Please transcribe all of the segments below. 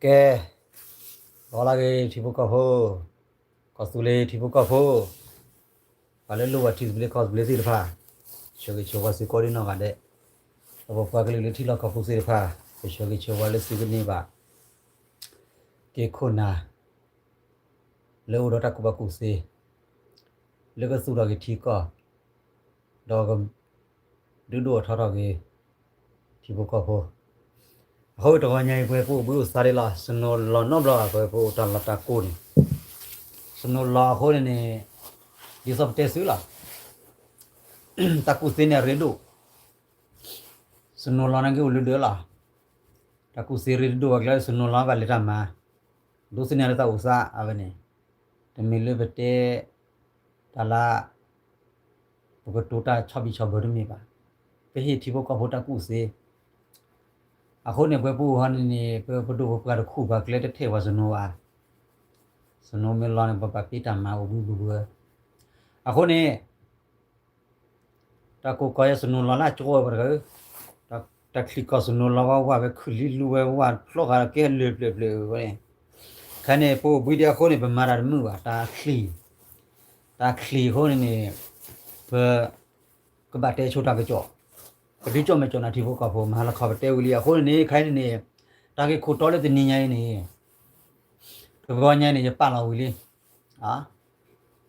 ကဲ, ဒီးလၢဂ့ၤထံဖိကီၢ်ဖိ, ကီၢ်သူလ့ၤထံဖိကီၢ်ဖိ, ပှၤလၢလိၣ်ဘၣ်ထံသဘျ့ကီၢ်သဘျ့သ့ၣ်တဖၣ်, ဆၢဂ့ၤဆၢဝါသုကိးဒံနီၢ်ဂၤဒဲး, ဒီးပပှၤကလုာ်လၢထံလီၢ်ကီၢ်ပူၤသ့ၣ်တဖၣ်, ပဆၢဂ့ၤဆၢဝါလၢသုကန့ၢ်ဘၣ် က့ၤခိၣ်နၢ် လၢအိၣ်ဒီးတၢ်ကူၣ်ဘၣ်ကူၣ်သ့, လၢကသူၣ်ထီၣ်က့ၤထံကီၢ်, ဒီးကဒုးဒိၣ်ထီၣ်ထီၣ်က့ၤ ထံဖိကီၢ်ဖိ. အဃိတဂီၤညါအံၤ ပဝဲပအိၣ်ဘှံးအိၣ်သါဒံးလီၤ. စနိလီၤနီတဘျီ ပဝဲပအိၣ်တၢ်လီၢ်တၢ်ကိၢ်န့ၣ်, စနိလီၤအဃိန့ၣ်န့ၣ်, ဒ်သိးပတဲစုလီၤ, တၢ်ကူၣ်သ့န့ၣ်အရ့ဒိၣ်, စနိလီၤန့ၣ်ကအိၣ်လၢဒၢးလီၤ. တၢ်ကူၣ်သ့ရ့ဒိၣ်အကျဲ စနိလီၤဘၣ်လဲၤတၢ်မၤ, ဒိးသန့ၤလၢတၢ်အိၣ်သးအဝဲန့ၣ်, တမ့ၢ်လၢပတဲ တၢ်လၢ ပကတိၤတၢ်ဆီဘံၣ်ဆီဘၢတမ့ၢ်ဘၣ်. ပဟ့ၣ်ထံဖိကီၢ်ဖိတၢ်ကူၣ်သ့. အဃိန့ၣ် ပဝဲပအိၣ်ဟီန့ၣ်န့ၣ် ပပဒိၣ်ပပှၢ်တခူၣ်ပှၤကျဲတထဲၣ်ပှၤစနိဘၣ်. စနိမ့ၢ်လီၤန့ၣ် ပဘၣ်ပ့တၢ်မၤအိၣ်ဘှံးဘှံးဘှံး. အဃိန့ၣ် တၢ်ကိၢ်ကီၤယဲစနိလီၤလၢအကၠိဝဲပှၤတဂၤဧၢ, တၢ်ချံးကီၢ်စနိလီၤဝဲဝဲ ပခုၣ်လံလူဝဲဝဲ ဖျိဃာ်ကဲလၢာ်ဖျၢၣ်ဖျၢၣ်ဝဲန့ၣ်, ခဲန့ၣ် ပအိၣ်ဘှံးဒံးအဃိန့ၣ် ပမၤတၢ်တမုာ်ဘၣ်. တၢ်ချံး, တၢ်ချံးအဃိန့ၣ်န့ၣ် ပ ကဘၣ်တဲဆိတၢ်ကစီၣ်, ပဒုးကၠီၣ်မဲာ်ကၠီၣ်နၤထံဖိကီၢ်ဖိ မဟါလီၤခီပတဲဝံၤလံ. အဃိန့ၣ်န့ၣ် ခဲအံၤန့ၣ်န့ၣ် တၢ်ဂ့ၢ်ခိၣ်တီလၢတနံၤညါအံၤန့ၣ် တဂီၤညါအံၤန့ၣ် ယပာ်လီၤဝံၤလံ.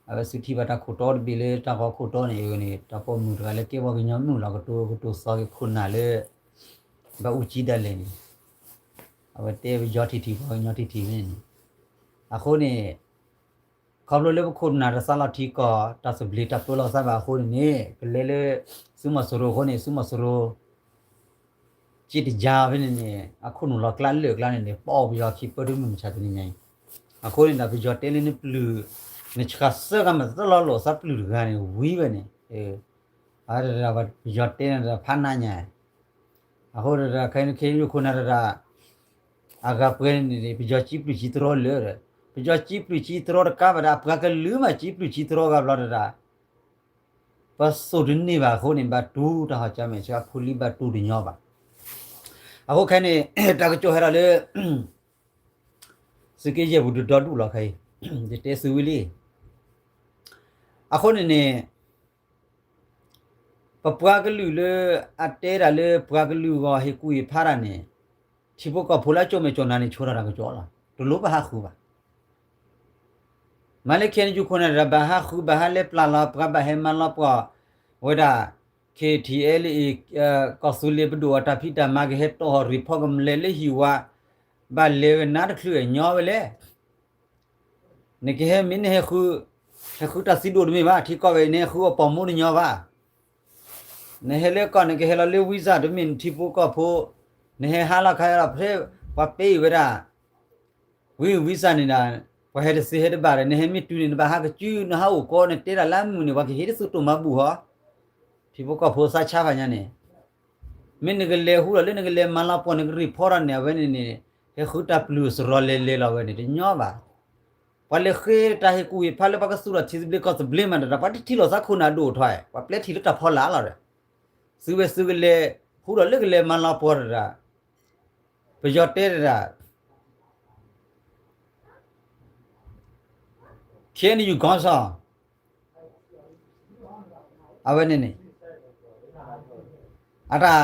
အဝဲသုထံၣ်ဘၣ်တၢ်ခိၣ်တီတဘ့ၣ်လၢတၢ်ဂီၤခိၣ်တီန့ၣ် အန့ၣ် တၢ်ပိာ်မုၣ်တဂၤလၢကဲပှၤကညီမုၣ်လီၤ ကတိၤကတိၤသီက့ၤခိၣ်နၢ်လၢ ဘၣ်အူကၠံဒၣ်လဲာ်န့ၣ် အဝဲတဲပယီၤထံထံ ပှၤကညီထံထံဖဲန့ၣ်န့ၣ်. အဃိန့ၣ် ခီဖျိလၢပခိၣ်နၢ်တသးလီၤထံကီၢ် တၢ်သဘျ့တၢ်ပၢလီၤသးဘၣ်အဃိန့ၣ်န့ၣ် ပလဲၤလၢ သုးမီၤစိရိၤအဃိန့ၣ် သုးမီၤစိရိၤ က့တယါဖဲန့ၣ်န့ၣ် အခိၣ်နူာ်လီၤကျါလၢာ်ကျါန့ၣ်န့ၣ် ပအီၣ်ပယီၤခံပၢတမုၢ်မဆါတနံၤညါအံၤ. အဃိန့ၣ်ဒီး ပယီၤတဲလၢနပျုၢ် နဆှးစၢ်ကမၤသလီၤလိာ်သးပျုၢ်တဂၤန့ၣ် ဝံၤဝဲန့ၣ် ပယီၤတဲန့ၣ်ဒီးဖးနးညါ. အဃိဒီး ခဲအံၤ ခဲအံၤယိၤခိၣ်နၢ်တဂၤ အဂၤပှဲၤန့ၣ်န့ၣ် ပယီၤကၠံပျုၢ်ကၠံတြီလၢာ်ဒီး ပယီၤကၠံပျုၢ်ကၠံတြီတကးဘၣ်ဒီး အပှၤကလုာ်မးကၠံပျုၢ်ကၠံတြီဂၤဘျီတဂၤ ပစိာ်တန့ၢ်ဘၣ်အဃိန့ၣ် ဘၣ်တူၢ်တၢ်ဟီၣ်ကၠၢမဲာ်ဆှးဖိလံဘၣ်တူၢ်တညီဘၣ်. အဃိခဲအံၤန့ၣ် တၢ်ကစီၣ်ဟဲဒီးလၢ သုးက့ယဲၢ်ပူၤတဒီဒူၣ်လီၤခဲအံၤ ယတဲသုဝံၤလံ. အဃိန့ၣ်န့ၣ် ပပှၤကလုာ်လၢ အတဲဒၣ်လၢပှၤကလုာ်ဂီၢ်ဟ့ၣ်ကူၣ်ဟ့ၣ်ဖးတၢ်န့ၣ် ထံဖိကီၢ်ဖိလၢအကၠိမဲာ်ကၠိနၤန့ၣ် ဆိဒၣ်တၢ်ကစီၣ်လီၤ. တလိၣ်ပဟးဃုဘၣ်. မ့ၢ်လၢ ခဲအံၤ ယိၤခိၣ်နၢ်တဂၤ ဘၣ်ဟးဃုဘၣ်ဟးလဲၤပျၢ်လီၤ ပှၤဘၣ်ဟဲမၤလီၤပှီၢ်ဝဲဒၣ် ခ့ထံအဲလ်အ့ ကီၢ်သူလ့ၤပဒိၣ်အတၢ်ဖံးတၢ်မၤ ကဟဲတီၢ်ဟီၣ် report ကမျၢၢ်လၢဟံၣ်ဝါ ဘၣ်လဲၤဝဲနါတချုးညီဝဲလဲၣ်. နကဟဲမ့ၢ်နဟဲဃု ဟဲဃုတၢ်သံဒိၣ်တမ့ၢ်ဘၣ် ထံကီၢ်ဝဲ နဟဲဃုအီၣ်ပိာ်မူတညီဘၣ်. နဟဲလၢကီၢ် နကဟဲလီၤလၢ visa တမ့ၢ်နထံဖိကီၢ်ဖိ နဟဲဟးလီၤခါဒီး ဖဲပှၤပ့ၤအံၤဝဲဒၣ် ဝံ visa န့ၣ်ဒီး ပှၤဟဲတသ့ဟဲတဘၣ်ဒီး နဟဲမ့ၢ်တုၤန့ၣ် နဘၣ်ဟးကစု နဟးအိၣ်ကီး နတဲတၢ်လၢအမုာ်န့ၣ် ပှၤကဟ့ၣ်တသုးတိၢ်မၤဘူၣ်ဟီ. ထံဖိကီၢ်ဖိသးဆါဖးညါန့ၣ် မ့ၢ်နကလဲၤဟူဒီးလၢနကလဲၤမၤလီၤပှီၢ် နက report ဒီးန့ၣ် အဝဲန့ၣ်န့ၣ် ဟဲဃုတၢ်ပျုၢ်စရီလဲၤလဲၤလီၤဝဲန့ၣ် တညီဘၣ်. ပှၤလဲၤဃ့တၢ်ဟ့ၣ်ကူၣ်ဟ့ၣ်ဖးလၢပှၤကသူၣ်ထီၣ်ထံသဘျ့ကီၢ်သဘျ့မးဒီး ပှၤတထံၣ်လိာ်သးခိၣ်နၢ်ဒိၣ်ထီၣ် ပှၤပျဲထံၣ်လၢတၢ်ဖီလာ်လီၤဒီး သုဝဲသုကလဲၤဟူဒီးလၢကလဲၤမၤလီၤပှီၢ်တဒၣ် ပယီၤတဲတဒၣ် ခဲအံၤ ယူၢ်ကီၢ်စီ အဝဲန့ၣ်န့ၣ် အတၢ်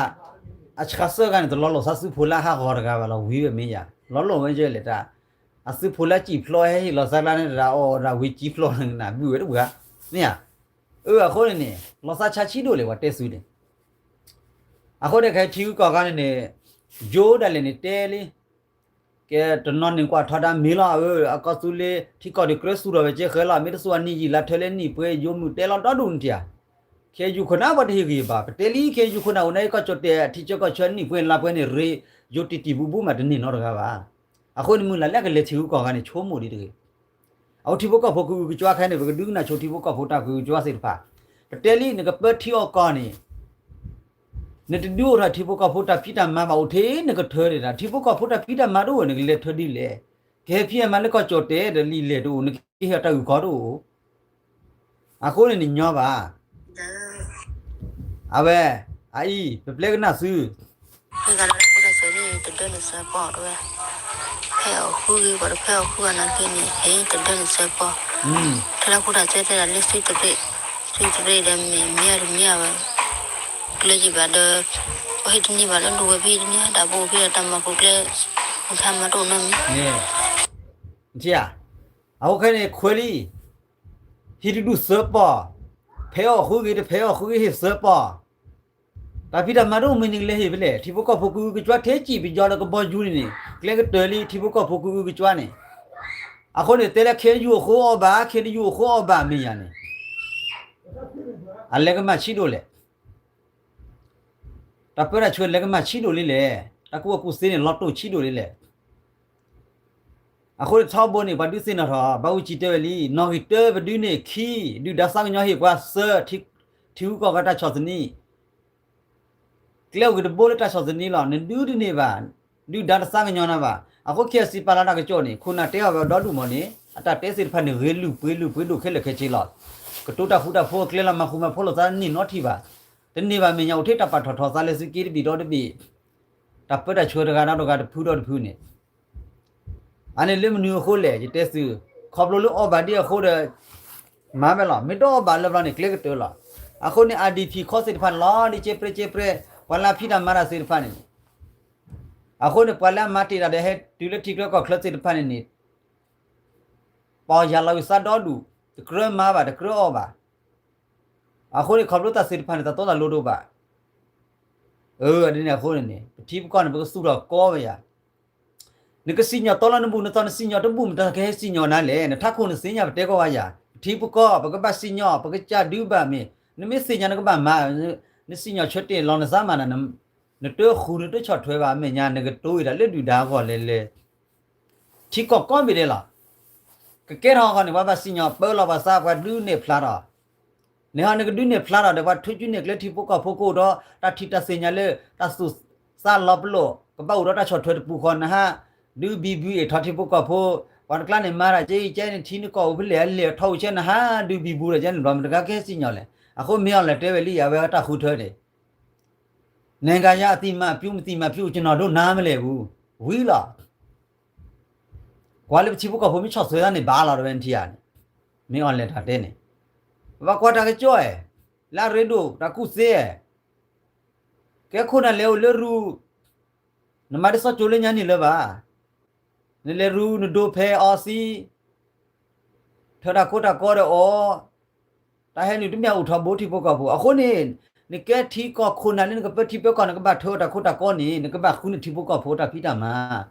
အဆှးစၢ်ဂၤန့ၣ် တလီၤလိာ်သးသုးဖိလၢအဟးဂီၤတဂၤဘၣ်လီၤ ဝံၤဝဲမ့ၢ်ယၤ လီၤလိာ်ဝဲယဲလဲၣ်တၢ် အသုးဖိလၢစံၣ်ဖျိဟဲဟ့ၣ်လီၤသးကျါန့ၣ်တဒၣ် အီၣ်ဒၣ်ဝံၤစံၣ်ဖျိနကနၣ်ဘုၣ်ဝဲတပှၤ မ့ၢ်ဧါ. အၢ အဃိန့ၣ်န့ၣ် လီၤသးဆါဆံးဒိၣ်လဲၣ် ပှၤတဲသုန့ၣ် အဃိန့ၣ် ခဲအံၤထံဂုၤကီၢ်ဂၤန့ၣ်န့ၣ် ယိဒၣ်လဲာ်န့ၣ်တဲလံ ကဲတနီၤန့ၣ်ကွၢ်ထီဒါမ့ၢ်လီၤ အၢ အကီၢ်သူလ့ၤထံကီၢ်ဒုးကြၢးသူၣ်ထီၣ်ဝဲကဲဃဲလီၤ မ့ၢ်တသူၣ်အနံၣ်ယံာ်လါထၢလၢနံၣ်ပှဲၤ ယိမုၢ်တဲလီၤဒီဒူၣ်နတၢ် ခဲအံၤယိၤခိၣ်နၢ်ပှၤတဟ့ၣ်ဂံၢ်ဘၣ် ပတဲလံခဲအံၤယိၤခိၣ်နၢ်အိၣ်န့ၣ် ကီၢ်ကၠီၣ်တဲၣ် ထံဆၢကီၢ်ဆၢနံၣ်ပှဲၤလါပှဲၤန့ၣ် ရ့ယိတံၢ်တံၢ်ဘူးဘူးမးတန့ၢ်နီတဂၤဘၣ်. အဃိန့ၣ်မုၢ်လၢ်လၢကလဲၤထံဂုၤကီၢ်ဂၤန့ၣ် ဆိကမိၣ်ဒံးတဂ့ၤ အဝဲထံဖိကီၢ်ဖိကအုကစွါခဲန့ၣ် ပကဒုးကနၣ်ဆိထံဖိကီၢ်ဖိတၢ်ကအုကစွါသ့ၣ်တဖၣ် ပတဲလံ နကပၢထံအီၣ်ကီၢ်န့ၣ် နတဒုးအိၣ်ထီၣ်ထံဖိကီၢ်ဖိတၢ်ဖံးတၢ်မၤဘၣ်အိၣ်ထဲ နကထၢဒၣ် ထံဖိကီၢ်ဖိတၢ်ဖံးတၢ်မၤတအိၣ် နကလဲၤထၢဒ်လဲၣ်. ကဟဲဖံးဟဲမၤလၢကီၢ်ကၠီၣ်တဲၣ်ဒီးလံာ်လဲၢ်တအိၣ် နကဟ့ၣ်အီၤတၢ်အုၣ်ကီၢ်တအိၣ် အဃိန့ၣ်နညီဘၣ်. အဝဲ အအံၤ ပပျဲကနၣ်သု တဒၢန့ၣ်စၢပီၣ်တဝဲ ဖဲအီၣ်ဃုဂ့ၤ ပှၤတဖဲအီၣ်ဃုဂ့ၤနာ်က့န့ၣ် ဟဲတဒၢနစၢပီၢ်, ထဲလၢခိၣ်တၢ်တဲတဲဒၣ်လၢသုတရ့ၣ်, သုတရ့ၣ်ဒီးမ့ၢ်မ့ၢ်အတမ့ၢ်အဝဲ ကျဲယံၤဘၣ်ဒီး ပဟ့ၣ်တန့ၢ်ဘၣ်လၢဒိၣ်ဝဲဖဲတန့ၢ်ဒၣ်ဘိဖဲဒီးတၢ်မၤပူၤကျဲ နခါမၤတအိၣ်နီတမံၤ အဃိခဲန့ၣ်ခွဲးလံ, ဟ့ၣ်တဒူၣ်စၢပီၢ်, ဖဲအီၣ်ဃုဂ့ၤတဖဲအီၣ်ဃုဂ့ၤဟ့ၣ်စၢပီၢ်, တၢ်ဖံးတၢ်မၤတအိၣ်မ့ၢ်န့ၣ်ကလဲၤဟ့ၣ်ဖဲလဲၣ်, ထံဖိကီၢ်ဖိကအုကစွါထဲစံၣ်ပယီၤဒီးကဘီယူၤန့ၣ်န့ၣ် ကျဲကတၢၢ်လံ ထံဖိကီၢ်ဖိကအုကစွါန့ၣ်, အဃိန့ၣ်တဲလၢ ခ့ယုၢ်အိၣ်ဃိအီၣ်ဘၣ် ခ့ယုၢ်အိၣ်ဃိအီၣ်ဘၣ်မ့ၢ်ယၤန့ၣ် အလဲၤကမၣ်ဆံးဒိၣ်လဲၣ် တၢ်ပၢတၢ်ဆှၢလဲၤကမၣ်ဆံးဒိၣ်လံလဲၣ်, တၢ်ကူၣ်ဘၣ်ကူၣ်သ့န့ၣ် လီၤတိၢ်ဆံးဒိၣ်လံလဲၣ်. အဃိန့ၣ်ထီဘိန့ၣ် ပှၤဒုးသ့ၣ်နီၣ်ထီၣ် ဘၣ်အူကၠံတဲဝဲလံ, နီၣ်ဂံၢ်တၢပဒုးန့ၢ်ခံ, ဒုၣ်ဒါသးကညီၤဟ့ၣ်ပှၤစၢ ထံဂုၤကီၢ်ဂၤတၢ်ဆီၣ်သနံး ကျဲအိၣ်က့ၤတဘိလၢတၢ်ဆီၣ်သနံးလီၤ. နဒုးတန့ၢ်ဘၣ်, ဒုၣ်ဒါတသးကညီၤနၤဘၣ်. အဃိ ခ့ၣ်အဲၣ်စံၣ် ပာ်လီၤတၢ်ကစီၣ်န့ၣ် ခိၣ်နၢ်တဲအီၤဝဲဒီဒူၣ်မးန့ၣ် အတၢ်တဲသ့ၣ်တဖၣ်န့ၣ် ဂ့ၤလုၢ်ပှ့ၤလုၢ်ပှ့ၤဒိၣ်ခဲလၢာ်ခဲဆ့လီၤ. ကတိၤတၢ်ဃူတၢ်ဖိးအကျဲလီၤ မၤဃူမၤဖိးလိာ်သးတန့ၢ်နီတထံၣ်ဘၣ်. တန့ၢ်ဘၣ်မဲာ်ညါ အိၣ်ထဲတၢ်ပာ်ထီၣ်ထီသးလၢသုးက့တဘ့ၣ်ဒီတဘ့ၣ်, တၢ်ပၢတၢ်ဆှၢတဂၤဒီးတဂၤ တဖုဒီးတဖုန့ၣ် အန့ၣ်လၢမနုၤအဃိလဲၣ် ယတဲသု, ခီဖျိလၢအီၣ်ဘၣ်ဒ်အဃိဒီး မၤဝဲလီၤ. မ့ၢ်တအီၣ်ဘၣ်လၢဘျီန့ၣ် ကျဲကတၢၢ်လီၤ. အဃိန့ၣ် IDP ခီသ့ၣ်တဖၣ်န့ၣ်လီၤ ဒ်ကဲပြဲကဲပြဲ, ပှၤလၢအဖံးတၢ်မၤတၢ်သ့ၣ်တဖၣ်န့ၣ်န့ၣ်, အဃိန့ၣ် ပှၤလၢအမၤတ့ၢ်တၢ်ဒီးဟဲတုၤလၢထံချၢကီၢ်ချၢသ့ၣ်တဖၣ်န့ၣ်န့ၣ် ပီၢ်ယၢ်လီၤဝံၤသးဒီဒူၣ်, တကြၢးမၤဘၣ် တကြၢးအီၣ်ဘၣ်. အဃိန့ၣ် ခီဖျိတၢ်သ့ၣ်တဖၣ်န့ၣ် တၢ်တီတၢ်လိၤတအိၣ်ဘၣ်. အဒ်န့ၣ်အဃိန့ၣ်န့ၣ် ပထံပကီၢ်န့ၣ် ပကသူၣ်ထီၣ်ကီဝဲယၤ နကစံၣ်ညီၣ်တီလၢနဘူးနသီ နစံၣ်ညီၣ်တဘူး မတၤကဟဲစံၣ်ညီၣ်နၤလဲၣ်. နထးခိၣ်နသ့ၣ်ညါ ပတဲကီးဝဲယၤ, ပထံပကီၢ် ပကဘၣ်စံၣ်ညီၣ် ပကစၢ်ဒုးဘၣ်မ့ၢ်, နမ့ၢ်သ့ၣ်ညါနကဘၣ်မၤ, နစံၣ်ညီၣ်ဆၢတဲာ်လီၤနသးမးနၤ, နတဃုာ်နတဆီၣ်ထွဲဘၣ် အမဲာ်ညါ နကတိၤအံၤဒၣ်လၢဒုၣ်ဒါအဂီၢ်လဲၤလဲၤ ထံကီၢ်ကိးဘ့ၣ်ဒဲးလီၤ. ကကဲထီၣ်အဂီၢ်န့ၣ် ပှၤဘၣ်စံၣ်ညီၣ်ပၢလီၤပှၤသး ပှၤဒုးနဲၣ်ဖျါထီၣ်, န့ၣ်ဟီ နကဒုးနဲၣ်ဖျါထီၣ်ဒီး ပှၤထုးစုနဲၣ်ကျဲထံဖိကီၢ်ဖိကအိၣ်ဒီး တၢ်ထံၣ်တၢ်သ့ၣ်ညါလၢ တၢ်သူၣ်သးလီၤပလိာ် ကဘၣ်အိၣ်ဒီးတၢ်ဆီၣ်ထွဲတပူၤဃီ နဟး ဒုးဘံဘူအ့ၣ်ထီၣ်ထံဖိကီၢ်ဖိ, ပှၤတကျါန့ၣ်မၤတၢ်ကဲအံၤကဲန့ၣ် ထံနကီၢ်အိၣ်ဖဲလဲၣ် အလဲၢ်ထီၣ်အိၣ်ဆဲ နဟးဒုးဘံဘူဒီးကဲန့ၣ်ဘျီ မတၤကဟဲစံၣ်ညီၣ်လဲၣ်. အဃိမ့ၢ်အီၤလဲၤတဲဝဲလံ အဝဲတၢ်ဃုထၢန့ၣ် နိုင်ငံရေးအသိအမှတ်ပြု မသိမှတ်ပြု ကျွန်တော်တို့နားမလည်ဘူး ဝံၤလီၤ. ကွၢ်လၢပထံဖိကီၢ်ဖိမ့ၢ်ဆီၣ်ထွဲသးန့ၣ် ဘၣ်လီၤတဝဲနထံၣ်ဧါန့ၣ်, မ့ၢ်အီၤလဲၤတၢ်တဲန့ၣ်, ပဘၣ်ကွၢ်တၢ်ကစီၣ်ဧါ, လၢအရ့ဒိၣ်တၢ်ကူၣ်သ့ဧါ, ကဲခိၣ်နၢ်လဲၤအိၣ်လၢရူ, နမၤဒ်သိးကၠိလၢညါန့ၣ်လၢၤဘၣ်, နလဲၤရူ နဒိဖဲအီသံး ထၢတၢ်ခိတၢ်ကီဒီးအီၤ, တၢ်ဟဲနုာ်တမ့ၢ်အိၣ်ထီဘိထံဖိကီၢ်ဖိ. အဃိန့ၣ် နကဲထံကီၢ်ခိၣ်နၢ်လၢနကပၢထံပၢကီၢ် နကဘၣ်ထၢတၢ်ခိတၢ်ကီန့ၣ် နကဘၣ်ဃုနထံဖိကီၢ်ဖိတၢ်ဖံးတၢ်မၤ,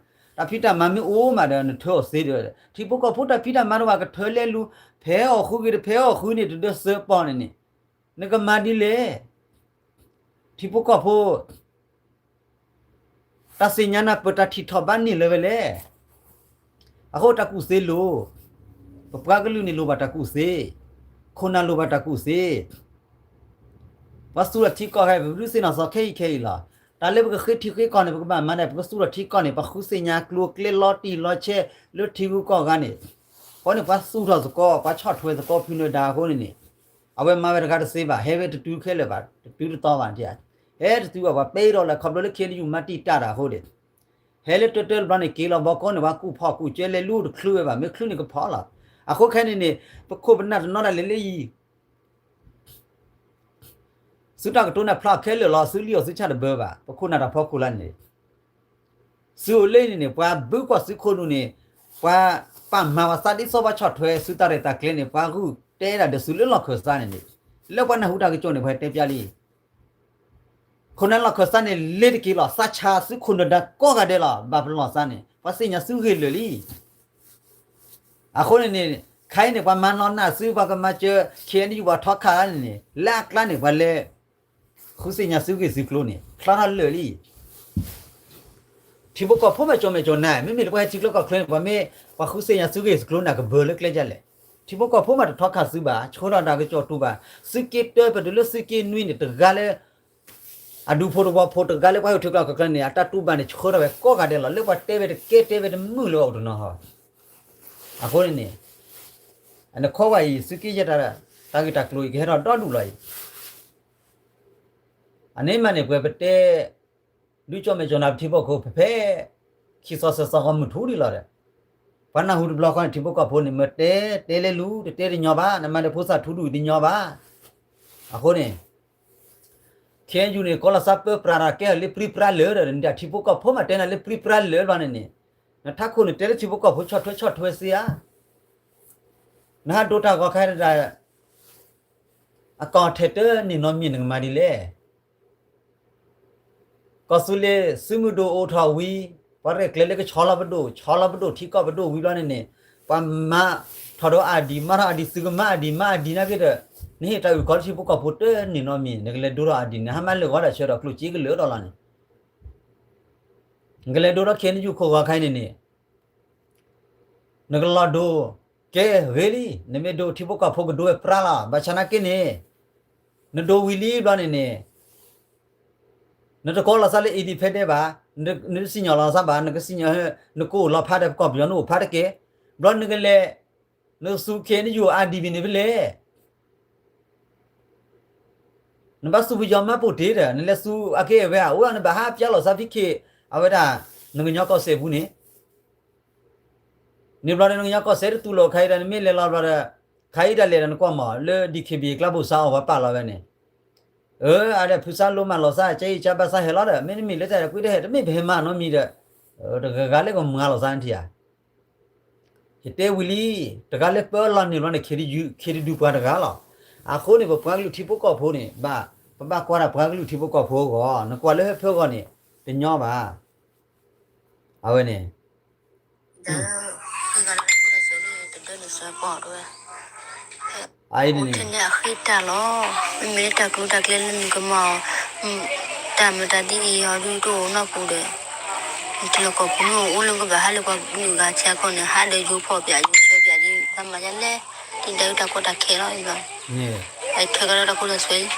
တၢ်ဖံးတၢ်မၤမ့ၢ်အိၣ်မးဒီး နထၢအီၤသ့ဒီး ထံဖိကီၢ်ဖိတၢ်ဖံးတၢ်မၤတဝဲကထၢလဲလူၤ ဖဲအီၣ်ဃုဂ့ၤတဖဲအီၣ်ဃုန့ၣ် တဒၢစၢပီၢ်န့ၣ်န့ၣ် နကမၤဒ်လဲၣ် ထံဖိကီၢ်ဖိ တၢ်သ့ၣ်ညါနၢ်ပၢၢ်တၢ်ထံၣ်ထီၣ်ဘၣ်န့ၢ်လၢၤဝဲလဲၣ်. အဃိတၢ်ကူၣ်သ့လိၤ, ပပှၤကလုာ်န့ၣ်လိၣ်ဘၣ်တၢ်ကူၣ်သ့, ခိၣ်နၢ်လိၣ်ဘၣ်တၢ်ကူၣ်သ့, ပှၤသူၣ်ထီၣ်ထံကီၢ်ခဲအံၤ ပဒုးသ့ၣ်နီၣ်သီခဲအံၤခဲအံၤလီၤ. တၢ်လၢပကဃ့ထံဃ့ကီၢ်န့ၣ် ပကဘၣ်မၤန့ၣ် ပကသူၣ်ထီၣ်ထံကီၢ်န့ၣ် ပှၤဃုသ့ၣ်ညါကျိၤကျဲလီၤတံၢ်လီၤဆဲးလၢထံဂုၤကီၢ်ဂၤန့ၣ်, အဃိန့ၣ် ပှၤသူၣ်ထီၣ်သကိး ပှၤဆီၣ်ထွဲသကိးဖုနၢၤဒါအဃိန့ၣ်န့ၣ်, အဝဲမၤဝဲတဂၤတသ့ဘၣ်, ဟဲဝဲတတုၤခဲလၢာ်ဘၣ်, တတုၤတသီဘၣ်, ဟဲတတုၤဘၣ် ပှၤပဲထီၣ်လၢခီဖျိလၢ ခ့ၣ်အဲၣ်ယူၣ် မၤတံာ်တာ်တၢ်အဃိန့ၣ် ဟဲလၢတၢတၢတဘျီန့ၣ် က့ၤလီၤဘီကီန့ၣ် ပှၤကူၣ်ဖီၣ်ကူၣ်ကၢလဲၤလူတချုးဝဲဘၣ်, မ့ၢ်ချုးန့ၣ်ကဖီၣ်လီၤ. အဃိခဲန့ၣ်န့ၣ် ပခိၣ်ပနၢ်တနီၤဒၣ်လဲာ်လၢယံၤ သုတၢ်ကတိၤန့ၣ်ဖျါအီၤခဲလၢာ်လီၤ, သုလံၣ်အီၤသုဆၣ်တဘၢဘၣ်, ပခိၣ်နၢ်တၢ်ဖီခိၣ်လၢန့ၣ်, သုအိၣ်လၢန့ၣ်န့ၣ် ပှၤဘုကွၢ်သုခိၣ်နူာ်န့ၣ်, ပှၤပာ်မၤဝဲသးဒ်သိးပှၤဆီၣ်ထွဲသုတၢ်ရဲၣ်တၢ်ကျဲၤန့ၣ် ပှၤဂုာ်တဲဒၣ်ဒီးသုလၢလီၢ်ခၢၣ်သးန့ၣ်န့ၣ်, လၢပှၤနၢ်ဟူတၢ်ကစီၣ်န့ၣ် ပှၤတဲပျါလံ ခိၣ်နၢ်လီၢ်ခၢၣ်သးန့ၣ် လ့ၤတက့ၤလီၤ, သးဆါသုခိၣ်နၢ်ဒါကိးဂၤဒဲးလီၤ, ဘၣ်ပလီၢ်သးန့ၣ် ပှၤသ့ၣ်ညါသုဂ့ၢ်လၢာ်လံ. အဃိန့ၣ်န့ၣ် ခဲအံၤန့ၣ် ပှၤမၤနီၢ်နၢ်သု ပှၤကမၤစၢၤ ခ့ၣ်အဲၣ်ယူၣ် ပှၤထီခးန့ၣ်န့ၣ် လၢအကျါန့ၣ် ပှၤလဲၤ ဃုသ့ၣ်ညါသုဂ့ၢ်သုကျိၤန့ၣ် ဖျါထီၣ်လၢာ်လံ. ထံဖိကီၢ်ဖိမ့ၢ်ကၠီၤမဲာ်ကၠီၤနါ မ့မ့ၢ်လၢပှၤဟဲထံချၢကီၢ်ချၢန့ၣ် ပှၤမ့ၢ်ပှၤဃုသ့ၣ်ညါသုဂ့ၢ်သုကျိၤန့ၣ် ကဘၢလၢကျဲဒ်လဲၣ်. ထံဖိကီၢ်ဖိမ့ၢ်တထီခးသုဘၣ် ဆှၢထီၣ်တၢ်ကစီၣ်တူၢ်ဘၣ်. သုးက့တၢပတုၤလၢသုးက့နွံန့ၣ် တဂၤလၢ အဒူဖိတဝီဖိတဂၤလၢပှၤဟဲထံချၢကီၢ်ချၢန့ၣ် အတၢ်တူၢ်ဘၣ်န့ၣ် ဆှၢထီၣ်ဝဲကိးဂၤဒဲးလီၤ. လၢပှၤတဲဝဲတကဲတဲဝဲတမုာ်လၢၤဘၣ်အိၣ်တနီၤဟီ. အဃိန့ၣ်န့ၣ် အနခီဝဲအံၤ သုးက့ယဲၢ်တၢ် တၢ်ဂ့ၢ်တၢ်ကျိၤအံၤ ကဟဲထီၣ်ဒီဒူၣ်လီၤအံၤ အန့ၣ်မးန့ၣ် ပှၤပတဲ ဒုးကၠီၤမဲာ်ကၠီၤနါပထံဖိကီၢ်ဖိဖဲဖဲ ခံစီၤဆၢစီၤဃီမုၢ်ထူဒံးလီၤဒီး ပှၤနၢ်ဟူတဘျီဃီန့ၣ် ထံဖိကီၢ်ဖိန့ၣ် မ့ၢ်တဲတဲလဲလူ တတဲတညီဘၣ်, နမၤဒီးဖိသၣ်ထူဒူၣ်တညီဘၣ်. အဃိန့ၣ် ခဲယူၢ်န့ၣ် ကီလီၤစါပၢပြးတၢ်ကဲထီၣ်လၢပြံပြါလၢာ်ဒီး နဒၣ်ထံဖိကီၢ်ဖိမးတဲနၤလၢပြံပြါလၢာ်ဘျီန့ၣ်န့ၣ် နထးခိၣ်န့ၣ်တဲလၢထံဖိကီၢ်ဖိဆီၣ်ထွဲဆီၣ်ထွဲစ့ဧါ. နဟးဒိတၢ်ဂီၤခါတဒၣ် အကီၢ်ထဲတၢ်န့ၣ်နီတမံၤနကမၤဒ်လဲၣ်. ကီၢ်သူလ့ၤ စုမုၢ်ဒိၣ်အိၣ်ထီၣ်ဝံၤ ပှၤရဲၣ်ကျဲၤလၢကဆီလီၤပဒိၣ် ဆီလီၤပဒိၣ်ထံကီၢ်ပဒိၣ်ဝံၤဘျီန့ၣ်န့ၣ် ပှၤမၤထီၣ်ဒီးအါဒံး မၤထီၣ်အါဒံး သုကမၤအါဒံး မၤအါဒံးနာ်က့ဒီး နဟ့ၣ်တၢ်အုၣ်ကီၤလၢထံဖိကီၢ်ဖိတၢ်န့ၣ်နီတမံၤ နကလဲၤဒိထီၣ်အါဒံး နဟးမၤလၢာ်ဂီၤတၢ်ဆၢဒီးကျိၣ်စ့ကလၢာ်ဒီးလီၤန့ၣ် နကလဲၤဒိထီၣ်ခဲနယူၢ်ခိၣ်ဂီၤခါအံၤန့ၣ်န့ၣ် နကလီၤဒိကဲဂ့ၤလံ နမ့ၢ်ဒိထံဖိကီၢ်ဖိကဒိဝဲပြါလီၤ ဘၣ်ဆၣ်နာ်က့န့ၣ် နဒိဝံၤလံဘျီန့ၣ်န့ၣ် နတကိးလီၤသးလၢ independent ဘၣ်, နတစံၣ်ညီၣ်လီၤသးဘၣ်, နကစံၣ်ညီၣ် နကအိၣ်လီၤဖးဒီးပကီၢ်ပယီၤနအိၣ်ဖးတက့ၢ်. ဘျီနကလဲၤ နသူခဲနယူၢ်အါဒံးဘၣ်န့ၣ်ဖဲလဲၣ်. နဘၣ်သူပယီၤမၤပိာ်တ့ၢ်ဒီး နလဲၤသူအကဲအဝဲဧါ အိၣ်ဒီးနဘၣ်ဟးပၠါလီၤသးဖံးခ့ အဝဲဒၣ် နကညီကီၢ်စဲၣ်ပူၤန့ၣ် န့ၣ်ဘျီဒီး နကညီကီၢ်စဲၣ်တတူၢ်လိာ်ခါအံၤဒီး နမ့ၢ်လဲၤလီၤဘျီဒီး ခါအံၤဒၣ်လဲာ်ဒီးနကွၢ်မး လၢ DKBA ကျါဘိၣ်စါအီၤပှၤပာ်လီၤဝဲန့ၣ် အၢ အါဒီးဖုစါလိမၤလီၤစၢ် ကဲအံၤကါဘၣ်စါဟဲလီၤဒီး မ့တမ့ၢ်လၢတၢ်ကွံတဟဲ တမ့ၢ်ပဟဲမၤနီတမံၤဒီး တဂၤဂၤလၢကမၤလီၤစၢ်နထံၣ်ဧါ. ယတဲဝံၤလံ တဂၤလၢပၢလီၤန့ၣ်ဘျီန့ၣ် ခ့တဒူပှၤတဂၤလီၤ. အဃိန့ၣ် ပပှၤကလုာ်ထံဖိကီၢ်ဖိန့ၣ် ဘၣ် ပဘၣ်ကွၢ်တၢ်ပှၤကလုာ်ထံဖိကီၢ်ဖိအဂီၢ် နကွၢ်လၢဟၢဖၢဂီၢ်န့ၣ် တညီဘၣ်. အဝဲန့ၣ် အအံၤန့ၣ်န့ၣ် အဃ့တၢ်လီၤ. မ့မ့ၢ်လၢတၢ်ကျိတၢ်ကျဲလၢနကမၤအီၤ တၢ်မတၤဒ်အံၤအီၤဒုးတအိၣ်နီၢ်ပူၤဒီး နထံလီၢ်ကီၢ်ပူၤမ့ၢ်အိၣ်လၢကဘၣ်ဟးလၢပှၤကလုာ်ဂၤဆဲးကီးန့ၣ် ဟးဒီးယိၤဖီၣ်ပၠးယိၤဆၢပၠးဒ် ဘၣ်မၤဒ်လဲၣ် တၢ်ဒုးတၢ်ကီတၢ်ခဲလီၤ. အထွဲကဒီးတၢ်ခိတၢ်သွဲ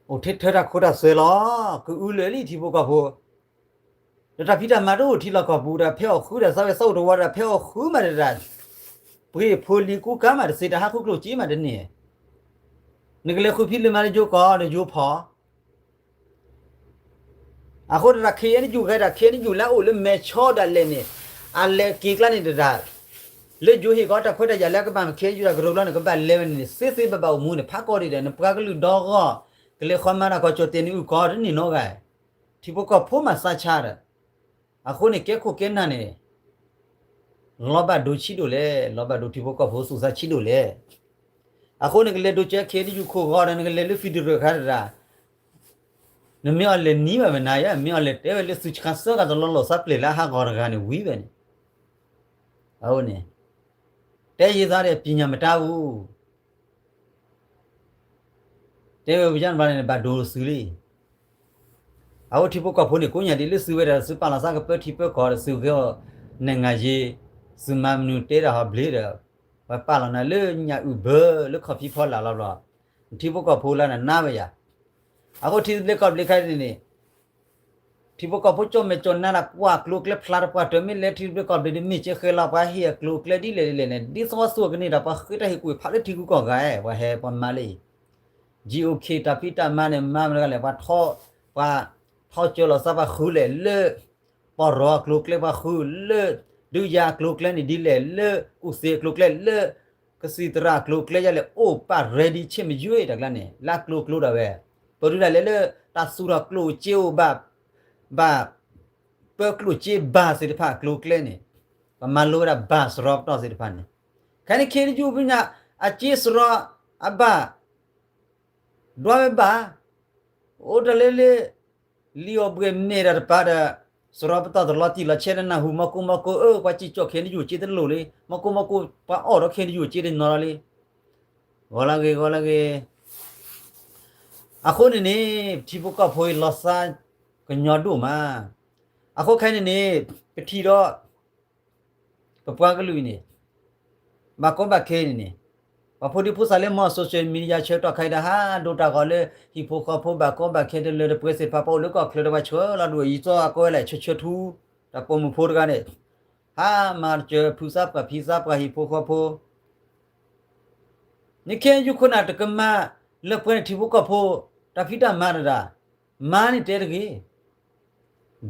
အိၣ်ထဲထၢတၢ်ခိတၢ်သွဲလီၤ. ကအုလၢာ်လံထံဖိကီၢ်ဖိ ဒီးတၢ်ဖံးတၢ်မၤတအိၣ်ထံလီၢ်ကီၢ်ပူၤဒီး ဖဲအီၣ်ဃုတၢ်သးဝဲသီအိၣ်တဝီဒီး ဖဲအီၣ်ဃုမးတဒၣ် ပှ့ၤဖိလံၤကူကါမးတသ့ တၢ်ဟးဃုကျိၣ်စ့မးတန့ၢ် နကလဲၤဃုဖံးလၢမၤလၢယိၤကီၢ်ဒီးယိၤဖီၣ် အဃိတၢ် ခ့အဲၣ်ယူၣ် ဂဲၤတၢ် ခ့အဲၣ်ယူၣ် လၢအအိၣ်လၢမဲာ်ဆီဒၣ်လဲာ်န့ၣ် အလဲၤက့ၤကျါန့ၣ်တဒၣ် လၢယိၤဟ့ၣ်ကီးတၢ်ခွဲးတၢ်ယာ်လၢကဘၣ်မ့ၢ်ခ့အဲၣ်ယူၣ်တၢ်ကရၢဘျီန့ၣ် ကဘၣ်လဲၤဝဲန့ၣ်န့ၣ် သ့သ့ဘၣ်ဘၣ်အိၣ်မူန့ၣ် ဖးကီဒံးဒီး နပှၤကလုာ်ဒီဂီၢ် ကလဲၤဃီမၤတၢ်ကီၢ်ကၠီၣ်တဲာ်န့ၣ်အုၣ်ကီးတန့ၢ်နီတဂၤ ထံဖိကီၢ်ဖိမၤသးဆါဒီး အဃိန့ၣ် ကဲခိၣ်ကဲနၢ်န့ၣ် လီၤဘၣ်ဒိဆံးဒိၣ်လဲၣ်, လီၤဘၣ်ဒိထံဖိကီၢ်ဖိသူၣ်သးဆံးဒိၣ်လဲၣ်. အဃိန့ၣ် ကလဲၤဒိကဲ ခ့အဲၣ်ယူၣ် ခိၣ်ဂီၤဒီး နကလဲၤလၢ federal ခါတဒၣ်, နမ့ၢ်အီၤလဲၤနံၤဘၣ်မနၤယါ, မ့ၢ်အီၤလဲၤတဲဝဲလၢ သုဆှၢသၢဂၤတလီၤလီၤသးပျဲၢ်လၢအဟးဂီၤတဂၤန့ၣ်ဝံၤဝဲန့ၣ်, အဃိန့ၣ် တဲယသးဒီး ပညၣ်မတၤအူ တဲဝဲပယါနဘျီန့ၣ် ဘၣ်ဒိသုလံ. အဝဲထံဖိကီၢ်ဖိန့ၣ် ကိးညါဒ်လၢသုဝဲဒၣ် သုပာ်လီၤသးကပၢထံပၢကီၢ်ဒီး သုဂဲၤအီၤ နဲၣ်ငါယ့, သုမၤမနုၤတဲတၢ်ဟီဘျ့ဒီး ပှၤပာ်လီၤနၤလၢညၣ်အုၣ်ဘၢလၢခီၣ်ဖံးဖီလာ်လီၤဘျီ, ထံဖိကီၢ်ဖိလၢနနါဝဲယၤ. အဃိထံသဘျ့ကီၢ်သဘျ့ခဲအံၤန့ၣ် ထံဖိကီၢ်ဖိကၠီၣ်မဲာ်ကၠီၣ်နါတၢ်ကွၢ်ကျိၤကျဲဖျါတပှၢ်တၢၢ် မ့ၢ်လဲၤထံသဘျ့ကီၢ်သဘျ့ဒီး မ့ၢ်ကဲဃဲလီၤ ပှၤဟ့ၣ်အကျိၤအကျဲဒ်လဲၣ်ဒ်လဲၣ်န့ၣ် ဒ်သိးသိးကန့ၢ်ဒီး ပှၤဃ့တၢ်ဟ့ၣ်ကူၣ်ဖးလၢထံဂုၤကီၢ်ဂၤ, ပှၤဟဲပှၤမၤလၢအံၤ GOK တၢ်ဖံးတၢ်မၤန့ၣ် မၤမနုၤလဲၣ် ပှၤထီ, ပှၤထီကၢၤလီၤသး ပှၤဃုလဲၣ်လၢ ပီၢ်ရီအကျိၤကျဲ ပှၤဃုလၢ ဒုးယၤအကျိၤကျဲန့ၣ်ဒ်လဲၣ် လၢကူၣ်သ့အကျိၤကျဲ လၢ ကသံၣ်သရၣ်အကျိၤကျဲယလဲၣ် အိၣ်ပာ် ready ဆ့ၣ်မယုၢ်တၢ်ကျါန့ၣ် လၢအကျိၤကျိၤဒၣ်ဝဲ, ပဒုးဒၣ်လဲာ်လၢ တၢ်သူၣ်ထီၣ်ကျိၣ်စ့အိၣ်ဘၣ်, ဘၣ် ပၢကျိၣ်စ့ဘၣ်သ့ၣ်တဖၣ်အကျိၤကျဲန့ၣ်, ပမၤလိဝဲဒၣ်ဘၣ်စရီပတီၢ်သ့ၣ်တဖၣ်န့ၣ်, ခဲန့ၣ် ခ့ယုၢ် ပညါ အစ့စရီအဘၣ် ဒွးဝဲဘၣ်, အိၣ်တၢ်လၢလၢ လံၣ်အီၣ်ဘှဲၣ်မဲာ်တၢ်တပၤဒီး စရီပတီၢ်တလီၤတံၢ်လီၤဆဲးလၢနၢ်ဟူ မီၢ်ကိၢ်မီၢ်ကိၢ်ဧၢ ပှၤစံၣ်ကၠီၣ်ခဲန့ၣ်ယိာ်စ့တလိၣ်လံ, မီၢ်ကိၢ်မီၢ်ကိၢ် ပှၤအီၣ်ဒီးခဲန့ၣ်ယိာ်စ့တညီလီၤလံ. ဂီၤလၢဂ့ၤ ဂီၤလၢဂ့ၤ. အဃိန့ၣ်န့ၣ် ထံဖိကီၢ်ဖိအံၤလီၤသးကညီၤဒိၣ်မး. အဃိခဲအံၤန့ၣ်န့ၣ် ပထံၣ်ဒီး ပပှၤကလုာ်အံၤန့ၣ် ဘၣ်ကီဘၣ်ခဲအံၤန့ၣ်န့ၣ် ပှၤဖိဒံဖိသၣ်လၢမီၢ် social media ဆၢကတီၢ်ခဲအံၤဒီး ဟးဒိတၢ်ဂီၤလၢ ဟံၣ်ဖိဃီဖိဘၣ်ကီဘၣ်ခဲတလၢတပှဲၤသ့ၣ်တဖၣ် ပှၤအိၣ်လၢကီၢ်ချၢဒီး ပှၤဆှၢလီၤဒိၣ်အံၤ သီအကိးဝဲလဲၣ် ဆၢဆၢထူ တၢ်ပိာ်မုၣ်ဖိတဂၤန့ၣ် ဟးမၤစၢၤဖုသးပှၢ်ဖံသးပှၢ် ဟံၣ်ဖိဃီဖိ နခ့ယုၢ်ခိၣ်နၢ်တကမၤလၢပှဲၤန့ၣ် ထံဖိကီၢ်ဖိ တၢ်ဖံးတၢ်မၤတဒၣ် မၤန့ၣ်တဲတဂ့ၤ.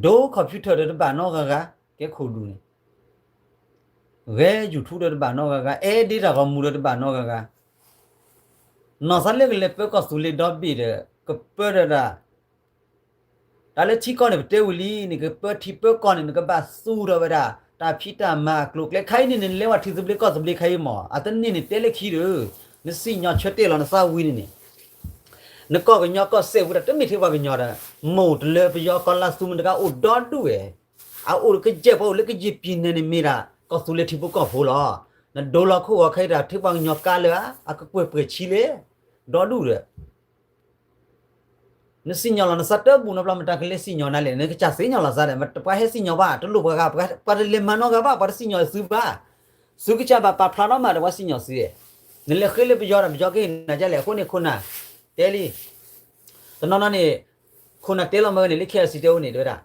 ဒိ computer ဒီးတဘၣ်နီတဂၤဂၤ, ကဲခိၣ်ဒူၣ်န့ၣ်, ဂဲၤ YouTube ဒီးတဘၣ်နီတဂၤဂၤ, အဲၣ်ဒ့တၢ်ဂီၤမူဒီးတဘၣ်နီတဂၤဂၤ, နီၢ်သးလၢကလဲၤပၢကီၢ်သူလ့ၤဒီဘ့ၣ်ဒီး ကပၢဒီးဒၣ် တၢ်လၢထံကီၢ်န့ၣ် ပတဲဝံၤလံ, နကပၢထံပၢကီၢ်န့ၣ် နကဘၣ်သူၣ်ထီၣ်ဝဲဒၣ် တၢ်ဖံးတၢ်မၤအကျိၤအကျဲ ခဲအံၤန့ၣ် နလဲၤဝဲထံသဘျ့ကီၢ်သဘျ့ခဲအံၤမး, အတန့ၢ်န့ၣ်တဲလၢခံဒီး, နစံၣ်ညီၣ်ဆၢတဲာ်လီၤနသးဝံၤန့ၣ်န့ၣ် နကီၢ်ကညီကီၢ်စဲၣ်ဝံၤဒီး တမ့ၢ်ထဲပှၤကညီဒီး, မိၢ်တလၢပယီၤကီၢ်လါသူမုၢ်တခါအိၣ်ဒီဒူၣ်ဝဲ, အအိၣ်ကယဲၢ်ပှၤအိၣ်လၢကယဲၢ်ပံၤနဲၣ်န့ၣ်မ့ၢ်ဒၣ် ကီၢ်သူလ့ၤထံဖိကီၢ်ဖိလီၤ. နဒိလီၤခိၣ်ဂီၤခဲအံၤဒီး ထဲပှၤကညီကါလၢ အကကွဲၢ်ပှဲၤဆံလ့ ဒီဒူၣ်ဒီး နစံၣ်ညီၣ်လီၤနသးတဘူၣ်နီတဘျီ မတၤကလဲၤစံၣ်ညီၣ်နၤလဲၣ်, နကစၢ်စံၣ်ညီၣ်လီၤသးဒီး ပှၤဟဲစံၣ်ညီၣ်ဘၣ် တလိၣ်ပှၤဂၤ, ပှၤတလဲၤမၤနီတဂၤဘၣ်, ပှၤတစံၣ်ညီၣ်သုဘၣ်. သုကစၢ်ဘၣ်ပာ်ဖျါထီၣ်မးဒီး ပှၤစံၣ်ညီၣ်သု, နလဲၤဃ့လၢပယီၤဒီး ပယီၤကဟ့ၣ်နၤဒ်လဲၣ်. အဃိန့ၣ်ခိၣ်နၢ်တဲလံ, တနီၤနီၤန့ၣ်, ခိၣ်နၢ်တဲလီၤမ့ၢ်ဝဲန့ၣ် လၢ KIC တဲဝဲန့ၣ် တဲဝဲဒၣ်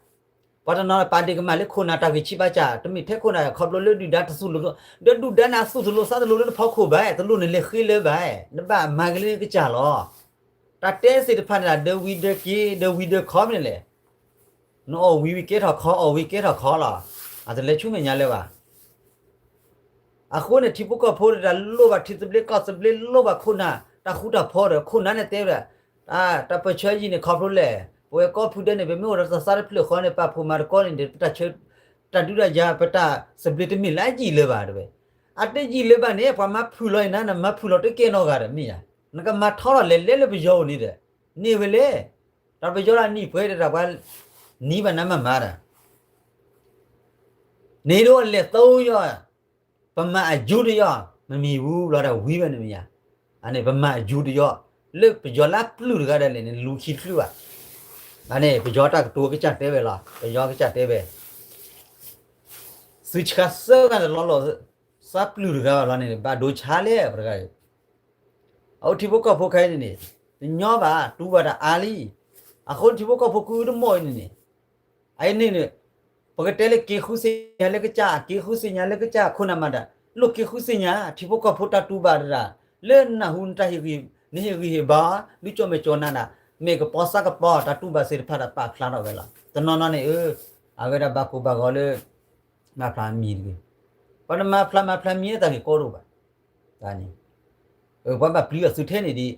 ပှၤတနီၤပာ်ဒ့ၣ်ကမၣ်လၢခိၣ်နၢ်တၢ်ဂ့ၢ်ဆံးဘၣ်စၢ်, တမ့ၢ်ထဲခိၣ်နၢ် ခီဖျိလၢဒုၣ်ဒါတသူၣ်တလိာ်, ဒီးဒုၣ်ဒါန့ၣ်အသူၣ်တလိာ်သးတလိာ်လၢနဖီခိၣ်ဘၣ်, တလိၣ်နလဲၤဃ့လၢၤဘၣ်, နဘၣ်မၤဂ့ၤလၢနကစၢ်လီၤ. တၢ်တဲသ့ၣ်တဖၣ်န့ၣ် ဒီးဝံၤဒီးက့ၤ ဒီးဝံၤဒီးခီမ့ၢ်န့ၣ်လဲၣ်, နအီၣ်ဝံၤဝံၤကဲထီၣ်ခီ အီၣ်ဝံၤကဲထီၣ်ခီလီၤ. အတလဲၤဆူမဲာ်ညါလၢၤဘၣ်. အဃိန့ၣ် ထံဖိကီၢ်ဖိတဂၤလိၣ်ဘၣ်ထံသဘျ့ကီၢ်သဘျ့ လိၣ်ဘၣ်ခိၣ်နၢ် တၢ်ဃူတၢ်ဖိးဒီး ခိၣ်နၢ်န့ၣ်တဲဝဲဒၣ်, တၢ်ပၢၢ်ဆၢယံၤန့ၣ် ခီဖျိလဲၣ်, ပဝဲကီၢ်ဖုဒဲန့ၣ် ပမ့ၢ်အိၣ်ဒီးတၢ်သးတဖျၢၣ်ဃီန့ၣ် ပာ်ဖှိၣ်မၤသကိးန့ၣ်ဒီး ပတၢ်ဆၢ, တၢ်ဒုးတၢ်ယၤ ပတၢ်သဘျ့တမ့ၢ်လၢအယံာ်လၢၤဘၣ်တဲဝဲ. အတယံာ်လၢၤဘၣ်န့ၣ် ပှၤမၤဖုၣ်လီၤအံၤနၤ နမၤဖုၣ်လီၤတကဲနီတဂၤဒီးမ့ၢ်ဧါ, နကမၤထီထီၣ်လဲၤလဲၤလၢပယီၤအိၣ်န့ၣ်ဒီး, န့ၢ်ဝဲလဲၣ်. တၢ်ပယီၤလၢအနံၣ်ပှဲၤဒီးတၢ်ပှၤ, နံၣ်ဘၣ်နၤမၤမၤဒီး န့ၣ်ဒိအလဲၤသီယီၤ, ပမၤအယူတယီၢ်, မမံၤဝူဘျီဒီးဝံၤဝဲန့ၣ်မ့ၢ်ဧါ, အန့ၣ် ပမၤအယူတယီၢ်, လၢပယီၤလၢပျုၢ်တဂၤဒီးလဲၣ်န့ၣ် လူၤခံတချုးဘၣ်, အန့ၣ် ပယီၤတၢ်ကတိၤကစၢ်တဲဝဲလီၤ, ပယီၤကစၢ်တဲဝဲ, သုဆှါစၢ်ဂၤတလီၢ်လီၢ်, သးပျုၢ်တဂၤဘၣ်လီၤန့ၣ် ဘၣ်ဒိဆါလဲၣ်ပှၤတဂၤအံၤ, အအိၣ်ထံဖိကီၢ်ဖိခဲအံၤန့ၣ်န့ၣ်, တညီဘၣ် တူၢ်ဘၣ်တၢ်အါလံ, အဃိထံဖိကီၢ်ဖိကုတမီၢ်အံၤန့ၣ်န့ၣ် အအံၤန့ၣ်န့ၣ်, ပကတဲလၢက့ၤဃုသ့ၣ်ညါလၢကစၢ် က့ၤဃုသ့ၣ်ညါလၢကစၢ် ခိၣ်နၢ်မၤဒၣ် လိၣ်က့ၤဃုသ့ၣ်ညါ ထံဖိကီၢ်ဖိတၢ်တူၢ်ဘၣ်တဒၣ်, လၢနၢ်ဟူနတၢ်ဟ့ၣ်ဂံၢ်, နဟ့ၣ်ဂံၢ်ဟ့ၣ်ဘါ, ဒုးကၠီၣ်မဲာ်ကၠီၣ်နါဒၣ်, မ့ၢ်ကပီၤသးကပီၤ တၢ်တူၢ်ဘၣ်သ့ၣ်တဖၣ်ဒီးပာ်ဖျါထီၣ်ဝဲလီၤ. တနီၤနီၤန့ၣ် အဝဲဒၣ်ဘၣ်ကိၢ်ဘၣ်ဂီၤလၢ မၤဖျါမံၤတဂ့ၤ, ပှၤတမၤဖျါမၤဖျါမံၤတၢ်ဂ့ၢ်ကီတအိၣ်ဘၣ်, တၢ်န့ၣ် ပှၤဘၣ်ပျံၤအီၤသုထဲန့ၣ်ဒံး,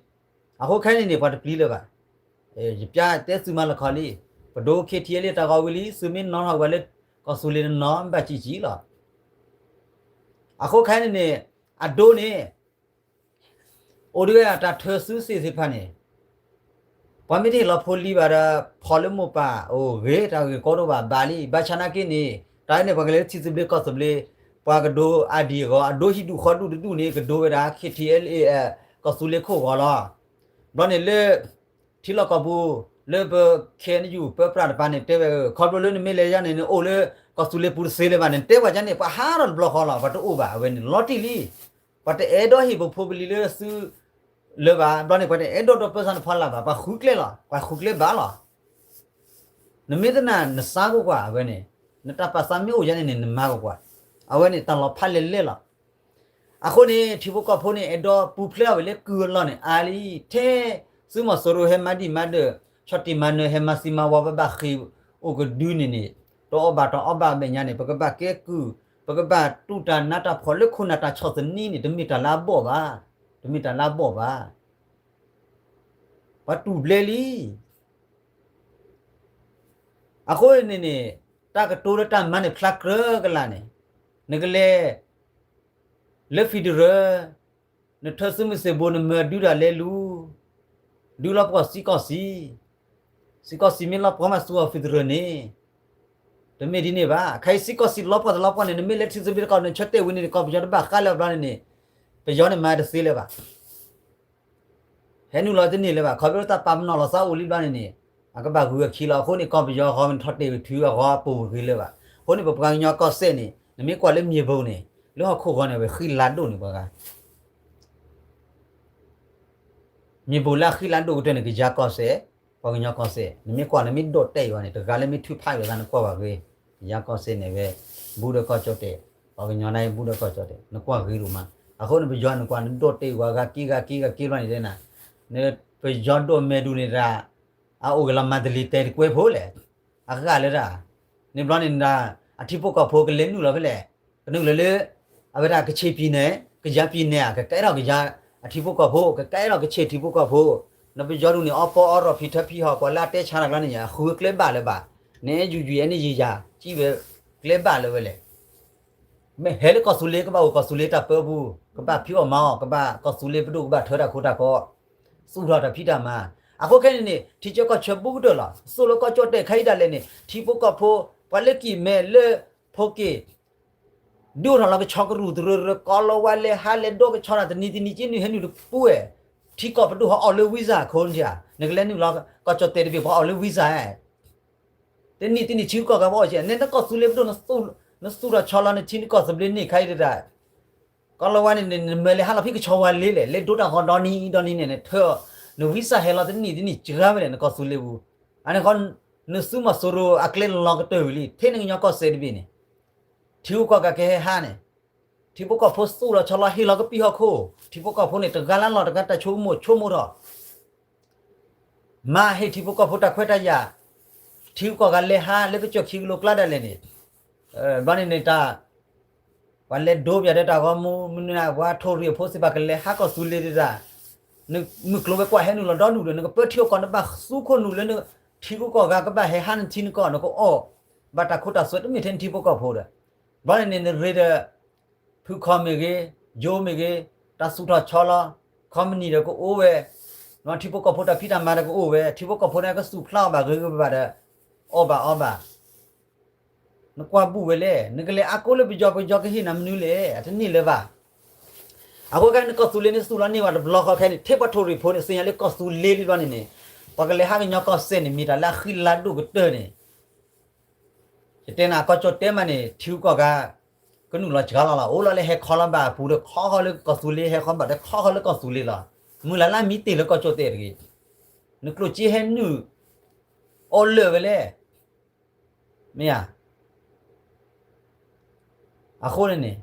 အဃိခဲန့ၣ်န့ၣ် ပှၤတပျံၤလၢၤဘၣ်. ယပျါတဲသုမၤလီၤခီလံ, ပဒိ KTLA တၢ်ဂီၤဝံၤလံ သုမ့ၢ်နီၣ်ထီၣ်ဝဲလၢ ကီၢ်သူလ့ၤတနီၤ ဘၣ်စံၣ်စံၣ်လီၤ. အဃိခဲန့ၣ်န့ၣ် အဒိန့ၣ် အိၣ်ဒံးဝဲဒၣ်တၢ်ထၢသုးသ့ၣ်သ့ၣ်တဖၣ်န့ၣ် ပှၤမ့ၢ်တဟ့ၣ်လီၤဖိလံၤဘၣ်ဒီး ဖီၣ်လၢမိၢ်ပၢ်အိၣ်ဂ့ၤ တၢ်ဂ့ၢ်ကီတအိၣ်ဘၣ်ဘၣ်လံ. ဘၣ်ဆၣ်နာ်က့န့ၣ် တၢ်အံၤန့ၣ် ပှၤကလဲၤလၢထံသဘျ့ကီၢ်သဘျ့ ပှၤကဒိအါဒံးအဂီၢ် အဒိဟံၣ်ဒူၣ်ဃီဒူၣ်တဒူၣ်န့ၣ် ကဒိဝဲဒၣ် KTLA ကီၢ်သူလ့ၤခိၣ်ဂီၤလီၤ. ဘျီန့ၣ်လၢ ထံလီၢ်ကီၢ်ပူၤ လၢပ KNU ပၢပြးတပၤန့ၣ် တဲဝဲ ခီဖျိလၢနမ့ၢ်လဲၤယါန့ၣ် နအိၣ်လၢကီၢ်သူလ့ၤပူၤတသ့လၢၤဘၣ်န့ၣ် တဲပှၤကါန့ၣ် ပှၤဟးထီၣ်တဘျီဃီလီၤ. ပှၤတအိၣ်ဘၣ် အဝဲန့ၣ်လီၤတံၢ်လံ. ပှၤတအဲၣ်ဒိးဟ့ၣ်ပဖိပလံၤလၢသုလၢၤဘၣ်. ဘျီန့ၣ် ပှၤတအဲၣ်ဒိးဒီးပၢဆါနဖီလာ်ဘၣ်. ပှၤဃုကျဲလီၤ. ပှၤဃုကျဲဘၣ်လီၤ. နမ့ၢ်တနာ် နစါကွၢ်ကွၢ် အဝဲန့ၣ် နတၢ်ပာ်သးမ့ၢ်အိၣ်ယါန့ၣ်န့ၣ် နမၤကွၢ်ကွၢ်. အဝဲန့ၣ်တၢ်လီၤဖးလဲၣ်လဲၣ်လီၤ. အဃိန့ၣ် ထံဖိကီၢ်ဖိန့ၣ် အဲၣ်ဒိးပူၤဖျဲးအီၤဝဲလၢကုၢ်အလီၢ်န့ၣ် အါလံ. ထဲသုးမီၤစိရိၤဟဲမၤဒံၣ်မၤဒၢး ဆီၣ်တံၢ်မၤနၢၤ ဟဲမၤသံမၤဝီ ပဘၣ်ဃ့ၢ်အိၣ်ကဒုန့ၣ်န့ၣ် တအီၣ်ဘၣ်တအီဘၣ်မဲာ်ညါန့ၣ် ပကဘၣ်ကဲကုၢ် ပကဘၣ်တူၢ်တၢ်နးတၢ်ဖှီၣ်လၢခိၣ်နၢ်တၢ်ဆီၣ်သနံးန့ၣ် တမ့ၢ်တၢ်လၢအဘီၣ်ဘၣ်. တမ့ၢ်တၢ်လၢအဘီၣ်ဘၣ်. ပှၤတူၢ်ဘျဲလံ. အဃိန့ၣ်န့ၣ် တၢ်ကတိၤလၢတၢ်မၤန့ၣ် ဖျါကြၢးကလာ်န့ၣ် နကလဲၤ လၢ federal နထၢသုးမုၢ်သံၣ်ဘိ နမၤဒုးတၢ်လဲၤလူၤ ဒုးလီၤပှီၢ်စံကီၢ်စံၤ, စံကီၢ်စံၤမ့ၢ်လီၤပှီၢ်မးသူအီၤ federal န့ၣ် တမ့ၢ်ဒ်န့ၣ်ဘၣ်. ခဲအံၤစံကီၢ်စံၤလီၤပှီၢ်တလီၤပှီၢ်န့ၣ် နမ့ၢ်လဲၤထံသဘျ့တကီၢ် နဆၢတဲာ်ဝံၤန့ၣ် ကီၢ်ပယီၤတဘၣ်ဃးလၢၤဘျီန့ၣ်န့ၣ် ပယီၤန့ၣ်မၤတသ့လၢၤဘၣ်. ဟဲနုာ်လီၤတန့ၢ်လၢၤဘၣ်. ခီဖျိတၢ်ပာ်ပနီၣ်လီၤသးအိၣ်လံဘျီန့ၣ်န့ၣ် အကဘၣ်ဂုၤအခံလီၤ. အဃိန့ၣ် ကီၢ်ပယီၤအဂီၢ် မ့ၢ်ထီၣ်တဲာ်ဝံၤထုအဂီၢ် အပူၤဂ့ၤလၢၤဘၣ်. အဃိန့ၣ် ပပှၤကညီကီၢ်စဲၣ်န့ၣ် နမ့ၢ်ကွၢ်လၢမ့ၢ်ဘိန့ၣ် လၢဟီၣ်ခိၣ်ဂီၤန့ၣ် အဝဲဃံလၤဒိၣ်န့ၣ်ပှၤဂၤ မ့ၢ်ဘိလၢအဃံလၤဒိၣ်ကတၢၢ်န့ၣ် ကယၤကီၢ်စဲၣ်, ပှၤကညီကီၢ်စဲၣ်. နမ့ၢ်ကွၢ် နမ့ၢ်ဒိၣ်တဲာ်အီၤန့ၣ် တဂၤလၢမ့ၢ်ထုးဖးအီၤသး နကွၢ်ဘၣ်ဂ့ၤ, ကယၤကီၢ်စဲၣ်န့ၣ်ဝဲ ဘူးဒီးကီၢ်ကၠီၣ်တဲာ်, ပှၤကညီန့ၣ် ဘူးဒီးကီၢ်ကၠီၣ်တဲာ် နကွၢ်ဂ့ၤဒိၣ်မး. အဃိန့ၣ် ပယီၤနကွၢ် နဒိၣ်တဲာ်ဝဲဂၤက့ဂၤက့ဂၤက့ဘျီန့ၣ်တဲနၤ, နပယီၤဒိၣ်မဲာ်ဒူၣ်န့ၣ်တၢ် အအိၣ်ဂ့ၤလီၤမၤတလံၤတဲာ်တကွဲဖိလဲၣ်. အဂၤလၢတၢ်, န့ၣ်ဘျီန့ၣ်ဒၣ် အထံဖိကီၢ်ဖိကလဲၤနုာ်လီၤဖဲလဲၣ်, ကနုာ်လီၤလၢ အဝဲဒၣ်ကခ့ၣ်ပံၤနဲၣ် ကယၤပံၤနဲၣ်ဧါ ကကဲထီၣ်ကယၤအထံဖိကီၢ်ဖိ ကကဲထီၣ်ကခ့ၣ်ထံဖိကီၢ်ဖိ, နပယီၤဒုးန့ၣ် အီပီအီရီၣ်ဖံးထၢဖံးဟီၣ် ပှၤလၢအတဲဆါတၢ်ကျါန့ၣ် အဃုကျဲဘၣ်လၢၤဘၣ်, န့ၣ်ယူၤယူၤအဲန့ၣ်ယံာ်ယၤ ကံၣ်ဝဲကျဲဘၣ်လၢၤဝဲလဲၣ် မ့ၢ်ဟဲလၢကီၢ်သူလ့ၤ ကဘၣ်အိၣ်ကီၢ်သူလ့ၤတၢ်ပၢပူၤ, ကဘၣ်ဖံးအီၣ်မၤအီၣ်, ကဘၣ်ကီၢ်သူလ့ၤပဒိၣ် ကဘၣ်ထၢတၢ်ခိတၢ်ကီ, သူၣ်ထီၣ်တၢ်ဖံးတၢ်မၤ, အဃိခဲအံၤန့ၣ်န့ၣ် ထံဆၢကီၢ်ဆၢဘူးကတၢၢ်လီၤ. စိၣ်လၢကီၢ်ကၠီၣ်တဲၣ်ခဲအံၤဒၣ်လဲာ်န့ၣ် ထံဖိကီၢ်ဖိ ပှၤလၢကံၢ်မဲာ်လၢဖိက့ၢ် ဒုးအိၣ်ထီၣ်လီၤကဆီကရူၢ်တရၢရၢ ကီၤလၤဝါလဲၤဟးလဲၤဒိကဆီတၢ်တနံၤတနံၤက့နုာ်ဟဲနုာ်တပူၤဝဲ, ထံကီၢ်ပဒိၣ်ဟီအီၣ်လၢ visa ခိၣ်နထံၣ်ဧါ, နကလဲၤနုာ်လီၤကီၢ်ကၠီၣ်တဲၣ်တဘ့ၣ် ပှၤအီၣ်လၢ visa ဧါ တနံၣ်တနံၣ်ထံကီၢ်ဂၤပှၤအီၣ်ကဲ နဲနကီၢ်သူလ့ၤပဒိၣ် နသူၣ်ထီၣ်ဆီလီၤ နထံနကီၢ်သဘျ့န့ၢ်ခါအံၤတဒၣ်, ကီၤလၤဝါန့ၣ် နမၢလဲၤဟးလီၤဖဲကဆီဝါလ့လဲၣ်, လဲၤဒိတၢ်ဂီၤဒီနံၤဒီနံၤန့ၣ် နထၢ န visa ဟဲလီၤတနံၣ်တနံၣ်စှၤဝဲလဲၣ် နကီၢ်သူလ့ၤပူၤ, အန့ၣ်ဃီ နစုမီၤစိရိၤအကျဲလီၤကတၢၢ်ဝံၤလံ ထဲနကညီကီၢ်စဲၣ်တဘ့ၣ်န့ၣ် ထံဂုၤကီၢ်ဂၤကဟဲဟးန့ၣ်, ထံဖိကီၢ်ဖိသူၣ်လီၤဆီလီၤဟ့ၣ်လီၤကပံာ်ဟီၣ်ခိၣ်, ထံဖိကီၢ်ဖိန့ၣ် တဂၤလၢလီၢ်တဂၤတၢ်ဆိကမိၣ်ဆိကမိၣ်ထီၣ် မၤဟ့ၣ်ထံဖိကီၢ်ဖိတၢ်ခွဲးတၢ်ယာ်, ထံဂုၤကီၢ်ဂၤလဲၤဟးလၢကစၢၢ်ခံကလိကျါဒၣ်လဲာ်န့ၣ်, ဘျီန့ၣ်န့ၣ်တၢ်, ပှၤလဲၤဒိပၠးဒီးတၢ်ဂီၤမူ မနုၤ ပှၤထိၣ်ရံၣ်အဖိစ့ၢ်ကီးကလဲၤဟးကီၢ်သူလ့ၤဒၣ်, မုၢ်ကျိၤဝဲၤကွာ်ဟဲနုာ်လီၤဒီဒူၣ်ဒီး နကပၢထံအီၣ်ကီၢ် နဘၣ်သူခိၣ်နူာ်လၢ ထံဂုၤကီၢ်ဂၤကဘၣ်ဟဲဟးနထံနကီၢ် နကအီၣ်ဘၣ်တၢ်ခိတၢ်သွဲတမ့ၢ်ထဲနထံဖိကီၢ်ဖိဒီး, ဘျီန့ၣ်န့ၣ် နရ့ဒီး ဖုခီမ့ၢ်ဂ့ၤ, ယိမ့ၢ်ဂ့ၤ, တၢ်သူၣ်ထီၣ်ဆီလီၤ, ခီမနံၣ်ဒီးကအိၣ်ဝဲ, ထံဖိကီၢ်ဖိတၢ်ဖံးတၢ်မၤဒီးကအိၣ်ဝဲ, ထံဖိကီၢ်ဖိန့ၣ်ကသူၣ်ဖျါအီၣ်ဘၣ်ဂ့ၤဂ့ၤဘၣ်ဘၣ်ဒီး, အီၣ်ဘၣ်အီဘၣ်, နကွၢ်ဘူၣ်ဝဲလဲၣ်, နကလဲၤအါကိးလၢပယီၤ ပယီၤကဟ့ၣ်နၤမနုၤလဲၣ်, အတန့ၢ်လၢၤဘၣ်. အဃိခဲအံၤန့ၣ် ကီၢ်သူလ့ၤန့ၣ်သူၣ်လီၤန့ၢ်ဝဲတဘျီဃီခဲအံၤန့ၣ် ထဲပှၤထိၣ်ရံၣ်ဖိန့ၣ် သ့ၣ်ညါလၢကီၢ်သူလ့ၤလံဘျီန့ၣ်န့ၣ်, ပှၤကလဲၤဟးကညီကီၢ်စဲၣ်န့ၣ် မ့ၢ်တၢ်လၢအဃံလၤဒိၣ်ကတၢၢ်န့ၣ် ယတဲနၤ ကီၢ်ကၠီၣ်တဲၣ်မးန့ၣ် ထံဂုၤကီၢ်ဂၤ ကနုာ်လီၤစှၤလီၤလီၤ. အိၣ်လီၤလၢဟဲခီလီၤဘၣ်အပူၤဒီး ခီဃီလၢကီၢ်သူလ့ၤ ဟဲခီဘၣ်ဒီး ခီဃီလၢကီၢ်သူလ့ၤလီၤ. မုၢ်လၢ်လၢမံတ့ၢ်လၢကီၢ်ကၠီၣ်တဲၣ်တဂ့ၤ, နကျိၣ်စ့ဟဲနုာ် အီၣ်လၢာ်ဝဲလဲၣ်, မ့ၢ်ဧါ. အဃိန့ၣ်န့ၣ်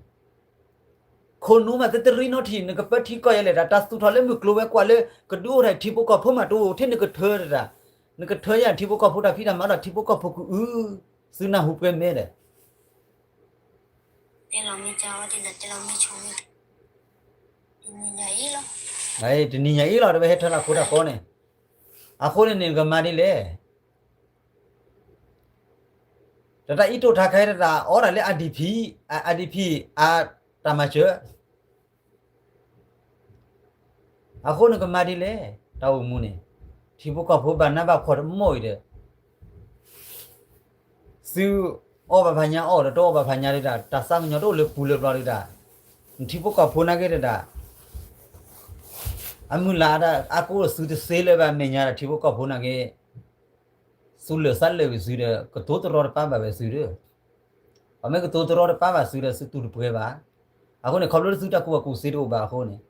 ခိၣ်နူာ်မး တတရံနီထံၣ် နကပၢထံကီၢ်ယဲလဲၣ် တၢ် တၢ်သူၣ်ထီၣ်လၢမုၢ်ကျိၤဝဲၤကွာ်လၢ ကဒုးအိၣ်ထီၣ်ထံဖိကီၢ်ဖိမးတအိၣ်ထဲ နကထၢတဒၣ်, နကထၢယၤထံဖိကီၢ်ဖိတၢ်ဖံးတၢ်မၤဒီး ထံဖိကီၢ်ဖိကအု သုနၢ်ဟူပှဲၤမဲာ်ဒီး တနံၤညါအံၤလီၤ, တနံၤညါအံၤလီၤ တဝဲဟဲထၢတၢ်ခိတၢ်ဃီန့ၣ်, အဃိန့ၣ်န့ၣ် နကမၤဒ်လဲၣ် တၢ်တၢ်အံးတိၢ်ထါခါတၢ် အီဒၣ်လၢ IDP, IDP အတၢ်မၤစၢၤ, အဃိနကမၤဒ်လဲၣ်, တၢ်အိၣ်မူန့ၣ် ထံဖိကီၢ်ဖိဘၣ်နးဘၣ်ဖှီၣ်တမီၢ်အံၤဒီး သုအီၣ်ဘၣ်ဖးညါအီၣ်ဒီး တအီၣ်ဘၣ်ဖးညါဒၣ် တၢ်သးကညီၤတအိၣ်လၢပူၤလၢပျီဒၣ်, နထံဖိကီၢ်ဖိနာ်က့ဒၣ် အမုၢ်လၢ်ဒၣ်အါကိးဒီးသုတသ့လၢၤဘၣ် မဲာ်ညါဒီးထံဖိကီၢ်ဖိနာ်က့ သုလၢာ်သးလၢာ်ဝံၤသုဒီး ကတိၤတရီတပါဘၣ်ဝဲသုဒီး, ပှၤမ့ၢ်ကတိၤတရီတပါဘၣ်သုဒီး သုတူၢ်တပှဲၤဘၣ်. အဃိန့ၣ် ခီဖျိလၢသုတၢ်ကူၣ်ဘၣ်ကူၣ်သ့တအိၣ်ဘၣ်အဃိန့ၣ်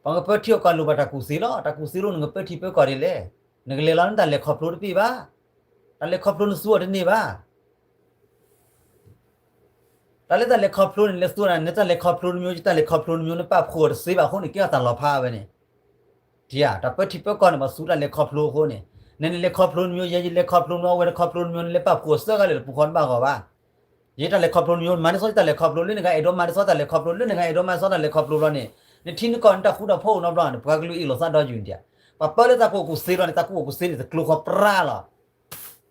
ပှၤကပၢထံအီၣ်ကီၢ်လိၣ်ဘၣ်တၢ်ကူၣ်သ့လီၤ. တၢ်ကူၣ်သ့လီၤ နကပၢထံပၢကီၢ်ဒ်လဲၣ်. နကလဲၤလီၤန့ၣ် တၢ်လဲၤခီဖျိတပ့ၢ်ဘၣ်. တၢ်လဲၤခီဖျိနသူအီၤတန့ၢ်ဘၣ်. တၢ်လၢတၢ်လဲၤခီဖျိန့ၣ် လဲၤသူနၤ နတၢ်လဲၤခီဖျိတမျိုး ယတၢ်လဲၤခီဖျိတမျိုး နပာ်ဖှိၣ်အီၤတသ့ဘၣ်အဃိန့ၣ် ကဲထီၣ်တၢ်လီၤဖးဝဲန့ၣ် တၢ်ပၢထံပၢကီၢ်န့ၣ် ပှၤသူတၢ်လဲၤခီဖျိအဃိန့ၣ် နနလဲၤခီဖျိတမျိုး ယဲယလဲၤခီဖျိတမျိုး အဝဲတခီဖျိတမျိုး နလဲၤပာ်ဖှိၣ်အီၤစၢဂၤလၢာ် တပူၤဃီနဘၣ်ဂီၤဘၣ်. ယတၢ်လဲၤခီဖျိတမျိုး မၤန့ၢ်စီတၢ်လဲၤခီဖျိ လၢနဂၤအဲၣ်ဒိးမၤန့ၢ်စီတၢ်လဲၤခီဖျိ လၢနဂၤအဲၣ်ဒိးမၤစီတၢ်လဲၤခီဖျိဘျီန့ၣ် နထံနကီၢ်နတၢ်ဃူတၢ်ဖိးအိၣ်နီတဘျီန့ၣ် ပှၤကလုာ်အ့ၣ်လိာ်သးဒီယူၤဒၣ်. ပှၤပၢလၢတၢ်ကူၣ်ဘၣ်ကူၣ်သ့လီၤန့ၣ် တၢ်ကူၣ်ဘၣ်ကူၣ်သ့န့ၣ် တကျိၤဃီပြၢလီၤ.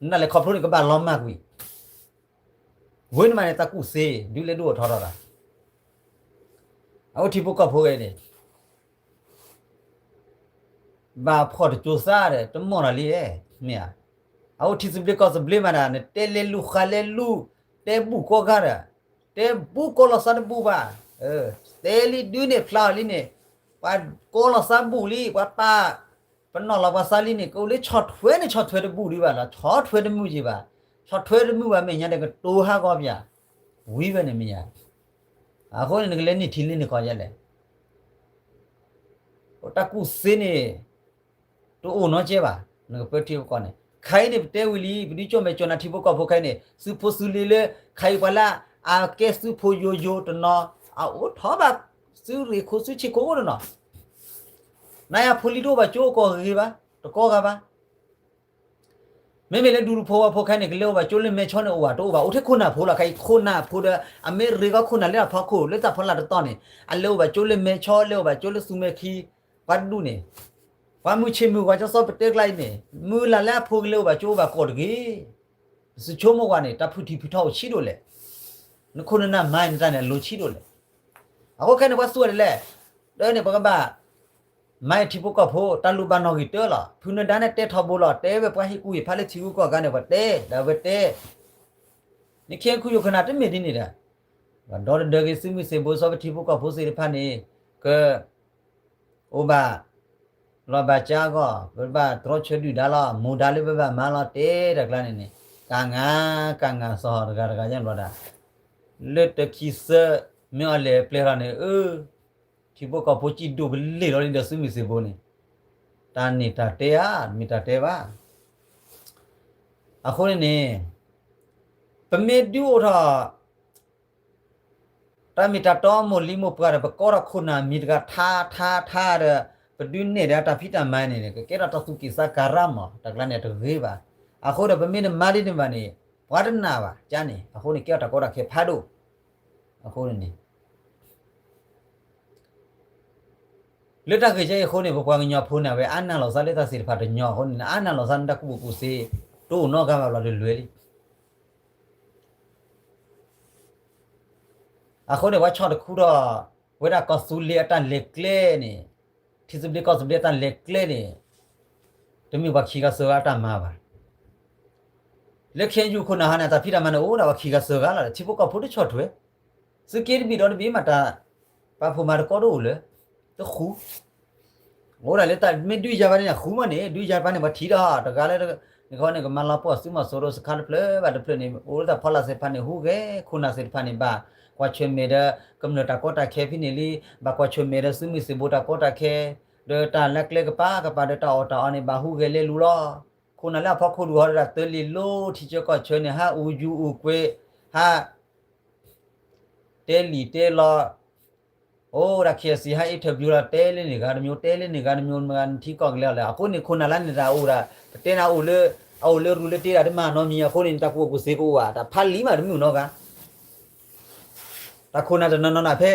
နတၢ်လဲၤခီဖျိန့ၣ် ကဘၣ်လီၤမၢ်ကွံာ် ဝဲန့ၣ်မးန့ၣ် တၢ်ကူၣ်သ့ ဒုးလဲၤဒိၣ်ထီၣ်ထီၣ်တၢ် အအိၣ်ထံဖိကီၢ်ဖိဂ့ၤန့ၣ် ဘၣ်ဖှီၣ်တကၠိသးဒီး တမီၢ်တၢ်လံ, မ့ၢ်ဧါ. အအိၣ်ထံသဘျ့ကီၢ်သဘျ့မးဒၣ် နတဲလဲၤလူၤဃးလဲၤလူၤ တဲဘူၣ်ကိးဂၤဒီး တဲဘူၣ်ကိးလီၤသးတဘူၣ်ဘၣ်. တဲလံဒုးန့ၣ်ဖျါအီၤလံန့ၣ် ပှၤကိးလီၤသးဘူၣ်လံ ပှၤပာ် ပနီၣ်လီၤပှၤသးလံန့ၣ် ကအိၣ်လၢဆီၣ်ထွဲန့ၣ် ဆီၣ်ထွဲတဘူၣ်ဒံးဘၣ်လီၤ. ဆီၣ်ထွဲတမုာ်က့ၤဘၣ်. ဆီၣ်ထွဲတမုာ်ဘၣ် မဲာ်ညါဒီးကတိၤဟးဂီၤပၠး ဝံၤဝဲန့ၣ်မ့ၢ်ဧါ. အဃိန့ၣ် နကလဲၤန့ၢ်ထံလၢန့ၢ်ကီၢ်ယဲလဲၣ် တၢ်ကူၣ်သ့န့ၣ် တအိၣ်နီတကဲဘၣ်. နကပၢထံပၢကီၢ်န့ၣ် ခဲအံၤန့ၣ် ပတဲဝံၤလံ ပဒုးကၠိၣ်မဲာ်ကၠီၣ်နၤထံဖိကီၢ်ဖိခဲအံၤန့ၣ် သုးဖိသုးလံၤလၢ ခဲအံၤပှၤလၢ အကဲသုးဖိယိယိတနီၤ အအိၣ်ထီၣ်ဘၣ် သုးရ့ၣ်ခိၣ်သုးဆ့ၣ်ခိၣ်အိၣ်တနီၤ နယၤဖိလံၤတအိၣ်ဘၣ်ကၠိအိၣ်ကီၢ်ဂ့ၤဘၣ် တကီဂၤဘၣ်. မ့မ့ၢ်လၢဒူတဖိဝဲဖိခဲန့ၣ် ကလဲၤအိၣ်ဘၣ်ကၠိလၢမဲဆီန့ၣ်အိၣ်ဘၣ် တအိၣ်ဘၣ် အိၣ်ထဲခိၣ်နၢ်ဖိလီၤ. ခဲအံၤခိၣ်နၢ်ဖိဒီး အမ့ၢ်ရ့ဂီၤခိၣ်နၢ်လၢအဖီခိၣ် လၢတၢ်ဖီလာ်တတီၤန့ၣ် အလဲၤအိၣ်ဘၣ်ကၠိလၢမဲဆီ လဲၤအိၣ်ဘၣ်ကၠိလၢသူမဲခံ ပှၤဒူၣ်န့ၣ် ပှၤမုၢ်ဆ့ၣ်မုၢ်ဂီၤကစီပတဲကျါအံၤန့ၣ် မုၢ်လၢ်လၢအဖိကလဲၤအိၣ်ဘၣ်ကၠိအိၣ်ဘၣ်ကီၢ်တဂ့ၤ. ပစူးဆိကမိၣ်ကွၢ်န့ၣ် တၢ်ဖုၣ်ထံဖုၣ်ထီအိၣ်ဆံးဒိၣ်လဲၣ်. နခိၣ်နနၢ်မၤနတၢ်န့ၣ် အလိၤဆံးဒိၣ်လဲၣ်. အဃိခဲန့ၣ် ပှၤသူဝဲဒ်လဲၣ်, ဒီးန့ၣ် ပကဘၣ် မၤထံဖိကီၢ်ဖိ တၢ်လိၣ်ဘၣ်နီၣ်ဂံၢ်တၢလီၤ. ဖုနၢၤဒါန့ၣ်တဲထီဘိလီၤ, တဲဝဲပှၤဟ့ၣ်ကူၣ်ဟ့ၣ်ဖးလၢထံဂုၤကီၢ်ဂၤန့ၣ် ပှၤတဲ ဒီးဝဲတဲ နခ့ခူယိၣ်ခနၣ်တမ့ၢ်ဒ်န့ၣ်ဒီး ပှၤဒီတဒၢက့ၤ သုးမုၢ်သံၣ်ဘိ စီၤပထံဖိကီၢ်ဖိသ့ၣ်တဖၣ်န့ၣ် က အိၣ်ဘၣ် လီၤဘၣ်ကါအဂီၢ် ပဘၣ်တြီဆၢဒုၣ်ဒါလီၤ, မူဒါလၢပဘၣ်မၤလီၤ တဲတၢ်ကျါန့ၣ်န့ၣ် ကငါ ကငါစီၤဟီၣ်တဂၤတဂၤညါဘျီဒၣ် လၢတခံသၢ မ့ၢ်အီၤလဲၤပျဲၢ်ထီၣ်န့ၣ် အၢ ထံဖိကီၢ်ဖိစံၣ်ဒိၣ်ကလ့ၢ်လီၤလံဒီးသုးမုၢ်သံၣ်ဘိန့ၣ် တၢ်န့ၢ်တၢ်တဲဧါ တမ့ၢ်တၢ်တဲဘၣ်. အဃိန့ၣ်န့ၣ် ပမ့ၢ်ဒုးအိၣ်ထီၣ် တၢ်မ့ၢ်တၢ်တီမိၢ်လံၤမိၢ်ပှၢ်ဒီး ပကီထီၣ်ခိၣ်နၢ်မံၤတဂၤထါထါထါဒီး ပဒုးနဲၣ်ဒီးတၢ်ဖံးတၢ်မၤန့ၣ် ကကဲထီၣ်တၢ်သူၣ်က့ၣ်သးကၤရၢ်မး တၢ်ကျါန့ၣ်တဂ့ၤဘၣ်. အဃိဒီးပမ့ၢ်တမၤဒ်န့ၣ်ဘၣ်န့ၣ် ပှၤတနာ်ဘၣ် ကန့ၣ် အဃိန့ၣ် ကဲထီၣ်တၢ်ကီတၢ်ခဲဖးဒိၣ်. အဃိန့ၣ်န့ၣ် လၢတၢ်ဂ့ၢ်ကဲအံၤအဃိန့ၣ် ပပှၤကညီဖိန့ၣ် အဝဲအါနၢ်လီၤသးလၢတၢ်သ့ၣ်တဖၣ်တညီအဃိန့ၣ် အါနၢ်လီၤသးလၢတၢ်ကူၣ်ဘၣ်ကူၣ်သ့ တအိၣ်နီတဂၤဘၣ်ဘျီဒီးလွဲလံ. အဃိန့ၣ် ပှၤဆီၣ်တခူထီၣ် ဝဲဒၣ်ကီၢ်သူလ့ၤအတၢ်လဲၤကျဲန့ၣ် ထံသဘျ့ကီၢ်သဘျ့အတၢ်လဲၤကျဲန့ၣ် တမ့ၢ်ပှၤခံဂၤသၢဂၤအတၢ်မၤဘၣ်. လၢခဲအံၤယုၢ်ခိၣ်နၢ်ဟါန့ၣ် တၢ်ဖံးတၢ်မၤန့ၣ်အိၣ်ဒၣ်ပှၤခံဂၤသၢဂၤလီၤဒီး ထံဖိကီၢ်ဖိတဆီၣ်ထွဲ သုးက့တဘ့ၣ်ဒီးတဘ့ၣ်မးတၢ် ပာ်ဖှိၣ်မၤတကီတအိၣ်လၢ တဃူ အိၣ်ဒၣ်လၢတၢ်မ့ၢ်ဒုးယၤဘၣ်န့ၣ် အဃူမးန့ၣ် ဒုးယၤတပၤန့ၣ် ပှၤထံၣ်ဒီးတဂၤလၢ နခီန့ၣ် ကမၤလီၤပှီၢ်သုးမီၤစိရိၤစခါတဖျၢၣ်ဘၣ်တဖျၢၣ်န့ၣ် အိၣ်လၢတၢ်ဖီလာ်သ့ၣ်တဖၣ်န့ၣ် ဟူးဂဲၤခိၣ်နၢ်သ့ၣ်တဖၣ်န့ၣ် ဘၣ်ကွၢ်ဆၢၣ်မဲာ်ဒီး ကမျၢၢ်တၢ်ကီတၢ်ခဲဖဲန့ၣ်လံ ဘၣ်ကွၢ်ဆၢၣ်မဲာ်ဒီးသုးမုၢ်သံၣ်ဘိတၢ်ကီတၢ်ခဲ ဒီးတၢ်လၢကျဲကပၤကပၤဒီးတၢ်အီၣ်တၢ်အီန့ၣ် ဘၣ်ဟူးဂဲၤလဲၤလူၤလီၤ. ခိၣ်နၢ်လၢအဖီခိၣ်ဒူၣ်ဟီဒီးတၢ်တၢလံၣ်လိထံဆၢကီၢ်ဆၢန့ၣ် ဟးအူယူၤအူကွ့ ဟး တဲလံၣ်တဲလီၤ အိၣ်ဒၣ် KIC ဟး interview လီၤ တဲလၢန့ၣ်ဂၤတမံၤ တဲလၢန့ၣ်ဂၤတမံၤ မ့ၢ်ဂၤနထံကီၢ်ကလဲၤအီၤလဲၣ် အဃိန့ၣ် ခိၣ်နၢ်လၢန့ၣ်တၢ်အိၣ်ဒၣ် ပတဲန့ၣ်အိၣ်လၢ အအိၣ်လၢရူလၢတ့ဒၣ်တမၤနီတမံၤ အဃိန့ၣ် တၢ်ကူၣ်ဘၣ်ကူၣ်သ့ကအိၣ်ဘၣ် တၢ်ဖးလံာ်မးတမုာ်နီတဂၤ တၢ်ခိၣ်နၢ်တနီၤနီၤဒၣ်ဖဲ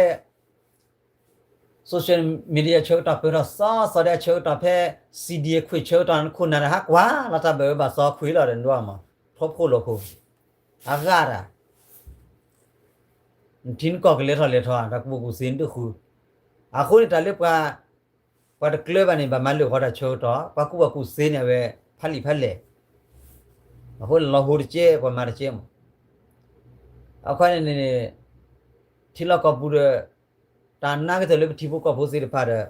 social media ဆၢကတီၢ်ပၢၢ်ထီၣ်စီစီဒီးအဆၢကတီၢ်ဖဲ CDA ခွံဆၢကတီၢ် ခိၣ်နၢ်တဟးကွၢ်လီၤတၢ်ဘၣ်အၢဘၣ်သီခွံလီၤဒီးဒွးမး ထီဖှိၣ်လိာ်ခိၣ် အဂၤတၢ် နထံနကီၢ်ကလဲၤထီၣ်လဲၤထီၣ် တၢ်ကူၣ်ဘၣ်ကူၣ်သ့နတဃု အဃိန့ၣ်တၢ်လၢပှၤ ပှၤတကျၢၤဘၣ်န့ၣ် ဘၣ်မၤလၢာ်ဃီတၢ်ဆၢကတီၢ် ပှၤကူၣ်ဘၣ်ကူၣ်သ့န့ၣ် အဝဲဖးလံာ်ဖးလဲၢ် အဃိန့ၣ်လီၤဟိတကဲ ပှၤမၤတကဲမး အခီန့ၣ်န့ၣ် ထံလီၢ်ကီၢ်ပူၤဒီး တၢ်နါကတၢၢ်လၢပထံဖိကီၢ်ဖိသ့ၣ်တဖၣ်ဒီး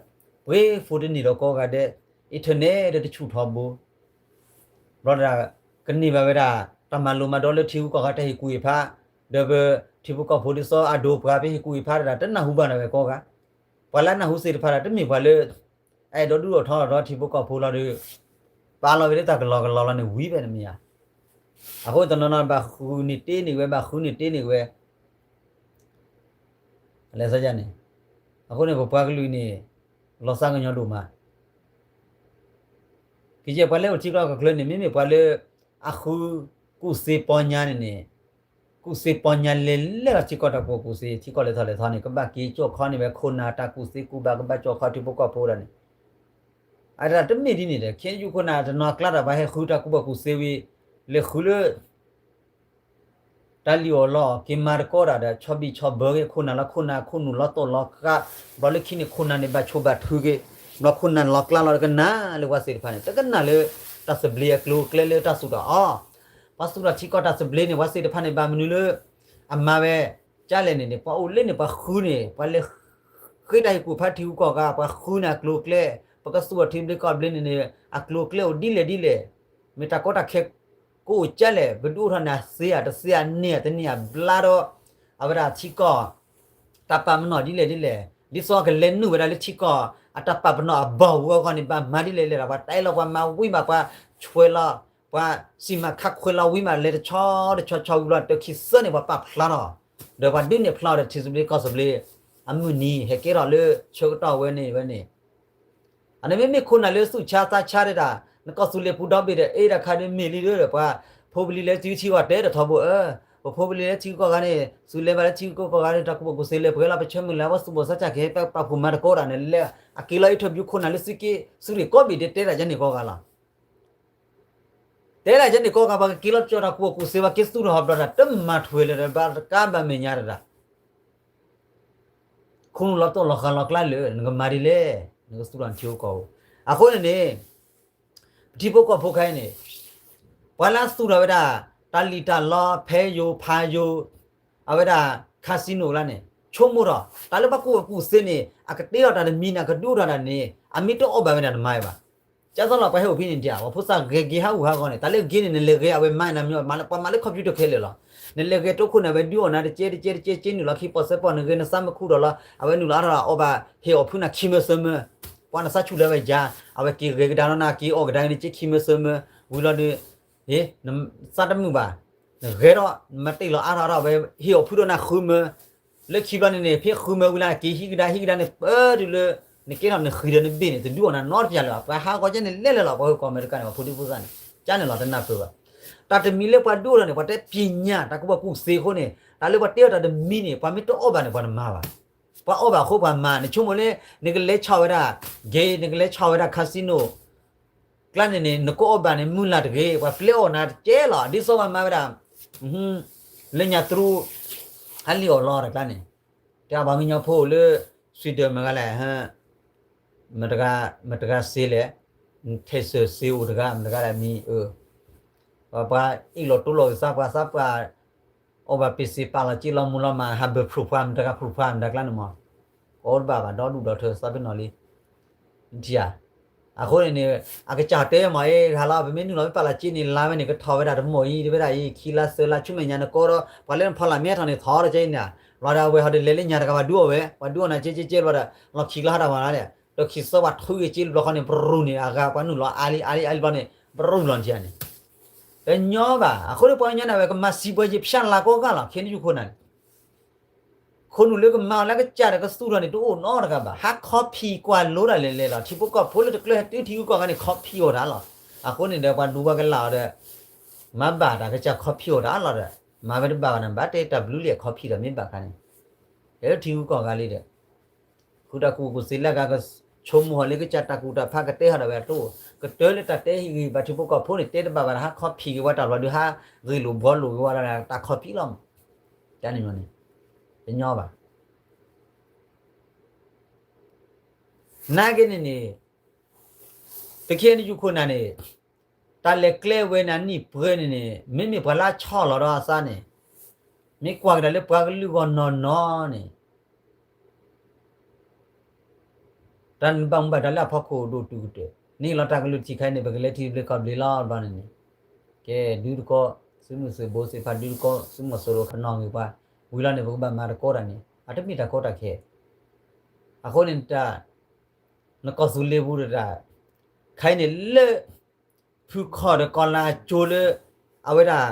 ပှ့ၤဖိတန့ၢ်ဒီးကိးဂၤဒဲး internet ဒီးတဆူၣ်ထီဘိ ဘျီဒၣ် ကန့ၢ်ဘၣ်ဝဲဒၣ် တၢ်မၤလိမၤဒိးလၢထံဂုၤကီၢ်ဂၤတၢ်ဟ့ၣ်ကူၣ်ဟ့ၣ်ဖး ဒီးပထံဖိကီၢ်ဖိဒ်သိးအဒိပှၤဖဲဟ့ၣ်ကူၣ်ဟ့ၣ်ဖးတၢ် တနၢ်ဟူဘၣ်န့ၣ်ဝဲကိးဂၤ ပှၤလၢအနၢ်ဟူသ့ၣ်တဖၣ်ဒီး တမ့ၢ်ပှၤလၢ အဲၣ်ဒိးဒုးအိၣ်ထီၣ်ဒီးထံဖိကီၢ်ဖိလီၤဒီး ပာ်လီၤဝဲလၢတၢ်ကလီကလီလီၤန့ၣ်ဝံၤဖဲန့ၣ်မ့ၢ်ဧါ. အဃိတနီၤနီၤဘၣ်ဃုန့ၢ်တ့န့ၢ်ဝဲ ဘၣ်ဃုန့ၢ်တ့န့ၢ်ဝဲ လဲၤသးယါန့ၣ် အဃိန့ၣ် ပပှၤကလုာ်န့ၣ် လီၤသးကညီၤဒိၣ်မး ကယဲၢ်ပှၤလၢအိၣ်ထံကီၢ်ကီၢ်ချၢန့ၣ် မ့မ့ၢ်ပှၤလၢ အဃုကူၣ်သ့ပီညါန့ၣ်န့ၣ် ကူၣ်သ့ပီညါလဲၤလဲၤလီၤထံကီၢ်တၢ်ကူၣ်ဘၣ်ကူၣ်သ့ ထံကီၢ်လဲၤထီၣ်လဲၤထီန့ၣ် ကဘၣ်က့ၤကၠီၣ်ခီန့ၢ်ဝဲခိၣ်နၢ်တၢ်ကူၣ်သ့ကူၣ်ဘၣ် ကဘၣ်ကၠီၣ်ခီထံဖိကီၢ်ဖိဒၣ်န့ၣ် အတၢ်တမ့ၢ်ဒ်န့ၣ်ဒီး ခဲအံၤယုၢ်ခိၣ်နၢ်တနီၤကျါဒီး ပှၤဟဲဃုတၢ်ကူၣ်ဘၣ်ကူၣ်သ့ဝံၤ လဲၤဃုလၢ တၢ်လံၣ်အီၣ်လီအီၣ် က့ၤမၤတကီတၢ်ဒီး ဆီဘံၣ်ဆီဘၢက့ၤခိၣ်နၢ်လီၤ ခိၣ်နၢ်ခိၣ်နူာ်လီၤတိာ်လီၤဃး ဘျီလၢခံန့ၣ် ခိၣ်နၢ်န့ၣ်ဘၣ်ဆိၣ်ဘၣ်ထုက့ၤ ဘျီခိၣ်နၢ်န့ၣ်လီၤကျါလီၤ တကနၣ်လၢပှၤသ့ၣ်တဖၣ်န့ၣ် တကနၣ်လၢ တၢ်သဘျ့အကျိၤအကျဲလၢတၢ်သူၣ်ထီၣ်အီၤ ပှၤသူၣ်ထီၣ်ထံကီၢ်တၢ်သဘျ့န့ၣ် ပှၤသ့ၣ်တဖၣ်န့ၣ် ဘၣ်မနုၤလၢ အမၤဝဲ ကလဲၣ်န့ၣ်န့ၣ် ပှၤအိၣ်လၢန့ၣ် ပှၤဃုန့ၣ် ပှၤလဲၤ ဃ့တၢ်ဟ့ၣ်ကူၣ်ဖးထံဂုၤကီၢ်ဂၤ ပှၤဃုန့ၣ်အကျိၤအကျဲ ပကသူၣ်ထီၣ်ထံသဘျ့ကီၢ်သဘျ့န့ၣ်န့ၣ် အကျိၤအကျဲအိၣ်ဒ်လဲၣ်ဒ်လဲၣ် မ့ၢ်တၢ်ကီတၢ်ခဲ ကအိၣ်ကလဲၣ် ပဒုးအိၣ်ထီၣ်န့ၣ် အသ့ဧါ တသ့ဧါ န့ၢ်ဧါ တန့ၢ်ဧါ ဘျါဒီး အဝဲဒၣ်ထံကီၢ် တၢ်ပာ်ပနီၣ်ဒ်လဲၣ်ဒ်လဲၣ် ဒ်သိးကလဲၤနုာ်ဝဲဒၣ်လၢထံကီၢ် အတၢ်ပာ်ပနီၣ်အဘီၣ်ဝဲအဂီၢ်န့ၣ် ဘၣ်မၤဒ်လဲၣ်လဲၣ်ဒီး ပှၤတဲလီၤပှၤမၤဝံၤမး ပှၤဆွဲလီၤ ပှၤစံၣ်မၤခးခွဲးလီၤဝံၤမး လဲၤတဆီတဆီဆီဝံၤလီၤ တခံသၢန့ၣ် ပှၤပာ်ဖျါထီၣ် ဒီးပှၤဒုးနဲၣ်ဖျါအီၤဒီးထံသဘျ့ကီၢ်သဘျ့ အမုၢ်နံၤဟဲကဲထီၣ်လၢဆၢကတီၢ်ဝဲန့ၣ်ဝဲန့ၣ် အန့ၣ်မ့မ့ၢ်ခိၣ်နၢ်လၢသူၣ်ဆါသးဆါဒၣ် နကီၢ်သူလ့ၤပူၤဒီဘ့ၣ်ဒီး အ့ဒၣ်ခါဒုးမ့ၢ်လံဒီး ပှၤဖိပလံၤလၢထံဂုၤကီၢ်ဂၤတဲတထီဘိဧၢ, ပဖိပလံၤလၢထံဂုၤကီၢ်ဂၤန့ၣ် သူလဲၤဘၣ်လၢထံဂုၤကီၢ်ဂၤန့ၣ် တၢ်ကူၣ်ဘၣ်ကူၣ်သ့လဲၤပှဲၤလီၤ ပဆၢမုၢ်လၢ် ပှၤသူၣ်ဘီၣ်သးစၢ်ကဟဲပာ်ဖှိၣ်မၤသကိးတၢ်န့ၣ် လၢအက့ၤလီၤအ့ထၢၣ်ဘျူးခိၣ်နၢ်လၢသုးက့ သုးရ့ၣ်ကိးဘ့ၣ်တဲတဲဒၣ်ယဲန့ၣ်ကိးဂၤလီၤ. တဲဒၣ်ယဲန့ၣ်ကိးဂၤ ပှၤကက့ၤလီၤကၠီတၢ်ကူၣ်ဘၣ်ကူၣ်သ့ ပှၤက့ၤသူၣ်ထီၣ်ဟီၣ်ဘျီတၢ် တမၤထွဲလၢၤဒီး ဘၣ်တကးဘၣ်မဲာ်ညါတဒၣ် ခိၣ်နူာ်လီၤတိၢ်လီၤဃာ်လီၤကျါလၢာ် နကမၤဒ်လဲၣ်, နကသူၣ်ထီၣ်နထံဂုၤကီၢ်ဂၤ. အဃိန့ၣ်န့ၣ် ပထံဖိကီၢ်ဖိခဲအံၤန့ၣ် ပှၤလၢအသူၣ်ထီၣ်ဝဲဒၣ် တၢ်လံၣ်တၢ်လီ ဖဲယိၤဖးယိၤ အဝဲဒၣ် casino လၢန့ၣ် ဆိကမိၣ်ထီၣ် တၢ်လၢပှၤကူၣ်ဘၣ်ကူၣ်သ့န့ၣ် အကတ့အီၣ်တၢ်တမံၤန့ၣ် အကဒုးအိၣ်ထီၣ်တၢ်န့ၣ် အမ့ၢ်တအီၣ်ဘၣ်ဝဲဒၣ်တမၤဝဲဘၣ်. ကၢ်သိးလီၤ ပှၤဟဲအိၣ်ဖဲန့ၣ်ဒံး ပှၤဖိသၣ်ဂဲၤက့ၤဟးဂူာ်ဟးဂီၤန့ၣ် တၢ်လၢဂ့ၤန့ၣ် နလဲၤဂဲၤအဝဲမၤနၤမ့ၢ် ပှၤမၤလၢ computer ခဲလၢာ်လီၤ. နလဲၤဂဲၤတိခိၣ်န့ၣ် အဝဲဒုးအိၣ်နၤတကဲတကဲတကဲ က့နုာ်လီၤခံပီၣ်စဲပီၣ် နဂဲၤနသးမုာ်ခုၣ်ဒီးလီၤ အဝဲနုာ်လီၤအါထီၣ်အီၣ်ဘၣ် ဟ့ၣ်အီၣ်ဖုနၤခံမၢစၢၤမၢ ပှၤနသးဆူၣ်လၢဝဲယၤ အဝဲက့ၤဂဲၤကဒါနီၢ်နၤက့ၤအီၣ်ကဒါန့ၣ် က့ခံမၢစၢၤမၢ ဝံၤလီၤဒီး နသးတမုာ်ဘၣ် နဂဲၤထီၣ် နမၤတ့ၢ်လီၤအါထီၣ်အါထီၣ် အဝဲဟ့ၣ်အီၣ်ဖုဒီးနၤဃုမၢ လၢခံဘျီန့ၣ်န့ၣ် ဖဲဃုမၢဝံၤလီၤ က့ၤဟံးကဒါဟံးကဒါန့ၣ် ပၢတုၤလၢ နကဲထီၣ်နဃံဒီးနဘ့ၣ်န့ၣ် တဒုးအိၣ်နၤနီတပျၢ်လၢၤဘၣ် ပှၤဟးဂီၤကဲန့ၣ်လဲၣ်လဲၣ်လီၤ ပှၤဟီၣ်ကီၢ်အမဲရကၤန့ၣ် ပှၤဖိဒံဖိသၣ်န့ၣ် ကန့ၣ်လီၤတနၢ်ပၢၢ်ဘၣ်. တၢ်တမံၤလၢပှၤဒုးအိၣ်ထီၣ်န့ၣ် ပှၤတဲပညၣ်တၢ်ကူၣ်ဘၣ်ကူၣ်သ့အဃိန့ၣ် တၢ်လၢပှၤတဲအီၣ်တၢ်တမံၤန့ၣ် ပှၤမ့ၢ်တအီၣ်ဘၣ်န့ၣ် ပှၤတမၤဘၣ်. ပှၤအီၣ်ဘၣ်အဃိပှၤမၤ နဆိကမိၣ်လၢ နကလဲၤဆီၣ်ဝဲဒၣ် game နကလဲၤဆီၣ်ဝဲဒၣ် casino ကျါန့ၣ်န့ၣ် နကအီၣ်ဘၣ်န့ၣ် မုၢ်လၢ်တဂ့ၤ ပှၤပျဲအီၣ်နၤတကဲလီၤ ဒ်သိးပှၤမၤဝဲဒၣ် လၢညါတရူး ဟးလံၣ်အီၣ်လီၤတကျါန့ၣ် တဲပှၤကညီဖိအိၣ်လၢ Sweden မတဂၤလဲၣ် မတဂၤစ့လဲၣ် ထဲစၢၤစ့အိၣ်တဂၤ မတဂၤလဲၣ်မံၤ ပှၤအ့ၣ်လိာ်တိလိာ်ကသး ပှၤသးပှၢ် အီၣ်ဘၣ်ပ့ၤစ့ပာ်လီၤက့လီၤမူလီၤမး ဟးဘၢၣ်ဖျိးဖှါ မတဂၤဖျိးဖှါ မတဂၤကျါန့ၣ်မး ကအီၣ်တဘၣ်ဘၣ် ဒီဒူၣ်ဒီထၢ သးပ့ၤနီၣ်လံ ထံဧါ. အဃိန့ၣ်န့ၣ် အကစၢ်တဲမးအံၤ တဟါလီၤ ပမ့ၢ်နုာ်လီၤမ့ၢ်ပာ်လီၤက့န့ၣ် လါဝဲန့ၣ် ကထီၣ်ဝဲဒၣ်တမီၢ်အံၤ တဝဲဒၣ်အံၤ ခံလါသၢလါ ဆူမဲာ်ညါနကီဒီး ပှၤလၢနဖီလာ်မ့ၢ်ထီၣ်န့ၣ် ထီၣ်ဒီးကဲအံၤန့ၣ် လီၤဒီးအဝဲဟီဒီးလဲၤလၢညါတဂၤ ပှၤဒုးအီၣ်ဝဲ ပှၤဒုးအီၣ်နၤက့က့က့ဘျီဒီး လီၢ်ခံကလီၤဟးတၢ်ဝဲလီၤဒီး ဒီးခံသီပှၤထုက့ၤက့ဘျီဃီန့ၣ် ပရူၢ်န့ၣ် အဂၤပှၤနုာ်လီၤအါလံအါလံအါလံဘျီန့ၣ် ပရူၢ်လီၤထံဧါန့ၣ် တညီဘၣ်. အဃိန့ၣ် ပှၤကညီန့ၣ် အဝဲကမၤစံးပှဲၤယံၤဖၠၣ်လၤကီကၢ်လီၤ ခဲန့ၣ်ယူၢ်ခိၣ်နၢ်န့ၣ် ခိၣ်နူာ်လၢကမၤအီၤလၢကစၢ်ဒီးကသူၣ်ထီၣ်န့ၣ် တအိၣ်နီတဂၤဘၣ်. ဟးခီဖံးကွၢ်လိတၢ်လဲၤလဲၤလီၤ. ထံဖိကီၢ်ဖိလၢတကျၢၤဟဲတုၤထံဂုၤကီၢ်ဂၤန့ၣ် ခီဖံးအီၤတၢ်လီၤ. အဃိန့ၣ်ဒီး ပှၤဒူပှၤကလာ်အီၤဒီး မၤဘၣ်တၢ်ကစၢ်ခီဖံးအီၤတၢ်လီၤဒီး မၤဝဲတဘၣ်ဘၣ်န့ၣ် ဘၣ်တဲတၢ်ဘျုးလံခီဖံးဒီးမ့ၢ်ဘၣ်ခါန့ၣ် ဟဲလၢထံဂုၤကီၢ်ဂၤလံဒီး ဃုတၢ်ကူၣ်ကူၣ်သ့လၢအဂၤကဆိကမိၣ်ဟီၣ်လၢကစၢ်တၢ်ကူၣ်တၢ်ဖးကတဲဟီၣ်ဒီးဝဲအတိၢ် ကတၢၢ်လၢတၢ်တဲဟ့ၣ်ဂံၢ်ဘါထံဖိကီၢ်ဖိန့ၣ် တဲတဘၣ်ဘၣ်ဒီး ဟးခီဖံးက့ၤဝဲတၢ်ဘျီဒုး ဟးဂ့ၢ်လိာ်ဘှီလိာ်က့ၤဝဲဒၣ်တၢ်ခီဖံးလီၤမး တၢ်န့ၣ်န့ၣ် တညီဘၣ်. နာ်က့န့ၣ်န့ၣ် ပခဲန့ၣ်ယူၢ်ခိၣ်နၢ်န့ၣ် တၢ်လဲၤကျဲဝဲန့ၣ်နံၣ်ပှဲၤန့ၣ်န့ၣ် မ့မ့ၢ်ပှၤလၢအဆီၣ်လီၤဒီးအသးန့ၣ် မ့ၢ်ကွၢ်ကဒါလၢပှၤကလုာ်ဂီၢ်နီၢ်နီၢ်န့ၣ် တၢ်နဘၣ်မူဘၣ်ဒါလၢအဖီခိၣ်ဒိၣ်တုာ်ကတၢၢ် န့ၢ်လီၤတၢ်ကလုၢ်ထံခါအံၤန့ၣ် ပကလဲၤထံဘျ့ကီၢ်ဘျ့လီၤဘျီန့ၣ်န့ၣ် ကဲဒုးတကီ သုးမုၢ်သုးဘိသ့ၣ်တဖၣ်ဒုးတကီ သုးမီၤစိရိၤခနီၣ်ဂ့ၤပှၤ ဝံၤလီၤန့ၣ် ပကဘၣ်မၤတကီတၢ်န့ၣ် အတမ့ၢ်တၢ်ကီတၢ်ခဲ အဃိန့ၣ်တၢ် နကီၢ်သူလ့ၤပူၤတၢ် ခါအံၤန့ၣ်လၢ ဖုခီၣ်ဒီးကီၢ်လၤကၠိလၢ အဝဲဒၣ်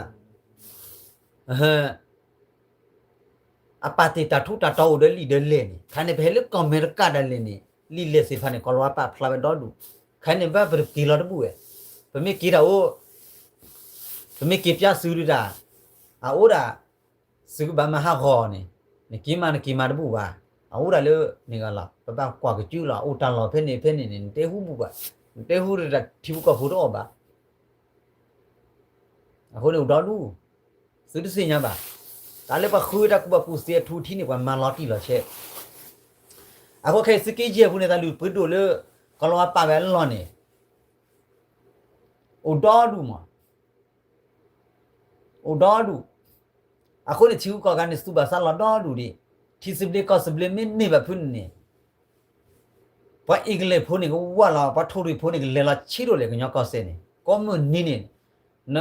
အပာ်တ့ၢ်တၢ်ထူးတၢ်တီၤအိၣ်ဒီးလံာ်ဒီးလဲၢ်န့ၣ် ခါန့ၣ်ပဟဲလၢကီၢ်အမဲရကၤဒၣ်လဲာ်န့ၣ် လံာ်လဲၢ်သ့ၣ်တဖၣ်န့ၣ် ကီၢ်လီၤဝါပာ်ဖျါဝဲဒီဒူၣ် ခါန့ၣ်ဘၣ်ပတက့ၤလီၤတဘူၣ်ဝဲ ပမ့ၢ်က့ၤတၢ်အိၣ် ပမ့ၢ်က့ၤပၠါစုဒုးတၢ် အအိၣ်ဒၣ် သုကဘၣ်မၤဟးဂီၤန့ၣ် နက့ၤမၤနက့ၤမၤတဘူၣ်ဘၣ် အအိၣ်ဒၣ်လၢန့ၣ်ဂၤလီၤ ပဘၣ်ကွၢ်ကစုလီၤ အိၣ်တၢ်လီၢ်ဖဲန့ၣ်ဖဲန့ၣ်န့ၣ် နတဲဟူဘူၣ်ဘၣ် နတဲဟူဒီးတၢ်ထံဖိကီၢ်ဖိတအီၣ်ဘၣ် အဃိန့ၣ်အိၣ်ဒီဒူၣ် သုတသ့ၣ်ညါဘၣ် တၢ်လၢပှၤဃုဝဲတၢ်ကူၣ်ဘၣ်ကူၣ်သ့အထူအထံးန့ၣ် ပှၤမၤလီၤတံၢ်လီၤဆဲး အဃိခဲအံၤသုးက့ယဲၢ်ပူၤန့ၣ် တၢ်လုၢ်ပှ့ၤဒိၣ်လၢ ကီၢ်လီၤဝါပာ်ဝဲအလီၢ်န့ၣ် အိၣ်ဒီဒူၣ်မး အိၣ်ဒီဒူၣ် အဃိန့ၣ် ထံဂုၤကီၢ်ဂၤန့ၣ် သူၣ်ဘၣ်သးလီၤဒီဒူၣ်ဒံး, ထံသဘျ့ကီၢ်သဘျ့မ့ၢ်န့ၢ်ဘၣ်ဖုန့ၣ်န့ၣ်, ပှၤအ့ကလဲၢ်ဖိန့ၣ်ကဝၢ်လီၤ, ပှၤထိၣ်ရံၣ်ဖိန့ၣ်ကလဲၤလီၤဆံးဒိၣ်လဲၣ် ကညီကီၢ်စဲၣ်န့ၣ် ကိးမုၢ်နံၤန့ၣ်, န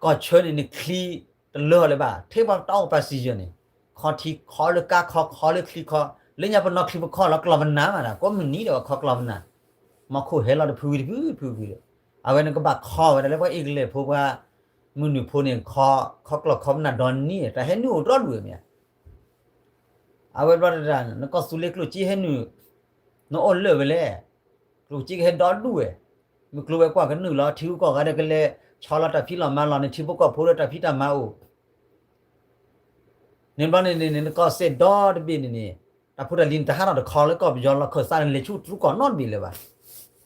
ကီၢ်ဆၢန့ၣ် နချံတလၢအီၤလၢၤဘၣ်, ထဲပှၤတၢ်အိၣ်ပာ်စံယၢၢ်န့ၣ်, ခီထံခီလၢကါခီခီလၢချံခီ, လၢညါပနီၢ်ချံပခီလီၤကျီၢ်ပနၢ်မးဒီး ကိးမုၢ်နံၤဒီးပခီကျီၢ်ပနၢ်, မီၢ်ခိၣ်ဟဲလီၤတဖုဝံၤတဖုဖုဝံၤဒီး, အဝဲန့ၣ်ကဘၣ်ခီဝဲဒၣ်လၢပှၤအ့ကလဲၢ်ဖိပှၤ မုၢ်နုာ်ဖိန့ၣ် ခီခီကျီၢ်ခီပနၢ်ဒီနံၤ တၢ်ဟဲနုာ်အိၣ်ဒီဒူၣ်ဝဲမ့ၢ်ဧါ. အဝဲဘျီတဒၣ် နကီၢ်သူလ့ၤကျိၣ်စ့ဟဲနုာ်, နအိၣ်လၢာ်ဝဲလဲၣ်, ကျိၣ်စ့ကဟဲဒီဒူၣ်ဝဲ, မုၢ်ကျိၤဝဲၤကွာ်ကနုာ်လီၤ ထံဂုၤကီၢ်ဂၤဒီးကလဲၤဆီလီၤတၢ်ဖံးလီၤမၤလီၤန့ၣ် ထံဖိကီၢ်ဖိဒီးတၢ်ဖံးတၢ်မၤအိၣ် န့ၣ်ဘျီန့ၣ်န့ၣ် နကီၢ်စဲၣ်ဒီတဘ့ၣ်န့ၣ်န့ၣ် တၢ်ဖိတၢ်လံၤန့ၣ် တဟးထီၣ်တခီလၢကီၢ်ပယီၤလီၤခၢၣ်သးန့ၣ် လဲၤဆူတရူးကီၢ်နီတဘ့ၣ်လၢၤဘၣ်.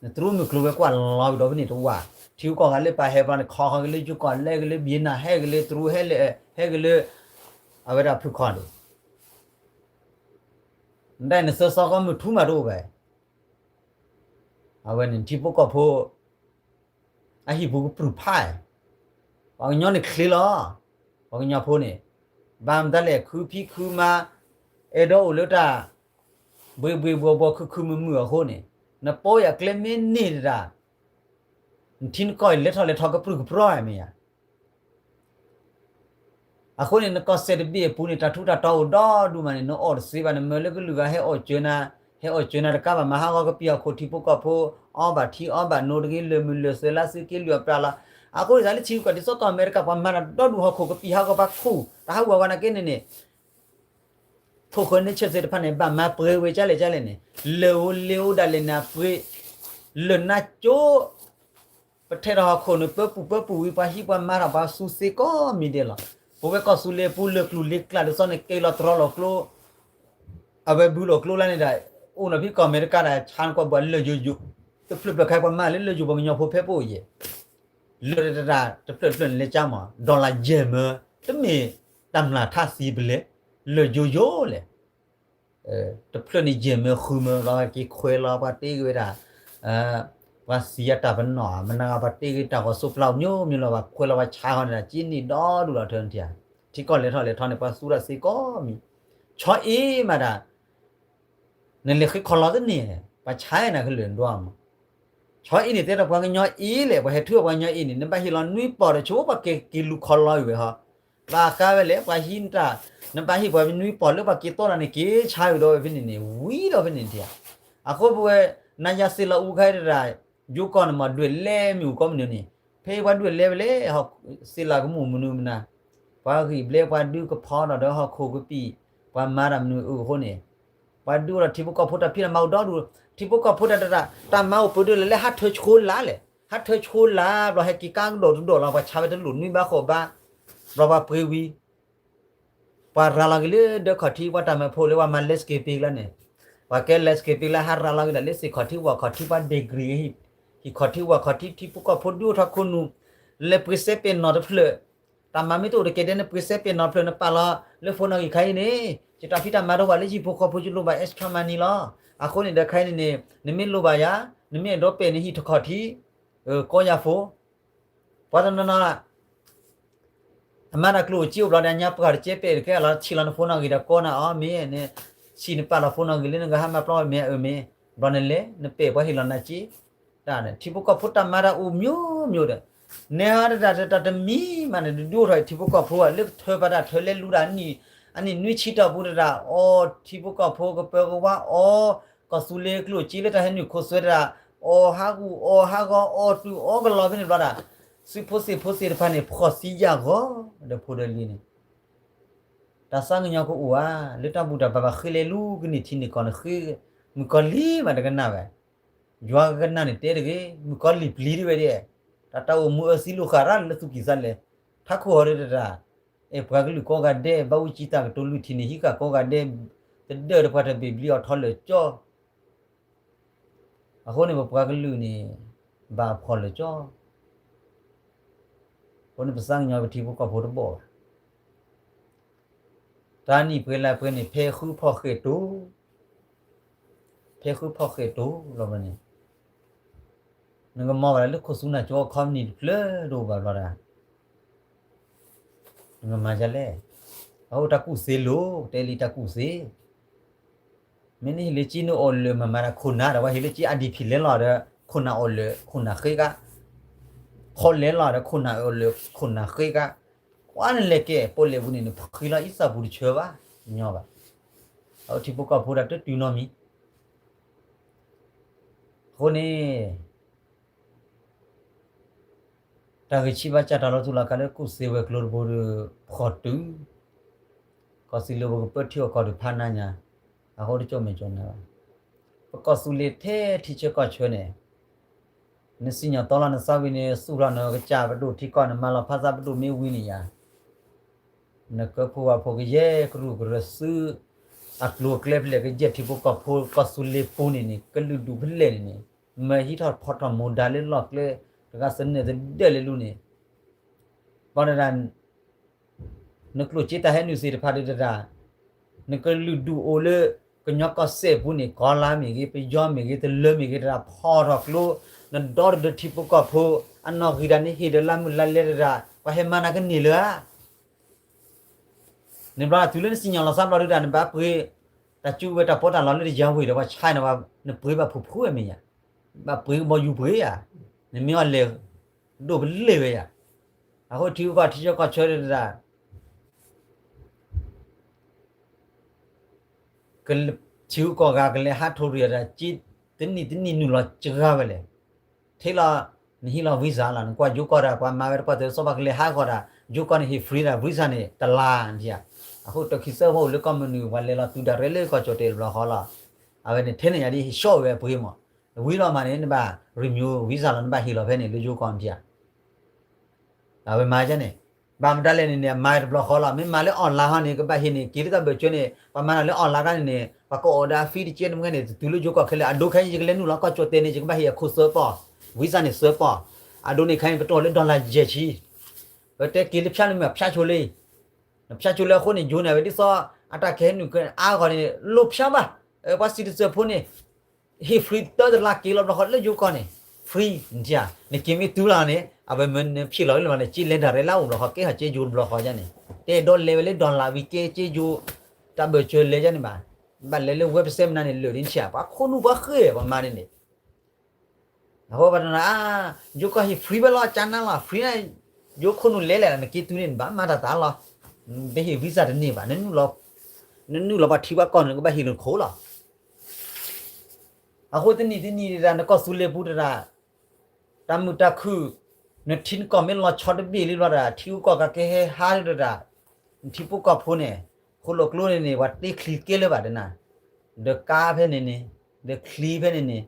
နတရူးမုၢ်ကျိၤဝဲၤကွာ်လီၤဝံၤဒီးဖဲန့ၣ်တဝၢ် ထံဂုၤကီၢ်ဂၤလၢပာ်ဟဲဘျီန့ၣ် ခီဃီၤက့ၤလၢယိၤကီၢ် လဲၤက့ၤလၢဘံနၢ် ဟဲက့ၤလၢ တရူးဟဲလၢ ဟဲက့ၤလၢ အဝဲဒၣ်ဖုၣ်ခီၣ်န့ၣ် နဒၣ်နသၢစီကီမုၢ်ထူမးတအိၣ်ဘၣ်. အဝဲန့ၣ်ထံဖိကီၢ်ဖိ အဟံၣ်ပူၤကပြုၢ်ဖး ပှၤကညီန့ၣ်ချ့လီၤ. ပှၤကညီဖိန့ၣ် ဘၣ်မတၤလဲၣ် ခုဖံးခုမၤ အဲၣ်ဒိးအိၣ်လၢတၢ် ဘှ့ဘှ့ဘှီဘှီခုခုမုာ်မုာ်အဃိန့ၣ် နပိာ်ယၤကျဲမ့ၢ်န့ၢ်တဒၣ် နထံနကီၢ်အံၤလဲၤထီၣ်လဲၤထီၣ်ကပြုၢ်ကပြီၢ်မ့ၢ်ဧါ. အဃိန့ၣ် နကီၢ်စဲၣ်တဘ့ၣ်အပူၤန့ၣ် တၢ်ထူးတၢ်တီၤအိၣ်ဒီဒူၣ်မးန့ၣ် နအီၣ်တသ့ဘၣ် နမၢလၢကလုာ်ဂၤဟဲအီၣ်စၢၤနၤ ဟဲအီၣ်စၢၤနၤတကးဘၣ် မၤဟးဂီၤကပံာ်ဟီၣ်ခိၣ်ထံဖိကီၢ်ဖိ အီဘၣ်ထံအီဘၣ်နိတဂ့ၤ လၢၢ်မုၢ်လၢၢ်သၢလါ သုးက့လွံၢ်အပြးလီၤ. အဃိန့ၣ် သးလၢထံဂုၤကီၢ်ဒ်သိးကီၢ်အမဲရကၤ ပှၤမၤတၢ်ဒီဒူၣ်ဟီၣ်ခိၣ်ကပံာ်ဟးဂီၤပှၤခိၣ် တၢ်ဟးဂူာ်ဟးဂီၤနာ်က့န့ၣ်န့ၣ် ထိၣ်ဃၢၤန့ၢ်ဆၢၣ်သ့ၣ်တဖၣ်န့ၣ် ဘၣ်မၤပှဲၤဝဲကၠါလဲၣ်ကၠါလဲၣ်န့ၣ် လၢၢ်ဧိၤလ့ၤဧိၤဒၣ်လဲာ်န့ၣ် အပှ့ၤ လၢၢ်နါကၠိ ပထဲထီၣ်ဟီၣ်ခိၣ်န့ၣ် ပၢပူၤပၢပူၤဝံၤ ပှၤဟံးပှၤမၤထီၣ်ပှၤသူစ့ကိးမံၤဒဲးလီၤ. ပဝဲကီၢ်သူလ့ၤပူၤလၢၢ်ကျူၢ်လ့ၤကျါဒ်သိးန့ၣ် က့ၤလီၤတြီလီၤကျိ အဝဲဘုလီၤကျိလၢန့ၣ်ဒီး အိၣ်နီၤဖဲကီၢ်အမဲရကၤဒီး ဆါနကွၢ်ဘၣ်လၢၢ်ယိယိ တဖျၢၣ်ဖျၢၣ်ခါပှၤမၤလၢလၢၢ်ယိၤပှၤကညီဖိဖဲပအိၣ်ယဲၢ် လၢၢ်တတၢ်တဖျၢၣ်တဖျၢၣ်န့ၣ် လဲၤကၠါမး dollar ယဲၢ်မၢ တမ့ၢ်တၢ်မျၢ်ထါသံပလဲၤ လၢၢ်ယိယိလဲၣ် တဖျၢၣ်န့ၣ်ယဲၢ်မၢဃုမၢ လီၤက့ၤခွဲးလီၤ ပှၤတ့ဂ့ၤဝဲဒၣ် ပှၤသံအတၢ်ပနီၣ် မနၤဂၤပှၤတ့ဂ့ၤတၢ်ဂီၤစိးပျၢ် မျိုးမျိုးလီၤ ပှၤခွဲးလီၤပှၤဆါဃီန့ၣ်ဒီး က့ၤန့ၢ်ဒီဒူၣ်လီၤထၢထံၣ်ဧါ ထံကီၢ်လဲၤထီၣ်လဲၤထီန့ၣ် ပှၤသူတၢ်စ့ကိးမံၤ ဆီအ့မးဒၣ် နလဲၤဃ့ခီလီၤတန့ၢ် ပှၤဆါနၤကလုာ်ဒွါမး ဆီအ့န့ၣ်တဲဒီးပှၤကညီအ့လဲၣ် ပှၤဟဲထုးပှၤကညီအ့န့ၣ် နဘၣ်ဟ့ၣ်လီၤနွံပီၢ်ဒီးဆိ ပှၤက့ၤက့ၤလူၤခီလီၤအံၤဝဲဟီ ဘၣ်ဃးဝဲလဲၣ် ပှၤဟံးတၢ် နဘၣ်ဟ့ၣ်ပှၤနွံပီၢ်လၢပှၤက့ၤသီတၢ်န့ၣ် က့ၤဆါဝံၤဒီးဝဲဖဲန့ၣ်န့ၣ် ဝံၤဒီးဖဲန့ၣ်ထံၣ်ဧါ အဃိပဝဲ နၤယၤစ့လီၤအူခါတဒၣ် ယိၤကီၢ်န့ၣ်မး ဒွဲၣ်လဲမ့ၢ်အူကီၢ်မနုၤန့ၣ် ဖဲပှၤဒွဲၣ်လဲဝဲလဲၣ် စ့လီၤကမူၣ်မနုၤမနၤ ပှၤဂံၢ်ဘျဲပှၤဒုးကဖီဒီးဒီးဟီၣ်ခိၣ်ကပံာ် ပှၤမၤတၢ်မနုၤအုးအဃိန့ၣ် ပှၤဒုးအိၣ်ဒီးထံဖိကီၢ်ဖိတၢ်ဖံးတၢ်မၤအိၣ်ဒီဒူၣ် ထံဖိကီၢ်ဖိတၢ်တၢ် တၢ်မၤအိၣ်ပၢဒၢးလၢလၢဟးထၢဆိလါလဲၣ် ဟးထၢဆိလါ ဘျီဟဲက့ၤကါကဒီးတဒီးလီၤ ပှၤဆါဝဲတလိၣ်နွံဘးဃိးဘး ဘျီပှၤပှ့ၤဝံၤ ပှၤရၤလီၤက့ၤလၢဒၢခီၣ်ထံး ပှၤတၢ်မၢဖိလၢပှၤမၤ landscaping လၢန့ၣ် ပှၤကဲ landscaping လၢဟးရၤလီၤက့ၤဒၣ်လၢစ့ၢ်ခီၣ်ထံးဝၣ်ခီၣ်ထံး ပှၤ degree ဟံၣ်ခီၣ်ထံးဝၣ်ခီၣ်ထံး ထံဖိကီၢ်ဖိဒုးအိၣ်ထီၣ်ခိၣ်နူာ် လဲၤပှ့ၤစဲပဲာ်နီၣ်တဖျၢၣ် တၢ်မၤမ့ၢ်တအိၣ်တကဲဒဲး နပှ့ၤစဲပဲာ်နီၣ်တဖျၢၣ် နပာ်လီၤလၢ phone နီၣ်ဂံၢ်ခါအံၤန့ၣ် ယတၢ်ဖံးတၢ်မၤတအိၣ်ဘၣ်လၢဟံၣ်ဖိဃီဖိ ယလိၣ်ဘၣ် extra money လီၤ. အဃိန့ၣ်ဒီးခါအံၤန့ၣ်န့ၣ် နမ့ၢ်လိၣ်ဘၣ်ယၤ နမ့ၢ်အဲၣ်ဒိးပဲာ်နဟံၣ်တခီၣ်ထံး ကိးယၤဖိ ပှၤတနီၤနီၤ အမၤတၢ်ကျိၣ်စ့အိၣ်ဘျီဒီး ညါပှၢ်တကဲပဲာ်တကဲလီၤ ထံၣ်လီၤန phone နီၣ်ဂံၢ်ဒီးကိးနၤအီၤ မ့ၢ်န့ၣ် ဆံၣ်နပာ်လီၤ phone နီၣ်ဂံၢ်လၢနကဟါမၢပျီဝဲမ့ၢ်အမ့ၢ် ဘျီနလဲၤ နပဲာ်ပှၤဟ့ၣ်လီၤနၤစ့ တၢ်န့ၣ် ထံဖိကီၢ်ဖိတၢ်မၤတၢ်အိၣ် မျိုးမျိုးဒီး နဲဟါတတၢ်တမံၤမးန့ၣ် ဒုးအိၣ်ထီၣ်ထံဖိကီၢ်ဖိဘၣ် လၢကထၢပာ်တၢ်ထၢလဲၤလူၤတၢ် အနံၣ်နွံဆံတီၢ်ပူၤတတၢ် အီထံဖိကီၢ်ဖိကပၢကဝါအီ ကီၢ်သူလ့ၤကျိၣ်စ့လၢတၢ်ဟဲနုာ်ခိၣ်သွဲတတၢ် အီၣ်ဟးဂူာ်အီၣ်ဟးဂီၤ အီၣ်တုၤအီကလီၤဖဲန့ၣ်ဘျီဒၣ် သုးဖိသ့ၣ်ဖိသ့ၣ်တဖၣ်န့ၣ် ဖှီၣ်သံယာ်ဂီၤ ဒီးဖိဒီးလံၤန့ၣ် တၢ်သးကညီၤကအိၣ်ဧါ လၢတၢ်ဘူၣ်တၢ်ဘါဘၣ်ဃ့လဲၤလူၤကန့ၢ်ထံန့ၢ်ကီၢ်န့ၣ်ဃ့ မုၣ်ကီၤလံၤမးတကနၣ်ဝဲ ယွၤကကနၣ်န့ၣ်တဲတဂ့ၤ မုၣ်ကီၤလံၤပျံၤတဝဲဒၣ် တၢ်တၢ်အိၣ်မူအၢသံလိာ်ဃာ်ရၣ်လၢသူၣ်ကံၢ်သးလဲ ထးခိၣ်ဟီၣ်ဒၣ်တတၢ် အဲၣ်ပှၤကလုာ်ကိးဂၤဒဲး ဘၣ်အူကၠံသးကတိၤလွံၢ်ထံၣ်န့ၣ် ဟံးဃာ်ကိးဂၤဒဲး တဒၢးဒီးပှၤတဘ့ၣ်ဘျံးအီၤထီလၢာ်ကၠီ အဃိန့ၣ် ပပှၤကလုာ်န့ၣ် ဘၣ်ဖှီၣ်လၢာ်ကၠီ အဃိန့ၣ် ပသးကညီၤပထံဖိကီၢ်ဖိတဘီၣ်ဘၣ်. တၢ်နံၣ်ပှဲၤလါပှဲၤန့ၣ် ဖဲဃုဖီၣ်ဃဲၣ်တိၤ ဖဲဃုဖီၣ်ဃဲၣ်တိၤလီၤဘၣ်န့ၣ် နကမၤဘၣ်လၢခိၣ်သူနၢ်ကၠိအခီပနံၣ်တဖျၢၣ်တအိၣ်ဘၣ်ဘျီဒၣ် နကမၤဒ်လဲၣ်. အအိၣ်တၢ်ကူၣ်သ့လိၤ တဲလံတၢ်ကူၣ်သ့ မ့ၢ်နဟ့ၣ်လၢကၠ့နအိၣ်လၢာ်မၤမၤဒၣ်ခိၣ်နၢ်ဒီး ပှၤဟ့ၣ်လၢကၠ့ အါဒံၣ်ဖံး လဲၤလီၤဒီး ခိၣ်နၢ်အိၣ်လၢာ် ခိၣ်နၢ်ဃ့ကါ ခီလဲၤလီၤဒီး ခိၣ်နၢ်အိၣ်လၢာ် ခိၣ်နၢ်ဃ့ကါ ကွၢ်နလဲၤကဲ ပီၣ်လဲၣ်ပူၤန့ၣ် နဖှံလီၤအံသၣ်ပူၤတဆၢဘၣ် ညီဘၣ်. အဝဲထံဖိကီၢ်ဖိဒၣ်တတုၤနီတမံၤ အဃိန့ၣ် တၢ်ဂ့ၢ်ဆံးဘၣ်စၢ်တၢ်လီၤတူာ်လီၤကာ်လၢကူၣ်သ့ဝဲၤကျိၤတဘိဒီး ဖှီၣ်တုၤ ကီၢ်သူလ့ၤပကပၢထံအီၣ်ကီၢ်ဒီးဖးနါညါ အဃိတကၠီၣ်မဲာ်ကၠီၣ်နါဘၣ်. ပကီၢ်သူလ့ၤထဲထံဆၢကီၢ်ဆၢန့ၣ် နစံၣ်ညီၣ်တီလီၤနသးဝံၤန့ၣ် သူၣ်ထီၣ်နကစၢ်ပဒိၣ်ထံကီၢ် နမၤလီၤဖးသးပဒိၣ်မ့ၢ်ဝံၤန့ၣ်ယၤ, နကၢဖှိၣ်ဝၣ်ဖှိၣ်ကယဲၢ်ကရူၢ်ကရၢစု အကျိၤအကျဲဖဲလဲၣ် ကယဲၢ်ထံဖိကီၢ်ဖိကီၢ်သူလ့ၤပူၤန့ၣ်န့ၣ် ကလုာ်ဒူၣ်ဖဲလဲၣ်န့ၣ်န့ၣ် မၢဟံးထီၣ်ဖီၣ်ထီၣ်မူဒါလၢလီၢ်ကျဲ တဂၤသနၢၣ်သဒၢလၢလူန့ၣ် ဘၣ်နဒၣ် နကျိၣ်စ့တၢ်ဟဲနုာ်သ့ၣ်တဖၣ်ဒ်တဒၣ်, နကလုာ်ဒူၣ်အိၣ်လၢ ကညီကီၢ်စဲၣ်ပူၤန့ၣ် ကီၤလါမ့ၢ်ဂ့ၤ ပယီၤမ့ၢ်ဂ့ၤ တလၢမ့ၢ်ဂ့ၤတဒၣ် ဖီၣ်ထီၣ်ကျိ, နဒီတဒၢထံဖိကီၢ်ဖိ, အနီၣ်ဂံၢ်ဒၣ်နဟ့ၣ်ဒီးလါမုၢ်လါလဲတဒၣ် ပှၤဟဲမၤနၤကန့ၢ်လၢၤဧါ. န့ၣ်ဘျီတုၤလၢနစံၣ်ညီၣ်လီၤသးဘျီဒုဒၣ် နဘၣ်ပှ့ၤ တၢ်စုကဝဲၤတၢ်ပီးတၢ်လီလၢတယၤဝ့ၢ်ဒီး ပှၤဆါန့ၣ် နပှ့ၤဘၣ်ဖုးဖုးဝဲမ့ၢ်ယၤ, ဘၣ်ပှ့ၤကဘီယူၤပှ့ၤယၤ, နမ့ၢ်အီၤလဲၤ ဒိၣ်ပလဲၢ်ဝဲယၤ, အဃိထံဂုၤကီၢ်ထံဆၢကီၢ်ဆၢတဒၣ် ထံဂုၤကီၢ်ဂၤကလဲၤဟးထိၣ်ရံၣ်အတၢ်က့ တနံၣ်တနံၣ်နုာ်လီၤစှၤဝဲလဲၣ်, ထဲလီၤ နဟ့ၣ်လီၤ visa လီၤ နကွၢ်ယိၤကီၢ်ဒၣ် ပှၤမၤဝဲတပှၢ်တၢၢ် စီၤပၤကလဲၤဟးဂီၤဒၣ် ယိၤကီၢ်န့ၣ်ဟ့ၣ် free ဒၣ် visa န့ၣ် တလါန့ၣ်ဧါ, အဃိတခံသၢဖီအိၣ်လၢကီၢ်မနုၤ ပှၤလဲၤလီၤတုၤဒၣ်ရဲၣ်လၢ ကီၢ်ကၠီၣ်တဲၣ်တဘျီဃီလီၤ, အဝဲန့ၣ်ထဲန့ၣ်ယၤဒ်ဟ့ၣ်ဆီၣ်ဝဲအပှ့ၤမး, ဝံၤလီၤမးန့ၣ် နဘၣ် renew visa လီၤ နဘၣ်ဟ့ၣ်လီၤဖဲန့ၣ် လၢယိၤကီၢ်န့ၣ်ဧါ အဝဲမၤန့ၣ်, ဘၣ်မတၤလဲၣ်န့ၣ်န့ၣ် မၤတဘျီဃီလီၤ, မ့ၢ်မၤလၢ online ဟီန့ၣ် ကဘၣ်ဟ့ၣ်န့ၣ် က့ၤလၢတၢ်ဘၢၣ်စၢၤန့ၣ် ပှၤမၤနၤလၢ online ခါန့ၣ်န့ၣ် ပှၤကအိၣ်ဒီးအ fee တကဲတမံၤန့ၣ် တတုၤလၢယိၤကီၢ်ခဲလၢာ်, အဒိခဲအံၤ ယကလဲၤနုာ်လီၤကီၢ်ကၠီၣ်တဲၣ်န့ၣ် ယကဘၣ်ဟ့ၣ်အခိၣ်သၢပီၢ်, visa န့ၣ်သၢပီၢ်, အဒိန့ၣ်ခဲအံၤ ပတီၢ်လၢ dollar ယဲၢ်ဆံ, ပတဲက့ၤလၢဖၠါလၢမ့ၢ်ဖၠါဆိလၢ နဖၠါဆိလၢအဃိန့ၣ် ယိၤန့ၣ် အဝဲဒ်သိး အတၢ်ကဟဲနုာ်အါဂီၢ်န့ၣ် လိၣ်ဖၠါဘၣ်, ပှၤ citizen ဖိန့ၣ် ဟ့ၣ် free တၢတလါက့ၤလီၤဘျီဃီလၢယိၤကီၢ်န့ၣ် free နထံၣ်ဧါ, နက့ၤမ့ၢ်တုၤလီၤန့ၣ် အဝဲမၢနဖံးလီၤလၢမးန့ၣ် က့ၤလဲၤဒၣ်ရဲၣ်လၢအအိၣ်ဘျီဃီ ကဲထီၣ်က့ၤယိၤတဘျီဃီန့ၣ်, တဲဒီးလဲၤဝဲလၢ dollar ဝံၤက့ၤက့ၤယိၤ တၢ်ဘၢၣ်စၢၤလဲၤန့ၣ်ဘၣ်, ဘၣ်လဲၤလၢ website မနုၤန့ၣ် လၢာ်ဒ်နထံၣ်ဧါ, ပှၤခိၣ်နူာ်ပှၤဃ့ၢ်ပှၤမၤန့ၣ်န့ၣ် အဃိပှၤတနီၤ ယိၤကီၢ်ဟ့ၣ် free ဝဲလီၤ ကၠါနါလီၤ free န့ၣ်, ယိၤခိၣ်နူာ်လဲၤလဲၣ် နက့ၤတုၤန့ၣ် နဘၣ်မၤတၢ်သးလီၤ, နတဟ့ၣ် visa တန့ၢ်ဘၣ်, နနုာ်လီၤပှၤထံပှၤကီၢ်န့ၣ် နကဘၣ်ဟ့ၣ်လီၤခိၣ်လီၤ. အဃိတနံၣ်တနံၣ်ဒၣ် နကီၢ်သူလ့ၤပူၤတဒၣ် တၢ်မုာ်တၢ်ခုၣ် နထံနကီၢ်မ့ၢ်လီၤဆီတဘ့ၣ်လံဘျီဒၣ် ထံဂုၤကီၢ်ဂၤကဟဲဟးဒၣ် နထံဖိကီၢ်ဖိန့ၣ် ဃိၣ်လိာ်ကျိန့ၣ်န့ၣ် ပှၤတ့ချံကဲလၢၤဘၣ်တနၤ, ဒီးကါဖဲန့ၣ်န့ၣ် ဒီးချံဖဲန့ၣ်န့ၣ်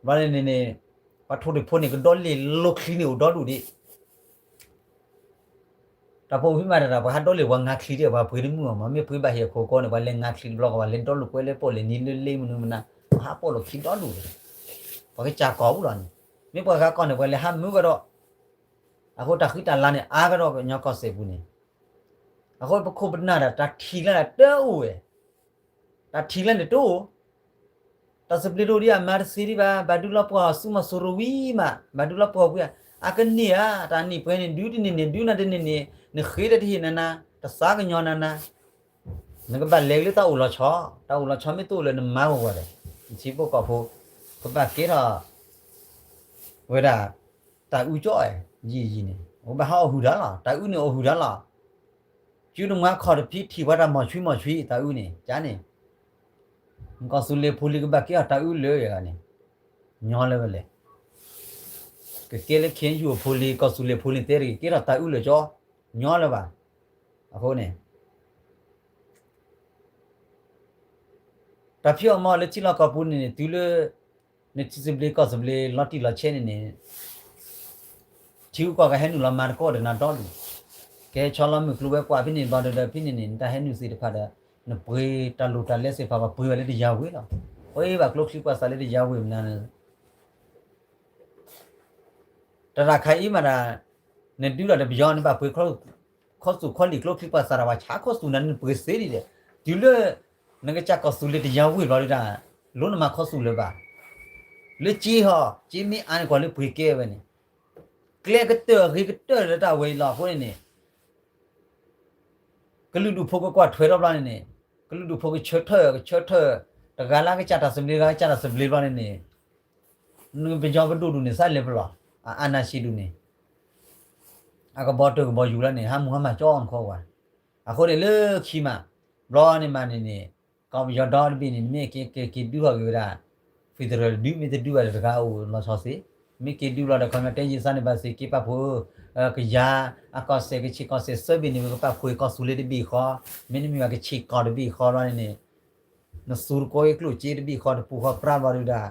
ဘျီန့ၣ်န့ၣ် ပှၤထိၣ်ဒံၣ်ဖိန့ၣ် ကဒီလ့ၣ်လိချံန့ၣ်အိၣ်ဒီဒူၣ်ဒံး တၢ်ဖိဖံးမၤတၢ် ပှၤဟးဒီလ့ၣ်ပှၤငါချံဒံး ပှၤပှ့ၤတမုာ်အီၤမး မ့ၢ်ပှ့ၤဘၣ်ဟ့ၣ်အခိၣ်ဃိန့ၣ် ပှၤလဲၤငါချံတဘျီဃီ ပှၤလဲၤဒီလိာ်ကွဲလၢပီၣ်လဲၣ်နံၤလၢလ့မနုၤမနုၤ ပှၤဟးပိာ်လိာ်ခံဒီဒူၣ် ပှၤကစၢ်ကီၢ်ပူၤလီၤန့ၣ် မ့ၢ်ပှၤဂၤကီၢ်န့ၣ် ပှၤလဲၤဟးမုာ်ကဒီး အဃိတၢ်ဃံတၢ်လၤန့ၣ် အါကဒီးကညီကီၢ်စဲၣ်ပူၤန့ၣ် အဃိပခိၣ်ပနၢ်ဒၣ် တၢ်ထံၣ်လၢတအိၣ်ဝဲ တၢ်ထံၣ်လၢန့ၣ်တအိၣ် တၢ်သဘျ့ဒိၣ်ဒံးအမၤတသ့ဒံးဘၣ် ဘၣ်ဒုးလီၤပှီၢ်ဆူမီၤစိရိၤဝံၤမး ဘၣ်ဒုးလီၤပှီၢ်ဝံၤ အကန့ၢ်ဧါ တၢ်နံၣ်ပှဲၤန့ၣ် ဒုးတန့ၢ်န့ၣ် ဒုးနၤတန့ၢ်န့ၣ် နဃ့တၢ်တဟ့ၣ်နၤနၤ တသးကညီၤနၤနၤ နကဘၣ်လဲၤလၢတၢ်အိၣ်လီၤဆီ တၢ်အိၣ်လီၤဆီမ့ၢ်တအိၣ်လၢနမၤဝဲဝဲဒီး နထံဖိကီၢ်ဖိ ကဘၣ်ကဲထီၣ် ဝဲဒၣ် တၢ်အုကၠီအဲၣ် ယံာ်ယံာ်န့ၣ် ကဘၣ်ဟးအီၣ်ဟုၣ်တၢ်လီၤ တၢ်အုန့ၣ်အီၣ်ဟုၣ်တၢ်လီၤ စုနမွါခီၣ်တဖံထံၣ်ပှၤတၢ်မီၢ်ဆွံမီၢ်ဆွံ တၢ်အုန့ၣ် ကန့ၣ် ကီၢ်သူလ့ၤဖိလံၤကဘၣ်ကဲအီၤတၢ်အုလၢာ်န့ၣ် ညီလၢၤဝဲလဲၣ် ကကဲလၢ ခ့ၣ်အဲၣ်ယူၣ် အဖိလံၤ ကီၢ်သူလ့ၤဖိလံၤတဲတဂ့ၤ ကဲထီၣ်တၢ်အုလၢာ်ကၠီ ညီလၢၤဘၣ် အဃိန့ၣ် တၢ်ဖံးအီၣ်မၤအီၣ်လၢထံလီၢ်ကီၢ်ပူၤန့ၣ်န့ၣ် တုၤလၢ နထံသဘျ့ကီၢ်သဘျ့လီၤတံၢ်လီၤဆဲးန့ၣ်န့ၣ် ထံဂုၤကီၢ်ဂၤဟဲနုာ်လီၤမၤသကိးဒီးနၤဒီဒူၣ် ကဟဲဆီလီၤမုၢ်ကျိၤဝဲၤကွာ်ဖဲန့ၣ် ဘၣ်ဒီးဒီးဖဲန့ၣ်န့ၣ် နတၢ်ဟဲနုာ်သ့ၣ်တဖၣ်ဒီး နပှ့ၤတၢ်လိၣ်တၢ်လဲသ့ၣ်တဖၣ် ပှၤပှ့ၤဝဲလၢတယၤဝ့ၢ်လီၤ ပှ့ၤဘၣ်ကျိချံပှၤသးလၢတယၤဝ့ၢ်မနုၤန့ၣ် တၢ်တခါအံၤမးဒၣ် နဒုးဒီးတပယီၤ နဘၣ်ပှ့ၤခီၣ်သူၣ်ခီၣ်လံၢ်ကျိချံပှၤသးဒီး ပှၤဆါခီၣ်သူၣ်နၤ နပှ့ၤသ့ဒ်လဲၣ် တုၤလၢ နကစၢ်ကီၢ်သူလ့ၤတယၤဝ့ၢ်ဘျီဒၣ် လိၣ်နမၤခီၣ်သူၣ်လၢၤဘၣ် လၢက့ဟီ က့မ့ၢ်အါန့ၢ်ကွၢ်လၢပှ့ၤကဲဝဲန့ၣ် ကျဲကတၢၢ်အဂ့ၤကတၢၢ်လၢတၢ်ဝဲအံၤလီၤအဃိန့ၣ်န့ၣ် ကလုာ်ဒူၣ်ဖိကကွၢ်ထွဲထီၣ်ဘျီန့ၣ်န့ၣ် ကလုာ်ဒူၣ်ဖိကဆၢထၢၣ် ကဆၢထၢၣ် တဂၤလၢကစၢ်တၢ်သဘျ့ တဂၤလၢကစၢ်တၢ်သဘျ့ဘျီန့ၣ်န့ၣ် နပယီၤပဒိၣ်ဒူၣ်န့ၣ် သးလဲၤပလီၢ် အအနၢ်ဆံးဒူၣ်န့ၣ် အကဘီတၢၢ်ကဘီယူၤလီၤန့ၣ် ဟးမူဟါမၢ်ကၠီအီၤနခီဝဲ အဃိန့ၣ်လၢခံမး ဘျီန့ၣ်မးန့ၣ်န့ၣ် ကီၢ်ပယီၤဒီတဘ့ၣ်န့ၣ် မ့ၢ်က့ၤက့ၤက့ၤဒုးထီၣ်က့ၤဝဲဒၣ် federal ဒုး မ့ၢ်တဒုးဘၣ်ဒီးတဂၤအိၣ်လီၤဆီသ့ မ့ၢ်က့ၤဒုးလီၤဒီး ခီပညီတဲယံာ်သးန့ၣ် ဘၣ်သ့ၣ်က့ၤပာ်ဖှိၣ် ကယၤ အကီၢ်စဲၣ် ကဆ့ၣ်ကီၢ်စဲၣ်သၢဘ့ၣ်န့ၣ် ဝဲကပာ်ဖှိၣ်ကီၢ်သူလ့ၤတဘ့ၣ်ဃီ မ့တမ့ၢ်ဘၣ်ကဆ့ၣ်ကီၢ်တဘ့ၣ်ဃီလီၤန့ၣ်န့ၣ် နသူတကိးအံၤကျိၣ်စ့တဘ့ၣ်ဃီတပူၤဃီပြးဘျီဒုးဒၣ်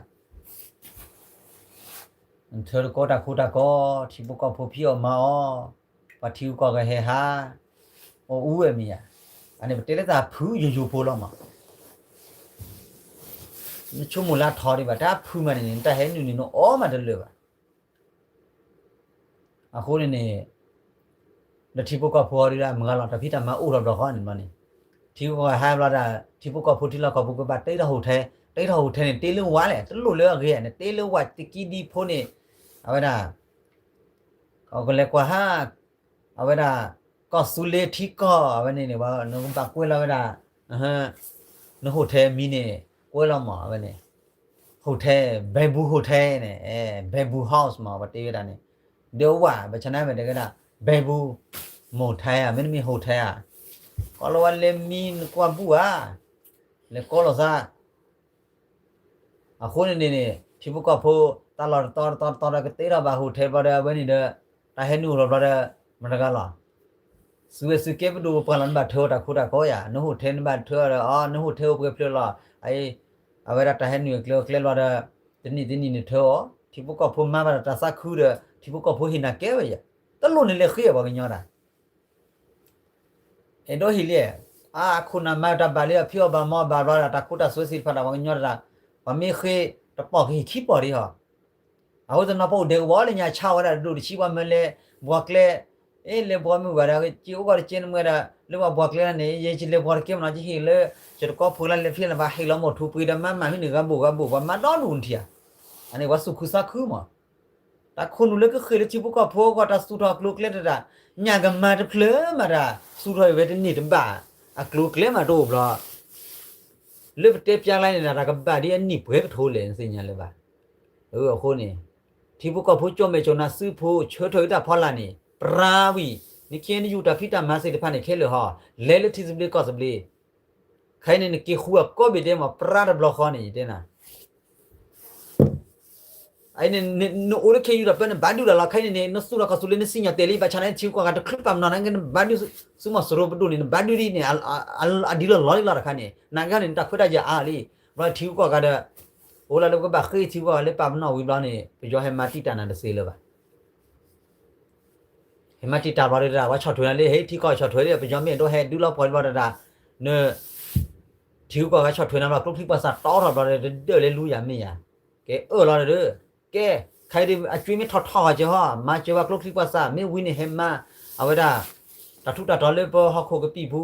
နထၢတကိးတၢ်ခိတၢ်ကိး, ထံဖိကီၢ်ဖိဖံးအီၣ်မၤအီၣ်, ပှၤထံဂုၤကီၢ်ဂၤဟဲဟး, အိၣ်အူဝဲမ့ၢ်ဧါ. အန့ၣ်ပတဲလၢတၢ်ဖုယိာ်ယိာ်ဖိလီၤမး. နဆိကမိၣ်လၢထီဒံးဘၣ်, တၢ်ဖုမးန့ၣ်န့ၣ် နတၢ်ဟဲနုာ်န့ၣ် နအီၣ်မးတလၢာ်ဘၣ်. အဃိန့ၣ်န့ၣ် လၢထံဖိကီၢ်ဖိအီၤဒုးဒၣ်မုၢ်ဂၤလီၤ တၢ်ဖံးတၢ်မၤအိၣ်ထီၣ်ဘျီဃီန့ၣ်ဘျီန့ၣ်, ထံဖိကီၢ်ဂၤဟးဘျီဒၣ် ထံဖိကီၢ်ဖိထံလီၢ်ကီၢ်ပူၤကဘၣ်တ့ထီၣ် hotel, တ့ထီၣ် hotel န့ၣ် တ့လၢဝါလဲၣ်, တလိၣ်လၢအဂ့ၤဧါန့ၣ် တ့လၢဝါတကံဒံဖိန့ၣ်, အဝဲဒၣ် ကလဲၤကွၢ်ဟး အဝဲဒၣ် ကီၢ်သူလ့ၤထံကီၢ် အဝဲန့ၣ်န့ၣ် နကဘၣ်ကွဲးလီၤဝဲဒၣ် န hotel မံၤန့ၣ် ကွဲးလီၤမး အဝဲန့ၣ် hotel, bamboo hotel န့ၣ် bamboo house မး ပှၤတ့ဝဲဒၣ်န့ၣ်, ဒီးဝဲ ပဆနၢ်မ့ၢ်တဲဝဲဒၣ် bamboo motel ဧါ မ့တမ့ၢ် hotel ဧါ, ကီၢ်လီၤဝဲလဲၤမံနကွၢ်ဘူၣ်ဧါ, လဲၤကီလီၤသး အဃိန့ၣ်န့ၣ်န့ၣ် ထံဖိကီၢ်ဖိ တၢ်လီၢ်တတီတတီတတီဒီးကတ့ထီၣ်ဘၣ် hotel ဘျီဒီး အဝဲန့ၣ်ဒီး တၢ်ဟဲနုာ်အိၣ်ထီၣ်ဘျီဒီး မတၤတဂၤလီၤ. သုဝဲသုကဲပဒိၣ်ပပှၢ်လီၤ နဘၣ်ထၢအီၤတၢ်ခိတၢ်ကိးယၤ, န hotel နဘၣ်ထၢအီၤဒီး အီ န hotel အိၣ်ပှဲၤဖျၢၣ်လီၤ. အဝဲဒၣ်တၢ်ဟဲနုာ်အကျဲအကျဲဘျီဒီး တနံၣ်တနံၣ်နထၢအီၤ, ထံဖိကီၢ်ဖိမၤဘၣ်ဒီးတၢ်သးခုဒီး ထံဖိကီၢ်ဖိဟ့ၣ်နၤကဲဝဲယၤ, တလိၣ်န့ၣ်လဲၤဃ့အပှၤကညီတၢ် အဲၣ်ဒိးဟ့ၣ်လံ, အခိၣ်နၢ်မၤတၢ်ဘၣ်လံ အဖံးအီၣ်ဘၣ်မၤအီၣ်ဘၣ်ဘျီဒီး တၢ်ခိတၢ်သွဲသ့ၣ်တဖၣ်ဒီး ပှၤကညီတၢ်, ပှၤမ့ၢ်ဃ့တပီၢ်ကဟ့ၣ်ခံပီၢ်ဒံးဟီ, အဃိသတးဒီး ပအိၣ်ဒဲးကဝီၤလၢညါ ဆါဝဲဒၣ်တဒိၣ်တဆံ ပှၤမၢလဲၤဘှီကျဲ, အ့ လဲၤဘှီမုၢ်ဘၣ်ဒီး က့ၤအိၣ်ဂီၢ်တကဲနမ့ၢ်ဒီး လၢပှၤဘှီကျဲန့ၣ် ယဲယလဲၤဘှီတကဲမနီၤ ယဟ့ၣ်လၢ ယတကီဖိလၢလဲၤဖဲလၢၤဘၣ် ဟ့ၣ်လီၤမိၢ်ထူပှ့ၤဒီး မၤမၤမ့ၢ်န့ၣ် ဂၤဘိၣ်ဂၤဘိၣ် ပှၤမၤဒီဒူၣ်နထံၣ်ဧါ, အန့ၣ်ပှၤသူၣ်ခုသးခုမး တၢ်ခိၣ်နူာ်လၢကဃ့ၢ်လၢထံဖိကီၢ်ဖိအဂီၢ် တၢ်သူၣ်ထီၣ်အကျိၤအကျဲတဒၣ်, ညၣ်ကမၤတဖျၢၣ်မးတၢ် သူၣ်ထီၣ်အံၤဝဲတန့ၢ်တဘၣ်, အကျိၤအကျဲမးတအိၣ်ဘျီ, လၢပတဲပျါလၢန့ၣ် တၢ်ကဘၣ်ဒ်အနံၣ်ပှဲၤကထိလဲၣ် နသ့ၣ်ညါလၢၤဘၣ်. အဃိန့ၣ် ထံဖိကီၢ်ဖိကၠီၣ်မဲာ်ကၠီၣ်နါသုးဖိ ဆၢထၢၣ်အတၢ်ဖီလာ်န့ၣ် ပြါဝံၤ, နခ့နယူၢ်တၢ်ဖံးတၢ်မၤသ့ၣ်တဖၣ်န့ၣ် ခဲလၢာ်ဟီ, လဲၤလၢထံသဘျ့ကီၢ်သဘျ့ ခဲအံၤန့ၣ် နက့ၤဃူအကိးဘ့ၣ်ဒဲးမး ပြါတဘျီဃီန့ၣ် ယတဲနၤ, အန့ၣ် နအိၣ်လၢခ့ယူၢ်တၢ်ပၢန့ၣ် ဘၣ်ဒုးတၢ်လီၤ. ခဲအံၤန့ၣ်န့ၣ် နသူၣ်ထီၣ်ခီၣ်သူလ့ၤ နစံၣ်ညီၣ်တဲာ်လံ ဘၣ်ဆၣ်န့ၣ် ထံဂုၤကီၢ်ဂၤတချုးပာ်ပနီၣ်နၤ နဘၣ်ဒုး, သုးမီၤစိရိၤပဒိၣ်န့ၣ် နဘၣ်ဒုးဒ်န့ၣ် အဒ်လီၢ်လီၤလံလီၤတခါန့ၣ် နကဲန့ၣ် နတၢ်ခွဲးတၢ်ယာ်အါလံ. ဘျီထံဂုၤကီၢ်ဂၤဒီး အိၣ်လၢလၢပကဘၣ်ဃ့ထံဂုၤကီၢ်ဂၤလၢပာ်ပနီၣ်ဝံၤဘျီန့ၣ် ပယီၤဟဲမၤတံာ်တာ်နၤတသ့လၢၤဘၣ်. ဟဲမၤတံာ်တာ်ဘျီဒီး ပှၤဆီၣ်ထွဲနၤလၢ ဟဲထံကီၢ်ဆီၣ်ထွဲလံ ပယီၤမ့ၢ်အဲၣ်ဒိးဟဲဒုးလီၤပှီၢ်ဘျီဒီး န ထံဂုၤကီၢ်ဂၤဆီၣ်ထွဲနၤဘျီ ကျိချံပှၤသၣ်တီထီၣ်ဘျီဒီး တဒၢးလၢလူယၤမ့ၢ်ယၤ, ကဲအၢၣ်လီၤဒီး ကဲ ခဲအံၤဒ်အကၠွ့မ့ၢ်ထီၣ်ထီၣ်ဂီၤကၢဟီ မၤစၢၤပှၤကျိချံပှၤသၣ် မ့ၢ်ဝံၤန့ၣ်ဟဲမၤ အဝဲဒၣ် တၢ်ထူးတၢ်တီၤလၢပဟီၣ်ခိၣ်ကပံာ်ပူ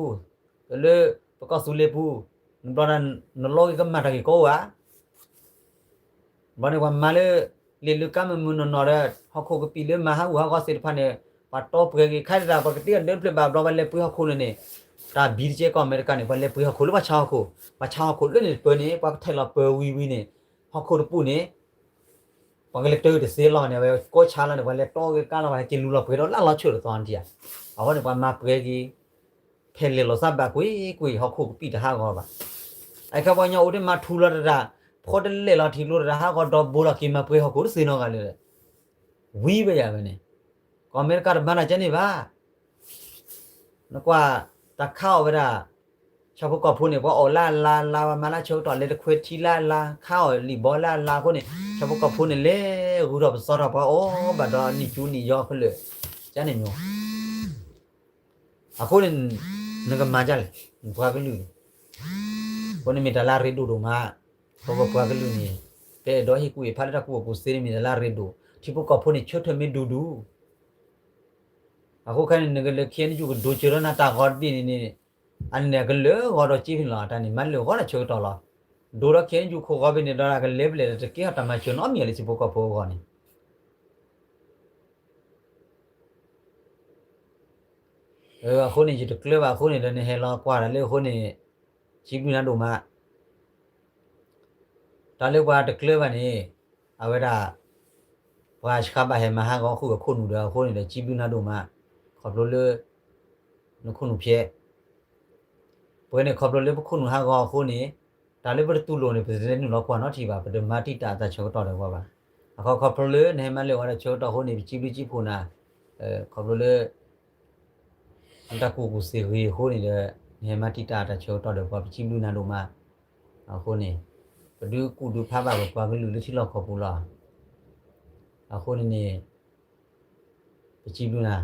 ၤ, လၢပကီၢ်သူလ့ၤပူၤ, နဘျီဒီး နလီၤဂ့ၤကမၣ်တၢ်ဂ့ၢ်ကီဧါ ဘျီန့ၣ် ပှၤမၤလၢ လ့ၣ်လၢကါမုၢ်မုၢ်နီၢ်နီၢ်ဒီး ဟီၣ်ခိၣ်ကပံာ်လၢမၤဟးဂူာ်ဟးဂီၤသ့ၣ်တဖၣ်န့ၣ် ပှၤတီပှဲၤဂ့ၤ ခဲအံၤဒၣ် ပှၤကတ့အဒၢးတဖျၢၣ်ဘၣ်ဘျီ ပှၤလဲၤပှ့ၤဟီၣ်ခိၣ်န့ၣ်န့ၣ်, တၢ်ဘံတကဲကီၢ်အမဲရကၤန့ၣ် ပှၤလဲၤပှ့ၤဟီၣ်ခိၣ်လၢပှၤဆါဟီၣ်ခိၣ်, ပှၤဆါဟီၣ်ခိၣ်လၢန့ၣ်ပၢၤန့ၣ် ပှၤကထဲးလီၤပၢၤဝံၤဝံၤန့ၣ်, ဟီၣ်ခိၣ်တပူၤန့ၣ် ပှၤကလဲၤတၢတသ့လီၤန့ၣ် အဝဲကိးဆါလီၤန့ၣ် ပှၤလဲၤတီဂ့ၤကါလီၤ ပှၤဟဲက့ၤလူလီၤပှဲၤဒီးလၢလီၤဆၢၣ်တသီနထံၣ်ဧါ. အဃိန့ၣ် ပှၤမၤပှဲၤက့ၤ ဖဲလဲၤလီၤသးဘၣ်ကွ့ၢ်ကွ့ၢ် ဟီၣ်ခိၣ်ကပံာ်တဟးဂီၤဘၣ်. အခဲပှၤကညီအိၣ်တ့ၢ်မၤထူလီၤတဒၣ်, ဖီတလဲၣ်လီၤထံကျိတဒၣ် ဟးဂီၤဒီဘိလီၤ က့ၤမၤပှဲၤဟီၣ်ခိၣ်တသ့နီတဂၤလၢၤ. ဝံၤဝဲယၤဝဲန့ၣ်, ကီၢ်အမဲရကၤတမၤတၢ်ကဲန့ၣ်ဘၣ်. နကွၢ် တၢ်ခးအီၣ်ဝဲဒၣ် ဆၣ်ဖိကီၢ်ဖိန့ၣ် ပှၤအီၣ်လၢအလါလါ ပှၤမၤလၢဆၢကတီၢ် လဲၤတခွဲးထံလၢအလါ ခးအီၣ်လံာ်ဘီလၢအလါအဃိန့ၣ် ဆၣ်ဖိကီၢ်ဖိန့ၣ် လဲၤဂုာ်ထီၣ်ပသီထီၣ် ပှၤအီၣ်ဘၣ်ဒီးနံၣ်ကၠူနံၣ်ယီဖဲလဲၣ်, ကန့ၣ်မ့ၢ် အဃိန့ၣ် နကမၤဒ်လဲၣ် နပှၤကလုာ်န့ၣ်, အဃိန့ၣ်မ့ၢ်တၢ်လၢအရ့ဒိၣ်ဒိၣ်မး, ပပှၤကလုာ်န့ၣ် ပအဲၣ်ဒိးဟ့ၣ်ကူၣ်ဟ့ၣ်ဖးလၢတၢ်ကူၣ်ဘၣ်ကူၣ်သ့န့ၣ်မ့ၢ်တၢ်လၢအရ့ဒိၣ်, ထံဖိကီၢ်ဖိန့ၣ် ဆၢထၢၣ်မ့ၢ်ဒူဒူ အဃိခဲန့ၣ် နကလၢ ခဲအံၤနယူၢ်ကဒိကၢၤဒီးနၤတၢ်ဂီၤတဘ့ၣ်န့ၣ်န့ၣ်, အန့ၣ်ကလၢဂီၤဒီးက့ဖဲန့ၣ်လီၤ, တၢ်န့ၣ်မၤလၢာ်ဂီၤဒီးဆၢကတီၢ်လီၤ. ဒိဒီးခဲအံၤနယူၢ်ခိၣ်ဂီၤဘ့ၣ်န့ၣ်ဒီး ကလဲၤဖဲလဲၣ်ဒီးတကဲထီၣ်တၢ်မၤစၢၤနီတမံၤလၢထံဖိကီၢ်ဖိအဂီၢ်န့ၣ် အဃိန့ၣ် ယတကျၢၤဘၣ်အဃိန့ၣ်ဒီး နဟဲလီၤကွၢ်တၢ်လၢအဃိန့ၣ် စံးဘျုးနၤဒိၣ်မး, တၢ်လၢပှၤတကျၢၤဘၣ်န့ၣ် အဝဲဒၣ် ပှၤဆှါဘၣ်ဟဲမၤဟးဂီၤဃုာ်အခိၣ်နူာ်ဒီးအဃိန့ၣ်ဒီး စံးဘျုးနၤဒိၣ်မး, ခီဖျိလၢ နခိၣ်နူာ်ဖျဲး ပဝဲန့ၣ်ခီဖျိလၢပခိၣ်နူာ်ဟးဂီၤအဃိန့ၣ်, တၢ်လၢပတတူၢ်လိာ်န့ၣ် ပတလဲၤနုာ်လီၤကွၢ်နီတထံၣ်ဘၣ်, ပတမၤတံာ်တာ်အတၢ်ဆၢကတီၢ်ဒီးပှၤဘၣ်. အခီခီဖျိလၢနဟဲမၤလၢာ်ဝဲဒၣ်ဆၢကတီၢ်အဃိန့ၣ် ပစံးဘျုးစံးဖှိၣ်နၤ, ခီဖျိလၢ နတၢ်ကူၣ်ဘၣ်ကူၣ်သ့ဂ့ၤအဃိန့ၣ်ဒီး နဟဲမၤတံာ်တာ်အတၢ်ဆၢကတီၢ်ဒီးပှၤ ပစံးဘျုးနၤဒိၣ်မး. အဃိန့ၣ် ပဒုးကူၣ်ဒုးဖးဘၣ်ပပှၤကလုာ်လၢထံလီၢ်ကီၢ်ပူၤလီၤ. အဃိန့ၣ်န့ၣ် ပစံးဘျုးနၤ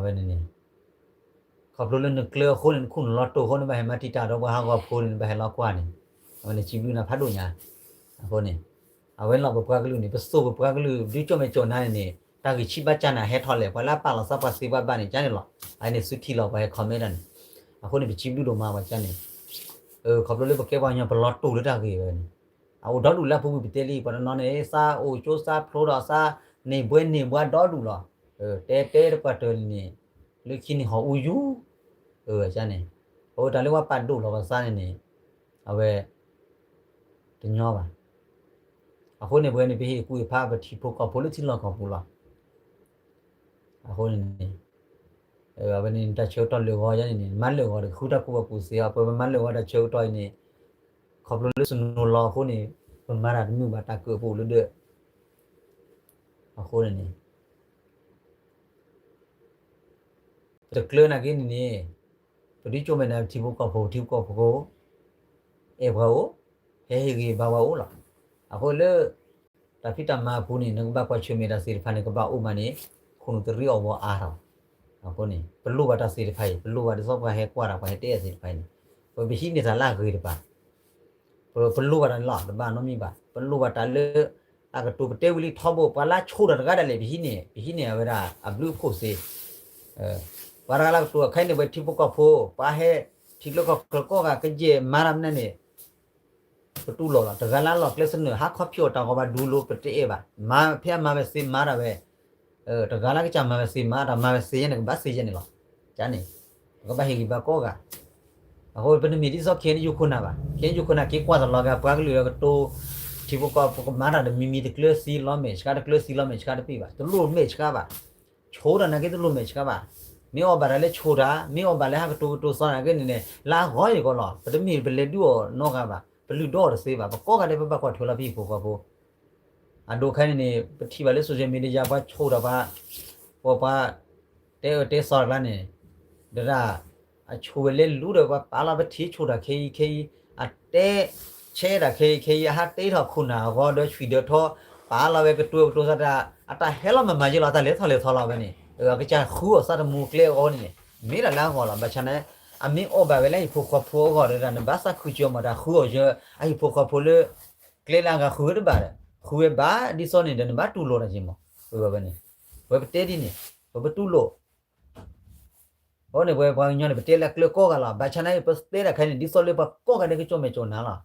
ဝဲန့ၣ်န့ၣ် ခီဖျိလၢနကျၢၤအဃိန့ၣ် နခူၣ်နလီၤတိာ်အဃိန့ၣ် ဘၣ်ဟဲမၤတံာ်တာ်ဒီးပှၤဟးဂီၤဖိန့ၣ် နဘၣ်ဟဲလီၤကွၢ်န့ၣ် အဝဲန့ၣ်စံးဘျုးနၤဖးဒိၣ်ညါ. အဃိန့ၣ် အဝဲန့ၣ်လီၤပပှၤကလုာ်န့ၣ် ပစိာ်ပပှၤကလုာ် ဒုးကၠီၣ်မဲာ်ကၠီၣ်နါန့ၣ်န့ၣ် တၢ်ဂံၢ်ဆံးဘၣ်ကၢ်နၤဟဲထီၣ်လဲၣ် ပှၤလၢအပာ်လီၤသးပှၤသ့ပှၤဘၣ်န့ၣ် ကန့ၣ်လီၤ. အန့ၣ်သုထံၣ်လီၤပှၤဟဲ comment တၢ်န့ၣ် အဃိန့ၣ် ပစံးဘျုးဒိၣ်မးပှၤကန့ၣ် ခီဖျိလၢပကဲပှၤကညီပလီၤတိာ်လၢတၢ်ဂ့ၢ်ဝဲန့ၣ် အအိၣ်ဒီဒူၣ်လၢအပူၤကွံာ်ပတဲလံ ပှၤတနီၤန့ၣ် သးအိၣ်ကၠိသးဖျိဒီးသးန့ၢ်ဘှဲန့ၢ်ဘှါဒီဒူၣ်လီၤ. တဲတဲတပှၤတၢၢ်န့ၣ်န့ၣ် လၢခံန့ၣ်ဟီၣ်အူယူၤ န့ၣ် အဝဲတၢ်လၢပှၤပာ်ဒိၣ်လီၤပသးန့ၣ်န့ၣ် အဝဲ တညီဘၣ်. အဃိန့ၣ် ပဝဲန့ၣ် ပဟ့ၣ်ကူၣ်ဟ့ၣ်ဖးပထံဖိကီၢ်ဖိလၢထံလီၢ်ကီၢ်ပူၤလီၤ. အဃိန့ၣ် အဝဲန့ၣ်တၢ်ဆၢကတီၢ်လၢာ်ဂီၤယါန့ၣ်န့ၣ် မၤလၢာ်ဂီၤဒီး ဃုတၢ်ကူၣ်ဘၣ်ကူၣ်သ့အီၤ ပမၤလၢာ်ဂီၤတၢ်ဆၢကတီၢ်အံၤန့ၣ် ခီဖျိလၢ snow လီၤအဃိန့ၣ် ပမၤတၢ်တမုာ်ဘၣ်တၢ်ကၢၢ်ပူၤလၢဒၢး အဃိန့ၣ်န့ၣ် ပတကျၢၤနာ်က့န့ၣ်န့ၣ် ပဒုးကၠိၣ်မဲာ်နၤ ပထံဖိကီၢ်ဖိ ပထံဖိကီၢ်ဖိ အဲၣ်ပှၤအိၣ်, ဟဲဟ့ၣ်ဂံၢ်ဘါပှၤအိၣ်လီၤ. အဃိလၢ တၢ်ဖံးတၢ်မၤအပူၤန့ၣ် နကဘၣ်ကွၢ်ဆၢၣ်မဲာ်တၢ်သ့ၣ်တဖၣ်န့ၣ် ကဘၣ်အိၣ်မးန့ၣ် ခိၣ်နူာ်တရံးအီၣ်ဝီအါထီၣ်. အဃိန့ၣ် ပလိၣ်ဘၣ်တၢ်သ့ၣ်တဖၣ်အံၤ ပလိၣ်ဘၣ်ဒ်သိးပှၤဟဲကွၢ်တၢ် ပှၤဟဲတဲအသ့ၣ်တဖၣ်အံၤန့ၣ် ပပဟံးန့ၢ်တၢ်လၢအဂ့ၤတဖၣ် ပ ပလိၣ်ဘၣ်တၢ်လီၤ တဘၣ်နီတမံၤဘၣ် ပလိၣ်ဘၣ်တၢ်လၢ အကတိၤပတဲဝံၤလံထီဘိ ပှၤလၢအဆိၣ်တၢ်တဂၤဒၣ်လဲာ် ပဟံးန့ၢ် ပဟံးန့ၢ်အဝဲဒၣ်အဘျုးအဖှိၣ်စ့ ပှၤတဂၤလၢကတိၤအခါန့ၣ် ပထံဖိကီၢ်ဖိ ပှၤဟဲထံချၢကီၢ်ချၢကီၢ်ဂၤ ကယဲၢ်မၤတၢ်မနုၤန့ၣ် ပတူၢ်လိာ်လီၤ. တဂၤလၢအလီၢ်ကျဲသနၢၣ် ဟးခီဖျိတၢ်ဂီၤဘၣ်ဒူလိၤ ပတအဲၣ်ဘၣ်. မၤဖဲအမၤဝဲစ့မၤတၢ်ဝဲ တဂၤလၢကစၢ်မၤဝဲစ့မၤ တၢ်မၤဝဲစ့ယဲန့ၣ် ကဘၣ်စ့ယဲန့ၣ်လီၤ. ကန့ၣ် ပကဘၣ်ဟ့ၣ်ဂံၢ်ဘါကိးဂၤ အဃိပတမ့ၢ်ဒ်သိး ခ့ယုၢ်ခိၣ်နၢ်ဘၣ်. ခ့ယုၢ်ခိၣ်နၢ်က့ၤကွၢ်တလီၤဂာ် ပှၤကလုာ်အကတိၤ ထံဖိကီၢ်ဖိ ပကမၤတၢ်တမံၤမံၤ တကျၢၤသံလီၤမဲာ်ဆှး တကျၢၤသံလီၤမဲာ်ဆှးတပ့ၢ်ဘၣ်. တလိၣ်မဲာ်ဆှးဘၣ်. ဆိၣ်တၢ်နာ်က့တလိၣ်မဲာ်ဆှးဘၣ်. မ့ၢ်အီၣ်ဘၣ်တၢ်လၢဆိၣ်တၢ် မ့ၢ်အီၣ်ဘၣ်လၢဟးကတိၤကတိၤသီနာ်က့န့ၣ်န့ၣ် လၢအဂီၢ်အံၤကီးလီၤ. ပတမ့ၢ်ပလဲၤဒုးအီၣ်နီတဂၤဘၣ်. ပလုၢ်ဒိၣ်အီၣ်တသ့ဘၣ်. ပကိးဂၤဒဲး ပဘၣ်ကွၢ်ထွဲလီၤပဟံၣ်ဖိဃီဖိ အဒိခါန့ၣ်န့ၣ် ပထံၣ်ဘၣ်လၢ social media ပှၤဆိၣ်တၢ်ပှၤ ပှၤ ပှၤတဲအၢတဲသီတကျါန့ၣ် ဒဒၣ် အဆိၣ်ဝဲလဲၤလူၤဒီး ပှၤပာ်လီၤပထံဆိၣ်တၢ်ခဲအံၤခဲအံၤ အတဲဆဲးတၢ်ခဲအံၤခဲအံၤ အဟးတဲထီၣ်ခိၣ်နၢ်အဂီၢ် ဒီးဆွံၣ်ဒီးထီ ပာ်လီၤဝဲကတိၤကတိၤသးတၢ် အတၢ်ဟဲလီၤမၤမၤယဲလီၤ အတၢ်လဲၤထီၣ်လဲၤထီလီၤဝဲန့ၣ် အကစၢ်ဃုအီၣ်သးတမူကျဲအဂီၢ်န့ၣ်န့ၣ် မ့ၢ်တၢ်လၢအဂီၢ်လီၤ. ဘၣ်ဆၣ်န့ၣ် အမ့ၢ်အီၣ်ဘၣ်ဝဲလၢဟံၣ်ဖိဃီဖိအဂီၢ်ဒီး နဘၣ်သးခုစၢၤမး တၢ်ဃုအီၣ်ယဲ အဟံၣ်ဖိဃီဖိလၢ ကျဲလၢအဂၤဃုဝဲတဘၣ်ဒီး ဃုဝဲဘၣ်ဒ်သိးန့ၣ်ဒီး နဘၣ်တူၢ်လိာ်တၢ်က့ၤမး ဝဲန့ၣ် ပဝဲပတဲဒ်န့ၣ် ပပတူၢ်လိာ် အဃိန့ၣ် ပဝဲပှၤကညီန့ၣ် ပတဲလၢအကျၢၤကိးဂၤလီၤ. ဘၣ်ဆၣ်န့ၣ် ပတဲတၢ်ခဲအံၤန့ၣ် ဒ်သိးလၢပှၤကိးဂၤဒဲးကကၠီၣ်မဲာ်ကၠီၣ်နါလီၤ.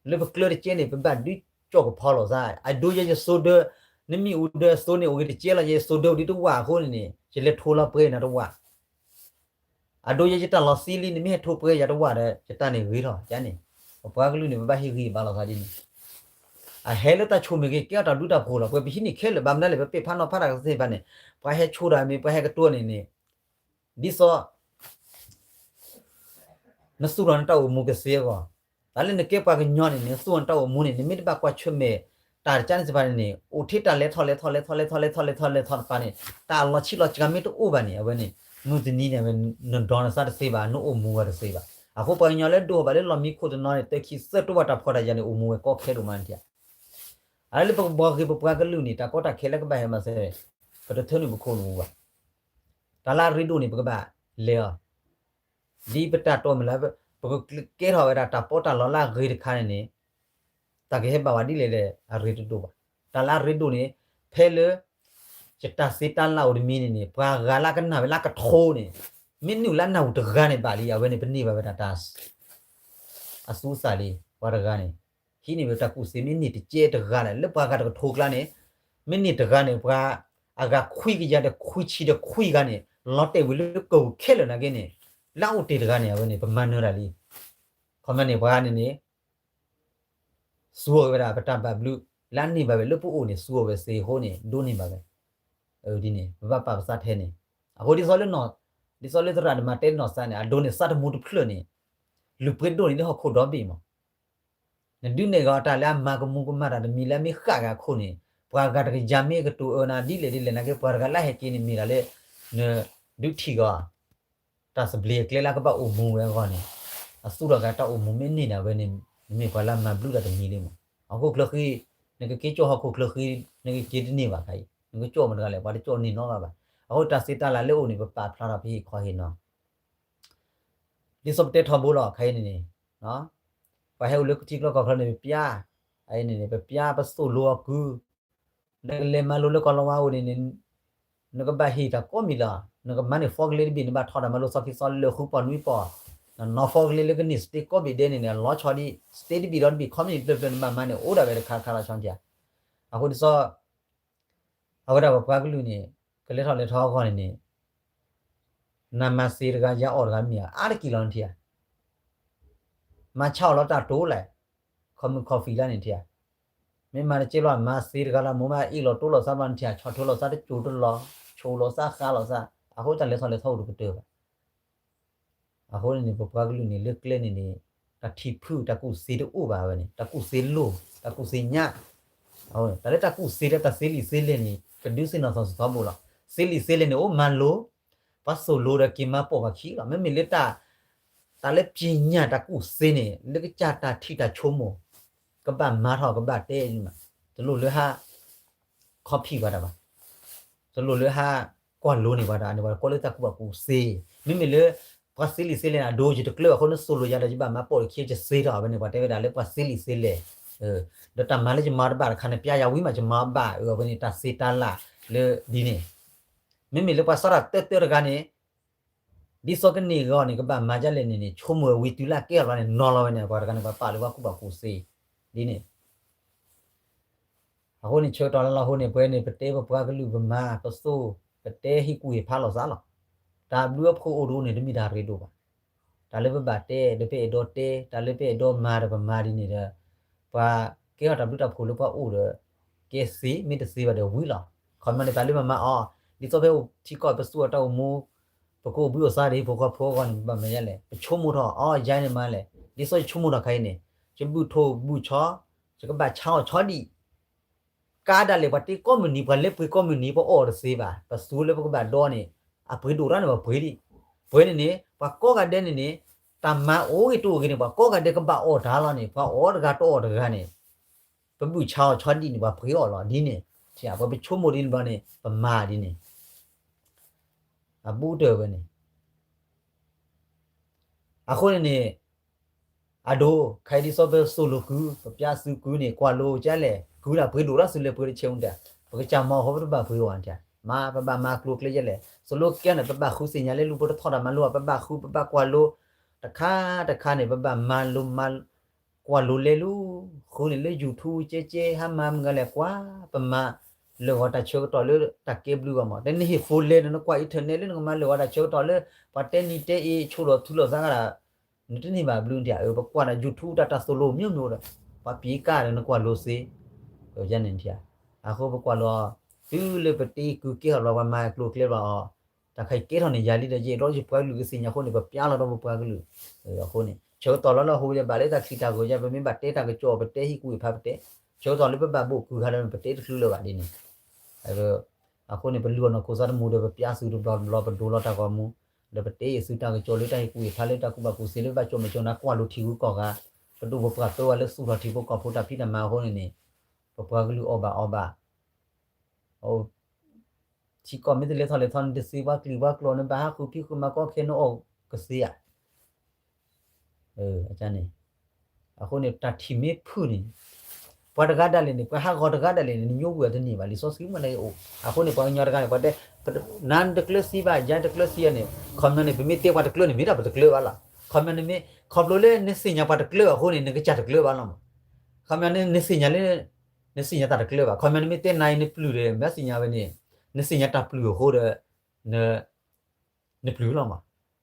လၢပကျၢၤတကဲန့ၣ် ပဘၣ်ဒုးကၠီၣ်ကဖီလိာ်သး အဒိယဲယစိဒၢ နမ့ၢ်အူဒၢအစိန့ၣ် အိၣ်ဂ့ၤတကဲလီၤ ယစိဒၢအိၣ်ဒံးတဝၣ်အဃိန့ၣ်န့ၣ် ယလဲၤထိလီၤပှဲၤနၤတဝၣ် အဒိယဲယတၢ်လီၤသံလံ နမ့ၢ်ဟဲထိပှဲၤယၤတဝၣ်ဒီး ယတၢ်န့ၣ်ဂ့ၤထီၣ် ကန့ၣ် ပပှၤကလုာ်န့ၣ် ပဘၣ်ဟ့ၣ်ဂံၢ်ဘါလိာ်သးဒ်န့ၣ် အဟဲလၢတၢ်ဆိၣ်မ့ၢ်ဂ့ၤ ကဲအီၤတၢ်ဘျုးတၢ်ဖှိၣ်လီၤ. ပှဲၤပဟံးန့ၢ်ခဲလၢာ် ဘၣ်မနုၤလဲၣ် ပပ့ၢ်ဖးနီၤဖးတၢ်ကသ့ၣ်တဖၣ်န့ၣ် ပှၤဟဲဆိၣ်တၢ်မ့ၢ် ပှၤဟဲကတိၤန့ၣ်န့ၣ် ဒ်သိး နသူၣ်ထီၣ်နတၢ်အိၣ်မူကသ့အဂီၢ်, တၢ်လၢနကဲပှၤကညီန့ၣ် နသူၣ်ထီၣ်နတၢ်အိၣ်မူန့ၣ် နမ့ၢ်တဘၣ်ကွၢ်ဆၢၣ်မဲာ် တၢ်တကးန့ၣ်သ့ၣ်တဖၣ်န့ၣ် အိၣ်ထဲတၢ်လဲၤထီၣ်လဲၤထီၣ်လဲၤထီၣ်လဲၤထီၣ်လဲၤထီၣ်လဲၤထီၣ်လဲၤထီၣ်လဲၤထီၣ်တဖၣ်န့ၣ် တၢ်အလီၤဆံးလီၤစှၤမ့ၢ်တအိၣ်ဘၣ်န့ၣ် အဝဲန့ၣ် မုၢ်တနံၤန့ၣ် နဒီနသးတသ့ဘၣ် နအိၣ်မူဝဲတသ့ဘၣ်. အဃိပှၤကညီလၢဒိၣ်ထီၣ်ဘၣ်လၢလီၢ်မံခိၣ်တနီၤန့ၣ် တခံသၢတိၢ်ဘၣ်တၢ်ဖှီၣ်တၢ်ယာ်န့ၣ် အိၣ်မူဝဲကီခဲဒိၣ်မးန့ၣ် အလၢပကဘှီဂ့ၤပပှၤကလုာ်န့ၣ် တၢ်ကီတၢ်ခဲလၢကဘၣ်ဟဲမၤစၢၤ ပတထၢနုာ်ပခိၣ်နူာ်ဘၣ်. တၢ်လၢအရ့ဒိၣ်န့ၣ် ပကဘၣ်လဲၤအီၤ ဒ်ပတၢ်တိာ်မုၢ်လၢ် ပကကဲထီၣ်ဝဲဒၣ်တၢ်ပီးတၢ်လီလၢအဂ့ၤတခါန့ၣ်န့ၣ် တၢ်ကဟဲဘၣ်ဝဲဒ်လဲၣ်ဒီးအရ့တဒိၣ်ဘၣ်. တၢ်လၢအရ့ဒိၣ်န့ၣ် ဖဲလၢ ယတၢ်သ့တၢ်လၢအိၣ်တမံၤန့ၣ်န့ၣ် ပှၤဂၤလၢကနၣ်ဝဲလၢကထိန့ၣ် မ့ၢ်နုာ်လၢနၢ်ဟူတဂၤန့ၣ်ဘၣ်လံ အဝဲန့ၣ် ပန့ၢ်ဘၣ်ဝဲဒၣ်တၢ် အသူအသၣ်လံ ပှၤတဂၤန့ၣ် ဟံးန့ၢ်ဝဲတၢ်ကူၣ်သ့ မ့ၢ်န့ၢ်တကဲတဂၤလဲၣ် လၢပှၤဂၤတကထိကျါန့ၣ် မ့ၢ်န့ၢ်တဂၤန့ၣ် ပှၤအဂၤခွံကယၤဒီးခွံဆံဒီးခွံဂၤန့ၣ် လီၤတဲာ်ဝံၤလၢကဝူၤခဲလၢာ်နာ်က့န့ၣ် လၢအအိၣ်တ့ၢ်တဂၤန့ၣ် အဝဲန့ၣ် ပမၤနၢၤတၢ်လံ. ခီမ့ၢ်န့ၣ် ပှၤဂၤန့ၣ်န့ၣ် သူအီၤဝဲဒၣ် ပတၢ်ဘၣ်ဘျုး လၢအန့ၢ်ဘၣ်ဝဲလၢပအိၣ်န့ၣ် သူအီၤဝဲသ့အဃိန့ၣ် ဒိးန့ၢ်ဘၣ်ဝဲ ဒ်န့ၣ် ပဘၣ်ပာ်ပသးထဲန့ၣ် အဃိဒ်သိးလၢ ဒ်သိးလၢသရၣ်ဒိၣ်မးတဲနီၢ်သးန့ၣ် အဒိန့ၣ်သးတမူတဖျၢၣ်န့ၣ် လုၢ်ပှ့ၤဒိၣ်န့ၣ်လၢဟီၣ်ခိၣ်ဒီဘ့ၣ်မး နဒုးနဲၣ်ဂ့ၤအီၤတၢ်လၢအမၤကမူကမၣ်တၢ်တမံၤလၢအမ့ၢ်ဃၣ်ဂၤအခိၣ်န့ၣ် ပှၤဂၤတကယၤမ့ၢ်ကတိၤအၢနၤဒ်လဲၣ်ဒ်လဲၣ်နာ်က့ ပှၤတဂၤလၢဟဲက့ၤန့ၣ်မ့ၢ်ဒၣ်လၢ နဒုးထံၣ်ဂ့ၤအီၤ တၢ်သဘျ့အကျဲလၢအကဘၣ်အိၣ်မူဝဲအဂီၢ်န့ၣ် အသူၣ်ထီၣ်ဂၤတၢ်အိၣ်မူမ့ၢ်န့ၢ်ဒၣ်ဝဲန့ၣ် နမ့ၢ်ပှၤလၢအမၤဘျုးတၢ်တမံၤလံမး. ဟီၣ်ခိၣ်ချၢဃံ နကက့ၤကၠီၣ်ဟီၣ်ခိၣ်ချၢဃံ နကက့ၤတန့ၢ်ဘၣ်ခါအံၤ နကကၠီၣ်မတၤတဂၤလဲၣ် ပှၤတကၠီၣ်န့ၢ်နီတဂၤဘၣ်. အဃိတၢ်စံးတၢ်လၤလၢအိၣ်န့ၣ် ပပာ်ဖျါထီၣ်ပဟ့ၣ်ခီဟ့ၣ်နီၤ ဒ်သိးပတဲထီဘိလီၤ ခဲအံၤန့ၣ်န့ၣ် ပှၤဟဲအိၣ်လၢထံချၢကီၢ်ချၢန့ၣ် ပပျါ အအံၤန့ၣ်န့ၣ် ပပျါပသိၣ်လိအီၤကု နကလဲၤမၤလိလၢကီၢ်လီၤဝါအိၣ်န့ၣ်န့ၣ် နကဘၣ်ဟ့ၣ်တၢ်ကိးမံၤလီၤ. နကမၤန့ၢ် forklift တဘ့ၣ် နဘၣ်ထီၣ်တၢ်မၤလိစီခံစီလၢဃုပီၢ်နွံပီၢ်, နနီၤ forklift လၢကန့ၢ် stage ကိးဘ့ၣ်ဒဲးန့ၣ်န့ၣ် အလီၤဆီဒ် stage တဘ့ၣ်ဒီးတဘ့ၣ် ခီမ့ၢ်ဖျၢၣ်ဖျၢၣ် နဘၣ်မၤန့ၢ်အိၣ်ဒၣ်ဝဲတခါတခါလီၤဆီထံဧါ. အဃိဒ်သိး အဝဲဒၣ်ပပှၤကလုာ်န့ၣ် ကလဲၤထီၣ်လဲၤထီအဂီၢ်န့ၣ်န့ၣ် နမၤသ့တဂၤ ယၤအီၣ်တဂၤမ့ၢ်ဧါ အါတက့ၢ်လီၤနထံၣ်ဧါ. မၤဆါအီၣ်လီၤတၢ်တိၤလဲၣ်, ခီမုၣ်ခီၣ်ဖံးလၢန့ၣ်ထံၣ်ဧါ. မ့ၢ်မၤတကဲလီၤ မၤသ့တဂၤလီၤ မိၢ်မးအ့ၣ်လီၤတိလိာ်သးဘျီနထံၣ်ဧါ ဆီၣ်ထွဲလိာ်သးတစိၢ်တလီၤ, ဆိၣ်လိာ်သးဃါလိာ်သး, အဃိတၢ်လဲၤထီၣ်လဲၤထီအိၣ်တကတၢၢ်ဘၣ်. အဃိန့ၣ်န့ၣ် ပပှၤကလုာ်န့ၣ် လၢကျဲန့ၣ်န့ၣ် တၢ်ထံၣ်ဖုၣ်တၢ်ကူၣ်သ့တအိၣ်ဘၣ်ဝဲန့ၣ် တၢ်ကူၣ်သ့လိၢ် တၢ်ကူၣ်သ့ညါ, တၢ်လၢတၢ်ကူၣ်သ့ဒီးတၢ်သ့လံာ်သ့လဲၢ်န့ၣ် ကဒုးသ့ၣ်နီၣ်ထီၣ်စ့ၢ်ကီးဘၣ်လီၤ. သ့လံာ်သ့လဲၢ်န့ၣ် အိၣ်မၤလိ ပှၤသိၣ်လိဒီးက့ၤမၤပိာ်ပှၤခံလီၤ. မ့မ့ၢ်လၢတၢ် တၢ်လၢပညၣ်တၢ်ကူၣ်သ့န့ၣ် လၢကစၢ်တၢ်ထံၣ်တၢ်ဆိကမိၣ် ကဘၣ်မၤထီၣ်ကဘၣ်တဲန့ၣ်မး, တလိၣ်လၢဟး copy ပှၤတၢ်ဘၣ်, တလိၣ်လၢဟးကွၢ်လိန့ၢ်ပှၤတၢ်န့ၣ် ပှၤတကွၢ်လၢတၢ်ကူၣ်ဘၣ်ကူၣ်သ့, မ့မ့ၢ်လၢ ပှၤသ့လံာ်သ့လဲၢ်န့ၣ် အဒိ ယတကျၢၤဘၣ်အဃိ နသိၣ်လိယၤဒီးယဘၣ်မၤပိာ်တခံ ယသ့ထီၣ်ဝဲန့ၣ် ပှၤတဲဝဲဒၣ်လၢပှၤသ့လံာ်သ့လဲၢ်, ဒီးတၢ်မၤလၢယမၤတဘၣ်တခါန့ၣ် ပျါယၤဝံၤမး ယမၤဘၣ်အဝဲန့ၣ် တၢ်သ့တၢ်လၢ်လၢဒ်န့ၣ်, မ့မ့ၢ်လၢပှၤစီတၢ်တၢၢ်တၢၢ်တဂၤန့ၣ် ဒ်သိးကန့ၢ်အဂီၢ်န့ၣ် ကဘၣ်မၤဒ်လဲၣ်န့ၣ်န့ၣ် ဆိကမိၣ်ဝံၤတုၤလၢအကဲထီၣ်ဘျီန့ၣ် နီၤလီၤဝဲန့ၣ် ပှၤတဂၤန့ၣ် ပှၤပာ်လၢပှၤကူၣ်ဘၣ်ကူၣ်သ့ ဒ်န့ၣ်. အဃိန့ၣ် ဆၢကတီၢ်လၢလီၤဟိန့ၣ် ပဝဲန့ၣ် ပတဲပပှၤကလုာ်ပမၤပသိၣ် ပတဲဟံၣ်ကူၣ်ဟ့ၣ်ဖးလိာ်သးလီၤ. တၢ်ဘျုးအဖှိၣ်အိၣ်တအိၣ်န့ၣ် တမ့ၢ်တၢ်ရ့ဒိၣ်ဘၣ်. တၢ်လၢပဘၣ်တဲ ဒီးပအဲၣ်ဒိးတဲ တၢ်လၢပအဲၣ်ဒိးမၤဒီးပမၤဒ်န့ၣ်ဒီး ပှၤကဲထီၣ်တၢ်ဘျုးတၢ်ဖှိၣ်လၢပှၤအိၣ်ဒီး ကဲသ့ မ့ၢ်တသ့ဘၣ်ဒီးဝံၤလီၤ. ခီပညီန့ၣ် တၢ်လၢပမၤအီၤ ဒ်သိးဖဲအိၣ်ထံကီၢ်ပသူၣ်အီၣ်တၢ်အိၣ်မူ ပကအိၣ်ဘှံးအိၣ်သါဒ်ဖိဃီဖိအဂီၢ်န့ၣ် ပဘၣ်မၤဒ်လဲၣ် ပဆိကမိၣ်ထီၣ် အီ ယၤန့ၣ်မၤလဲၣ် ဒ်သိးယဆိကမိၣ်ထီၣ်ခါအံၤန့ၣ် ယဘုၣ်ထိၣ်ဘုၣ်ဆီ ယကဘၣ်ဆါအီၣ်ဆီဒံး ကါဒၣ်လဲာ် ပှၤတ့ကိးမုၢ်နံၤ ပှၤလဲၤပှ့ၤကိးမုၢ်နံၤ ပအီၣ်တသ့ဘၣ် ပသူလၢပကဘၣ်ဒီန့ၣ် အပှ့ၤဒိၣ်တၢ်န့ၣ် ပှၤပှ့ၤဒံး ပှ့ၤန့ၣ်န့ၣ် ပှၤကိးဂၤဒဲးန့ၣ်န့ၣ် တၢ်မၤအိၣ်ဂ့ၤတအိၣ်ဂ့ၤန့ၣ် ပှၤကိးဂၤဒဲးကဘၣ်အီၣ်တၢ်လီၤန့ၣ် ပှၤအီၣ်တဂၤတအီၣ်တဂၤန့ၣ် ပဘုၣ်ဆါအီၣ်ဆီဒံးန့ၣ် ပှၤပှ့ၤအီၣ်လီၤဒ်န့ၣ် ပှၤပဆိကမိၣ်ဒ်န့ၣ်ဘျီန့ၣ် ပမၤဒ်န့ၣ် အဘူးတၢၢ်ဝဲန့ၣ် အဃိန့ၣ်န့ၣ် အဒိ ခဲအံၤဒ်သိးပသိၣ်လိကု ပပျးသုကုန့ၣ် ကွၢ်လိကလဲၣ် ကုဒၣ်ပှ့ၤဒိၣ်တၢ်သုလဲၤပှ့ၤတဆဲးအူတၢ် ပကစၢ်မၤအီၤဃီပတဘၣ်ပှ့ၤအီၤန့ၣ် မၤ ပဘၣ်မၤကျိၤကျဲယဲလဲၣ် သိၣ်လိကဲန့ၣ် ပဘၣ်ဃုသ့ၣ်ညါလဲၤလူၤ ပတထီၣ်တၢ်မၤလိ ပဘၣ်ဃု ပဘၣ်ကွၢ်လိ တခါတခါန့ၣ် ပဘၣ်မၤလိမၤ ကွၢ်လိလဲၤလူၤ ဃုန့ၣ်လၢ YouTube ကဲကဲ ဟါမၢ်မုၢ်ဂၤလဲၣ်ကွၢ် ပမၤ လၢာ်ဂီၤတၢ်ဆၢကတီၢ်လၢတၢ်ကဲဘျုးဂီၢ်မး တနဟ့ၣ် phone လဲၤ နကွၢ် internet လၢနကမၤလၢာ်ဂီၤတၢ်ဆၢကတီၢ်လၢ ပှၤတဲနံၤတဲအ့ ဆိၣ်လီၤထုလီၤသးဂၤဒၣ် နတန့ၢ်ဘၣ်ဘျုးနထံၣ်ဧါ ပကွၢ်ဒီး YouTube တၢ်တၢ်သိၣ်လိ မျိုးမျိုး ဒီး ပှၤပံးကါဒီးနကွၢ်လိသ့ ယန့ၣ်ထံၣ်ဧါ အဃိပကွၢ်လိ တုၤလၢပတ့ကုကဲထီၣ်ဘျီ ပှၤမၤကျိၤကျဲဘျီအီၤ တၢ်ခဲအံၤကဲထီၣ်န့ၣ် ယၤလံဒီးယအဲၣ်ဒိးယပှၤကလုာ်ကသ့ၣ်ညါအဃိန့ၣ် ပပျးလီၤဒီးပပှၤကလုာ် အဃိန့ၣ် ဆၢကတီၢ်လၢလၢဟိဝဲဘၣ်လၢတၢ်ချံတၢ်ဂီၤယါ ပမ့ၢ်ဘၣ်တဲတၢ်ကစီၣ် ပတဲဟံၣ်ကူၣ်ဟ့ၣ်ဖးပတဲ ဆၢကတီၢ်လၢပဘၣ်ဘိၣ်ကုၤခါဒီး ပတဲတချုးလၢၤဘၣ်ဒ်န့ၣ် အဃိန့ၣ် ပလုၢ်အီၣ်နီၢ်ခိသးတမူဒီး ပပျးသုတဘျီတဘျီ ပဒိးလီၤတၢ်ဂီၤမူ ဒီးပတဲအံၤသုတၢ်ကစီၣ်လၢတၢ်ဟံၣ်ကူၣ်ဟ့ၣ်ဖးလၢတၢ်ကူၣ်ဘၣ်ကူၣ်သ့လၢ ဘၣ်ကၠီၣ်မဲာ်ကၠီၣ်နါကွၢ်လိထံဂုၤကီၢ်ဂၤ ပဒိၣ်ပပှၢ်ပၢဝဲလၢသူၣ်ထီၣ်ထံဖိကီၢ်ဖိတၢ်ဖံးတၢ်မၤအဃိန့ၣ်န့ၣ် ပပှၤကလုာ်အီၣ်ဘၣ်အီဘၣ် ထံကီၢ်မ့ၢ်တလဲၤထီၣ်လဲၤထီန့ၣ် တသ့ပှၤကလုာ်ပှၤကျိာ်န့ၣ် ဘၣ်ဟးဃုဖံးဃုမၤကီခဲန့ၣ်အီၣ်ကသ့ဧါ န့ၣ် အဃိန့ၣ် တၢ်ထံၣ်မ့ၢ်ဖုၣ်န့ၣ် ပှၤတဂၤဒၣ်လဲာ်န့ၣ် ပှၤဟးဂီၤတဂၤဒၣ်လဲာ်န့ၣ် နညိကွံာ်အီၤတန့ၢ်ဘၣ် လံာ်စီဆှံမ့ၢ်လၢအအိၣ် အဃိန့ၣ် ပှၤကညီတဂၤန့ၣ် ပှၤတဲ နၤနတကျၢၤသံဘၣ် ယၤတကျၢၤသံန့ၣ် ခီပညီန့ၣ် ပမ့ၢ်တဲပှၤတကျၢၤန့ၣ် မ့ၢ်တၢ်ပတကျၢၤဘၣ်လီၤ ခီပညီန့ၣ်မ့ၢ် ခီဖျိလၢနသ့ၣ်ညါပှၤတကျၢၤအဃိန့ၣ် နကစၢ်တကျၢၤဘၣ်လီၤမး ခီပညီန့ၣ် နသ့ၣ်ညါလၢ နသ့ၣ်ညါတၢ်တကျၢၤဘၣ် ခီပညီန့ၣ်မ့ၢ်တဲနၤအံၤနပျုၢ်ဒီး ဘၣ်သ့ၣ်ညါဝဲန့ၣ် နသ့ၣ်ညါတၢ်ပျုၢ်အဃိဒီး နပျုၢ်လီၤမး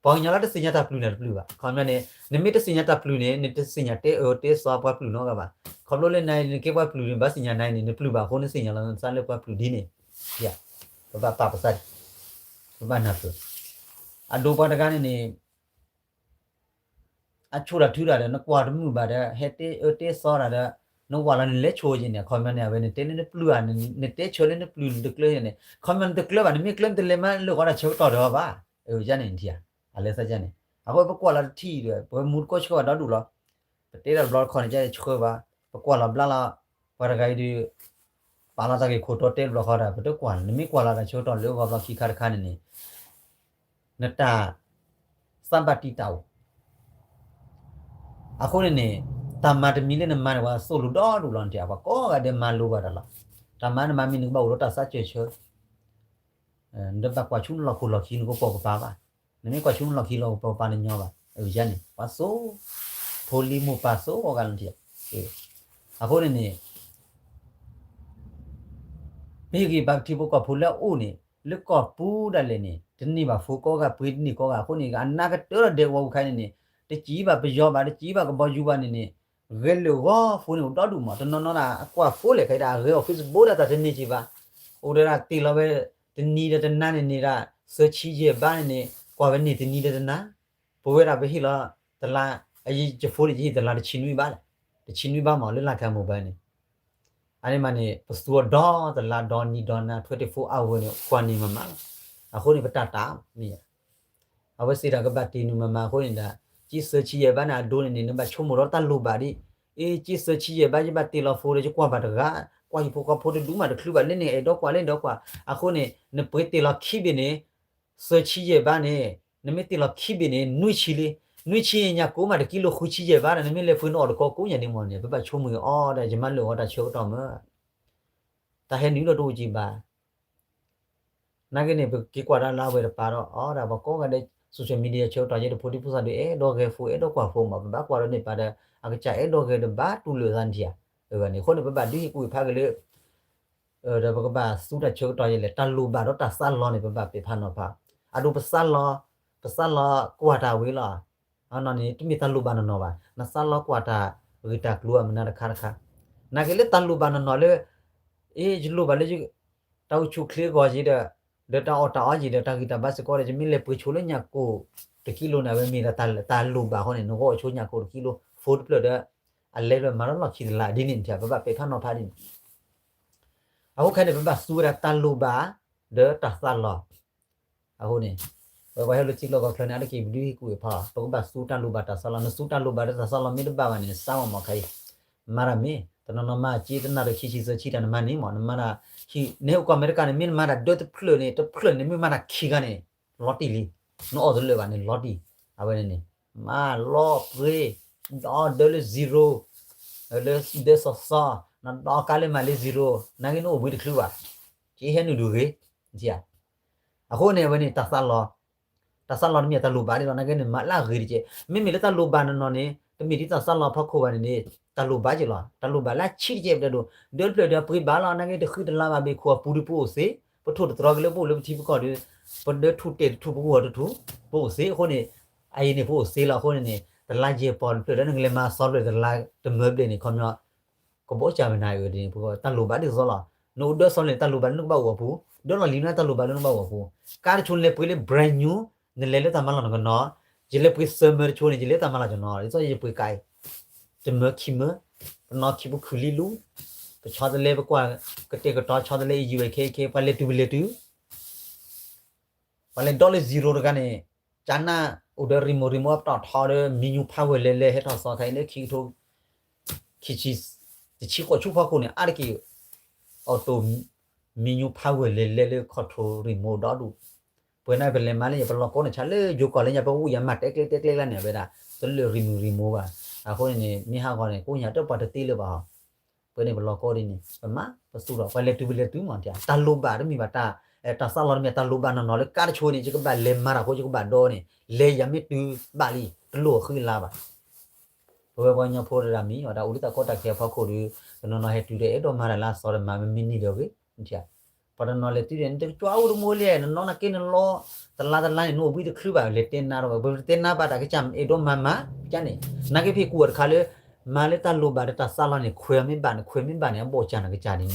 ပှၤကညီလၢတသ့ၣ်ညါတၢ်ပျုၢ်န့ၣ်တပျုၢ်ဘၣ် ခီပညီန့ၣ် နမ့ၢ်တသ့ၣ်ညါတၢ်ပျုၢ်န့ၣ် နတသ့ၣ်ညါတဲအၢတဲသီပှၤပျုၢ်နီတဂၤဘၣ် ခီဖျိလၢနၤအံၤနကဲပှၤပျုၢ်န့ၣ် ဘၣ်သ့ၣ်ညါနၤအံၤန့ၣ် နပျုၢ်ဘၣ်အဃိ နသ့ၣ်ညါလီၤနသးလၢပှၤပျုၢ်ဒ်န့ၣ် ပဘၣ်ပာ်ပသး ပဘၣ်နၢ်ပၢၢ် အဒိပှၤတဂၤန့ၣ်န့ၣ် အဆိၣ်တၢ်ထုတၢ်ဒီး နကွၢ်တမုာ်ဘၣ်ဒီး ဟဲတဲအၢတဲသီတၢ်ဒီး နဝၤလီၤနလဲၤဆိယဲၢ်န့ၣ် ခီပညီန့ၣ် အဝဲန့ၣ်တဲလၢနပျုၢ်ဧါ နတဲဆၢလၢနပျုၢ်နတကျၢၤယဲၢ်န့ၣ် ခီပညီနတကျၢၤဘၣ် နမ့ၢ်ကျၢၤနတလဲၤမၤလၢာ်ဂီၤတၢ်ဆၢကတီၢ်ဒီးအီၤဘၣ် ယန့ၣ်ထံၣ်ဧါ အလဲၤသးယန့ၣ် အဃိပကွၢ်လီၤတထံၣ်ဒီး ပမူတကိးဆှၢဘၣ်ဒီဒူၣ်လီၤ ပတဲတၢ်တဘျီတခီန့ၣ် ကဆှၢဘၣ် ပကွၢ်လီၤဘျါလီၤ ပှၤတဂၤအံၤဒီး ပာ်လီၤတၢ်ဂ့ၢ်ခိၣ်တီတဲတဘျီဃီဒီး ပတကွၢ်လၢၤ နမ့ၢ်ကွၢ်လီၤတၢ်ဆၢကတီၢ်လၢအဂီၢ်သီခံခါတခါန့ၣ်န့ၣ် နတၢ် သးဘၣ်တံာ်တာ်အိၣ် အဃိန့ၣ်န့ၣ် တၢ်မၤတမံၤလၢနမၤန့ၣ် ပှၤသိၣ်လိဒီဒူၣ်လီၤနထံၣ် ပှၤကိးဂၤဒဲးမၤလိဘၣ်တၢ်လီၤ. တၢ်မၤနမၤမ့ၢ်နကဘၣ်အိၣ်ဒီးတၢ်သးစၢၢ်ဆၢ နတဘၣ်ကွၢ်ဆူနလီၢ်ခိၣ်လီၢ်ခံနကပိာ်ကပၤဘၣ်. နမ့ၢ်ကွၢ်ဆူနလီၢ်ခံလီၢ်ကပိာ်ကပၤနညီဘၣ်. အယါန့ၣ် ပှၤသိၣ် ဖိလံၤမိၢ်ပၢ်သိၣ်အီၤဂၤလီၤနထံၣ်. အဃိန့ၣ်န့ၣ် ပဟ့ၣ်ဂံၢ်ဘါပထံဖိကီၢ်ဖိလၢအအိၣ်န့ၣ် လၢကီၢ်ပူၤဒၣ်လဲာ်န့ၣ် တန့ၢ်ဘၣ်ဖိကိးဂၤ ပှ့ၤတန့ၢ်ကိးဂၤ အဃိန့ၣ် အနၢ်ကတၢၢ်ဒီးဒဲကဝီၤပူၤခါန့ၣ်န့ၣ် တစံးဘၣ်ပယီၤဘၣ် တစံးဘၣ်ကဘီယူၤဘၣ်န့ၣ်န့ၣ် ဂဲၤလိာ်ဂီၤဖိန့ၣ်အိၣ်ဒီဒူၣ်မး တနီၤနီၤဒၣ်အကွၢ်ဖိလဲၣ် ခဲအံၤဒၣ်အဂဲၤအီၤ Facebook ဒၣ်တၢ်တန့ၢ်က့ၤဘၣ် အိၣ်ဒီးဒၣ်တ့ၢ်လီၤဝဲ တနံၤဒီးတနၤန့ၣ်န့ၣ်ဒၣ် သၢဆံယဲၢ်ဘးန့ၣ်န့ၣ် ကွၢ်ဝဲန့ၢ်တနံၤဒီးတနၤ ပဝဲဒၣ်ပဟ့ၣ်လီၤတလါ အယံၤယဖိန့ၣ် ယဟ့ၣ်တလါတဆံနွံဘးလဲၣ် တဆံနွံဘးမး လၢလၢ်ခၢၣ်မိၢ်ဘၢန့ၣ် အန့ၣ်မးန့ၣ် ပသူအီၤဒီတလါဒီနံၤဒီနၤ twenty-four hour န့ၣ် ကွၢ်န့ၢ်မးမးလီၤ. အဃိန့ၣ် ပတၢ်တၢ်မ့ၢ် အဝဲသ့ၣ်တၢ်ကဘၣ်တ့ၢ်နုာ်မးမးအဃိန့ၣ်ဒီး က့သၢဆံယဲၢ်ဘးန့ၣ်အဒိန့ၣ်န့ၣ် နဘၣ်ဆိကမိၣ်ဒီးတၢ်လိၣ်ဘၣ်ဒ် အ့ က့သၢဆံယဲၢ်ဘး ယဘၣ်တ့ၢ်လီၤဖိဒီး ယကွၢ်ဘၣ်တဂၤ ကွၢ်ဟံၣ်ဖိဃီဖိတဒူၣ်မးတချုးဘၣ် လၢန့ၣ်အဲၣ်ဒိးကွၢ် လၢန့ၣ်ဒီးကွၢ် အဃိန့ၣ် နပှ့ၤတ့ၢ်လီၤခံဘ့ၣ်န့ၣ် သၢဆံယဲၢ်ဘးန့ၣ် နမ့ၢ်တ့ၢ်လီၤခံဘ့ၣ်န့ၣ် နွံဆံလံ နွံဆံညၣ်ကိၣ်မးတကံလိဃုဆံယဲၢ်ဘးဒီး နမ့ၢ်လဲၤပှ့ၤနအီၣ်တကီကိးညါဒ်မးန့ၣ် ပဘၣ်ဆိကမိၣ်အီၤဒီး ယမၤလိာ်အီၤတၢ်ဆၢကတီၢ်မး တၢ်ဟဲနုာ်လီၤတအိၣ်ကံဘၣ် နာ်က့န့ၣ် ပက့ၤကွၢ်တၢ်လၢအဝဲတပၤဒီး အီဒၣ်ပှၤကိးဂၤဒဲး social media ဆၢကတီၢ်ယဲ တဖိဒံဖိသၣ်ဒုး အဲၣ်ဒိးဂဲၤဖိ အဲၣ်ဒိးကွၢ်ဖိမး ပဘၣ်ကွၢ်ဒီးန့ၣ်ပၤဒီး အကစၢ်အဲၣ်ဒိးဂဲၤဒီးဘၣ်တူၢ်လိာ်သးနထံၣ်ဧါ. အန့ၣ်အဃိန့ၣ် ပဘၣ်ဒုးဟ့ၣ်ကူၣ်ဟ့ၣ်ဖးက့ၤလၢ ဒီးပကဘၣ်သူတၢ်ဆၢကတီၢ်ယဲလဲၣ် တၢ်လိၣ်ဘၣ်ဒီးတၢ်သးလီန့ၣ် ပဘၣ်ပဲာ်ဖးနီၤဖး. အဒိ ပသးလီ ပသးလီကွၢ်တၢ်ဝံၤလီၤ. အနီၢ်န့ၣ် တမ့ၢ်တၢ်လိၣ်ဘၣ်နီၢ်နီၢ်ဘၣ် နသးလီကွၢ်တၢ်ဂ့ၢ်တၢ်ကျိၤအမနုၤတခါတခါ နာ်က့လၢတၢ်လိၣ်ဘၣ်နီၢ်နီၢ်လၢ အ့ ယလိၣ်ဘၣ်လၢ တၢ်အိၣ်ဆူၣ်ချ့အဂီၢ်ယံၤဒီး ဒီးတၢ်အီၣ်တၢ်အီယံၤဒီး တၢ်ဂံၢ်တၢ်ဘါစ့ၢ်ကီးဒီး ယမ့ၢ်လဲၤပှ့ၤဆိလၢညၣ်ကိၣ်တကံလိန့ၣ် အဝဲမ့ၢ်ဒီးတၢ်လိၣ်ဘၣ်အဃိန့ၣ် နဂီၢ်အိၣ်ဆိညၣ်ကိၣ်တကံလိ ဖိတဖျၢၣ်ဒီး အလဲၤဒီးမၤလီၤလီၢ်ခံတလါဒ်န့ၣ် ပဘၣ်ပဲာ်ဖးနီၤဖးဒ်န့ၣ် အဃိခဲန့ၣ် ပဘၣ်သူဝဲဒၣ်တၢ်လိၣ်ဘၣ် ဒီးတၢ်သးလီ အဃိန့ၣ် ပဝဲပှၤဟဲလၢထံကျိကီၢ်ချၢန့ၣ် အါတက့ၢ်ပဒုးဟ့ၣ်ကူၣ်ဟ့ၣ်ဖး ပကဘၣ်သူတၢ်လိၣ်ဘၣ်တၢ်သးလီ နသူတၢ်လိၣ်ဘၣ်ဒီးတၢ်သးလီမ့ၢ်တဘၣ်ဘၣ်န့ၣ် စးဝဲမးခဲအံၤ မၤတၢ်မ့ၢ် တနီၤနီၤမၤစ့တနၣ်ရံၣ်ခံဆံသၢဆံတၢ်နမၤန့ၣ်မး နမၤတၢ် နဟဲအိၣ်ကီၢ်အမဲရကၤန့ၣ် မ့ၢ်နမၤတၢ်ဒၢတဖျၢၣ်န့ၣ် တဖျၢၣ်န့ၣ် မ့ၢ်မၤတၢ်ခံဂၤန့ၣ် လီၤတံၢ်လံ နအီၣ်တလၢာ်ဘၣ်န့ၣ် လီၤတံၢ် အဝဲန့ၣ်န့ၣ် မၤလီၤပှ့ၤ ဒီဒၢလၢ zero လၢဒၢစီစီ နဒီကါလၢမၤလၢ zero နာ်က့နအိၣ်ဘှံးတချုးဘၣ် ကဟဲနုာ်ဒုးဂ့ၤ အဃိန့ၣ် အဝဲန့ၣ် တၢ်သးလီ တၢ်သးလီတမ့ၢ်တၢ်လိၣ်ဘၣ်ဒ်သိး နာ်က့န့ၣ် မၤလၢအဂ့ၤတက့ၢ် မ့မ့ၢ်လၢတၢ်လိၣ်ဘၣ်နီၢ်နီၢ်န့ၣ် တမ့ၢ်ဒ်တၢ်သးလီဖီခိၣ်ဘၣ်န့ၣ်န့ၣ် တၢ်လိၣ်ဘၣ်က့ၤလီၤ တၢ်လိၣ်ဘၣ်လၢအဆံးတက့ၢ်ပတဲဒိၣ် ဒၢတဖျၢၣ်ဒီးပှ့ၤဘၣ်လီၤ နာ်က့တဃံတလၤဘၣ်ဘၣ်ခိၣ်အပူၤဒုးပအိၣ်သ့ ပထိၣ်တတြီက့ၤလၢပအိၣ်လၢပထံပကီၢ်ဒီး ပဒၢထူၣ်တဲာ်တထူၣ် ပကဝီၤတထူၣ် ပအိၣ်သ့အဃိန့ၣ် အအံၤန့ၣ် ပအိၣ်သ့လီၤအဃိန့ၣ်န့ၣ် တလါယဲၢ်ပီၤတဖျၢၣ်ဒီး နကလဲၤမၤအသီတဖျၢၣ်တလါတမၢဘျဲၣ်န့ၣ် ခီပညီ ကဘီကၢ်မနၤအံၤဒ်န့ၣ် တၢ်လိၣ်ဘၣ်ဒ်သိးလီၤ နအိၣ်ဒၢစီလ့ၣ် တၢ်လိၣ်ဘၣ်လၢနကဘၣ်အိၣ်အပူၤ ဒၢလီၢ်လံၤနတၢ်လိၣ်ဘၣ်လၢ နကဘၣ်အိၣ်အပူၤ ကါတဆိန့ၣ်လဲၤပှ့ၤလၢ brand new နလဲၤလၢတၢ်မၤလီၢ်နကနီၤ ယလဲၤပှ့ၤသၢမၢတဆိန့ၣ် ယလဲၤတၢ်မၤလီၢ်ကနီၤ ဒ်သိးယပှ့ၤကါအံၤ တမၢခံမၢ ပနီၣ်ခံပူၤခုၣ်လံလူ ပဆီတလဲပကွၢ် ကတဲာ်ကတီၤဆီတလဲ အံၤယံၤဝဲခဲခဲ ပှၤလဲၤတုၤပလဲၤတုၤ ပှၤလဲၤဒီးလၢ zero တဂၤန့ၣ် ကနၣ်အိၣ်ဒီး remote remote ပတီၢ်ထီဒီး မံညူဖးဝဲၢ်လဲၤလဲၤ ဟဲထီၣ်သီခါအံၤလၢခံကထိ ခံဆံ တဆံဃိးဆူဖီခိၣ်န့ၣ် အါတက့ၢ် auto မံညူဖးဝဲၢ်လဲၤလဲၤလၢ control remote ဒီဒူၣ် ပှဲၤန့ၣ်ပလဲၤမၤလၢညါ ပလီၢ်ကီန့ၣ် ဆါလၢယိၤကီၢ်လၢညါ ပဝံၣ်ယၤမၤတဲကျဲတဲကျဲလၢန့ၣ် အဝဲဒၣ် တလၢ remote remote ဘၣ် အဃိန့ၣ်န့ၣ် မ့ၢ်ဟးဂီၤန့ၣ် ကိးညါတပှၤတသ့လၢၤဘၣ်ဟီ ပန့ၣ်ပလီၢ်ကီဒ်န့ၣ် ပမၤပသူဒီး ပှၤလဲၤတုၤပလဲၤတုၤမး တၢ်လိၣ်ဘၣ်တမ့ၢ်ဘၣ် တၢ်သးလီတမ့ၢ် တၢ်လိၣ်ဘၣ်နီၢ်နီၢ်လၢကါတဆိန့ၣ် ယကဘၣ်လဲၤမၤတၢ်အဃိ ယကဘၣ်ဒီန့ၣ် လဲၤယၤမ့ၢ်တုၤဘၣ်လံ တလိၣ်အဃံအလၤဘၣ် ပဝဲပှၤကညီဖိတဂၤမံၤ အတၢ်အိၣ်လၢတၢ်ကီတၢ်ခဲအဖီခိၣ်ဒီး တနီၤနီၤဟဲတုၤဒီး အဲၣ်ဒိးမၤတၢ်လၢအသီဒီး မၤမ့ၢ်မ့ၢ်န့ၢ်ဒီးဂ့ၤ ပှၤတနီၤလဲၤတုၤဒီး နတကၠွါအိၣ်တမူလံ နနီၢ်နက့နလီ တလါတလါန့ၣ် နအိၣ်ဘှံးတချုးဘၣ် လဲၤတဲနါဒီး ပတဲနါဘၣ်တၢ်ကစၢ် အဲၣ်ဒိးမၤမၤ ကန့ၣ် နာ်က့ဖဲကူၣ်အီၤတခါလၢ မၤလၢတၢ်လိၣ်ဘၣ်ဒီးတၢ်သးလီန့ၣ် ခွဲးမ့ၢ်ဘၣ်န့ၣ် ခွဲးမ့ၢ်ဘၣ်န့ၣ် အဘီၣ်စၢ်နကစၢ်ဒ်န့ၣ်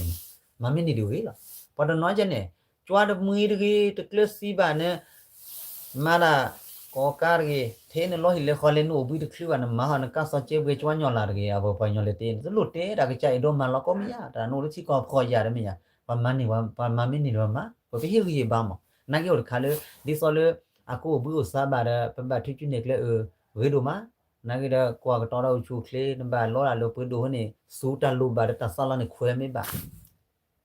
မၤမ့ၢ်န့ၢ်ဒုးဂ့ၤလီၤ ပှၤတနီၤကန့ၣ် ကၠွါတမှံတဂ့ၤ တကျၢၤသံဘၣ်န့ၣ် မၤဒၣ် ကိးကါတဂ့ၤ ထဲနလီဟံၣ်လဲၤဃီလဲၤ နအိၣ်ဘှံးတချုးဘၣ် နမၤဟီ နကါသီကဲဘှဲကၠွါညီလၢ်တဂ့ၤ အဝဲပှၤကညီလဲၤတဲ တလိၣ်တဲတၢ်ကစၢ် အဲၣ်ဒိးမၤလီၤကီမ့ၢ်ယါ တၢ်နအိၣ်လၢထံကီၢ်ဖှီၣ်ယာ်တမ့ၢ်ယါ ပှၤမၤန့ၢ် ပှၤမၤမ့ၢ်န့ၢ်ဒီးမၤ ပှၤပဟ့ၣ်ဂံၢ်ဟ့ၣ်ဘါမး နာ်က့အိၣ်တခါလၢ ဒ်သိးလၢ အကအိၣ်ဘှံးအိၣ်သါဘၣ်ဒီး ပဘၣ်ထုကၠူနဲၣ်ကျဲအၢ ဂ့ၤဒိၣ်မး နာ်က့ဒီး ကွၢ်ကတီၤတၢ်အိၣ်ဆူၣ်အိၣ်ချ့ နဘၣ်လီတၢ်လၢပှ့ၤဒိၣ်ဝဲန့ၣ် ဆူတၢ်လိၣ်ဘၣ်ဒီးတၢ်သးလီန့ၣ် ခွဲးမ့ၢ်ဘၣ်.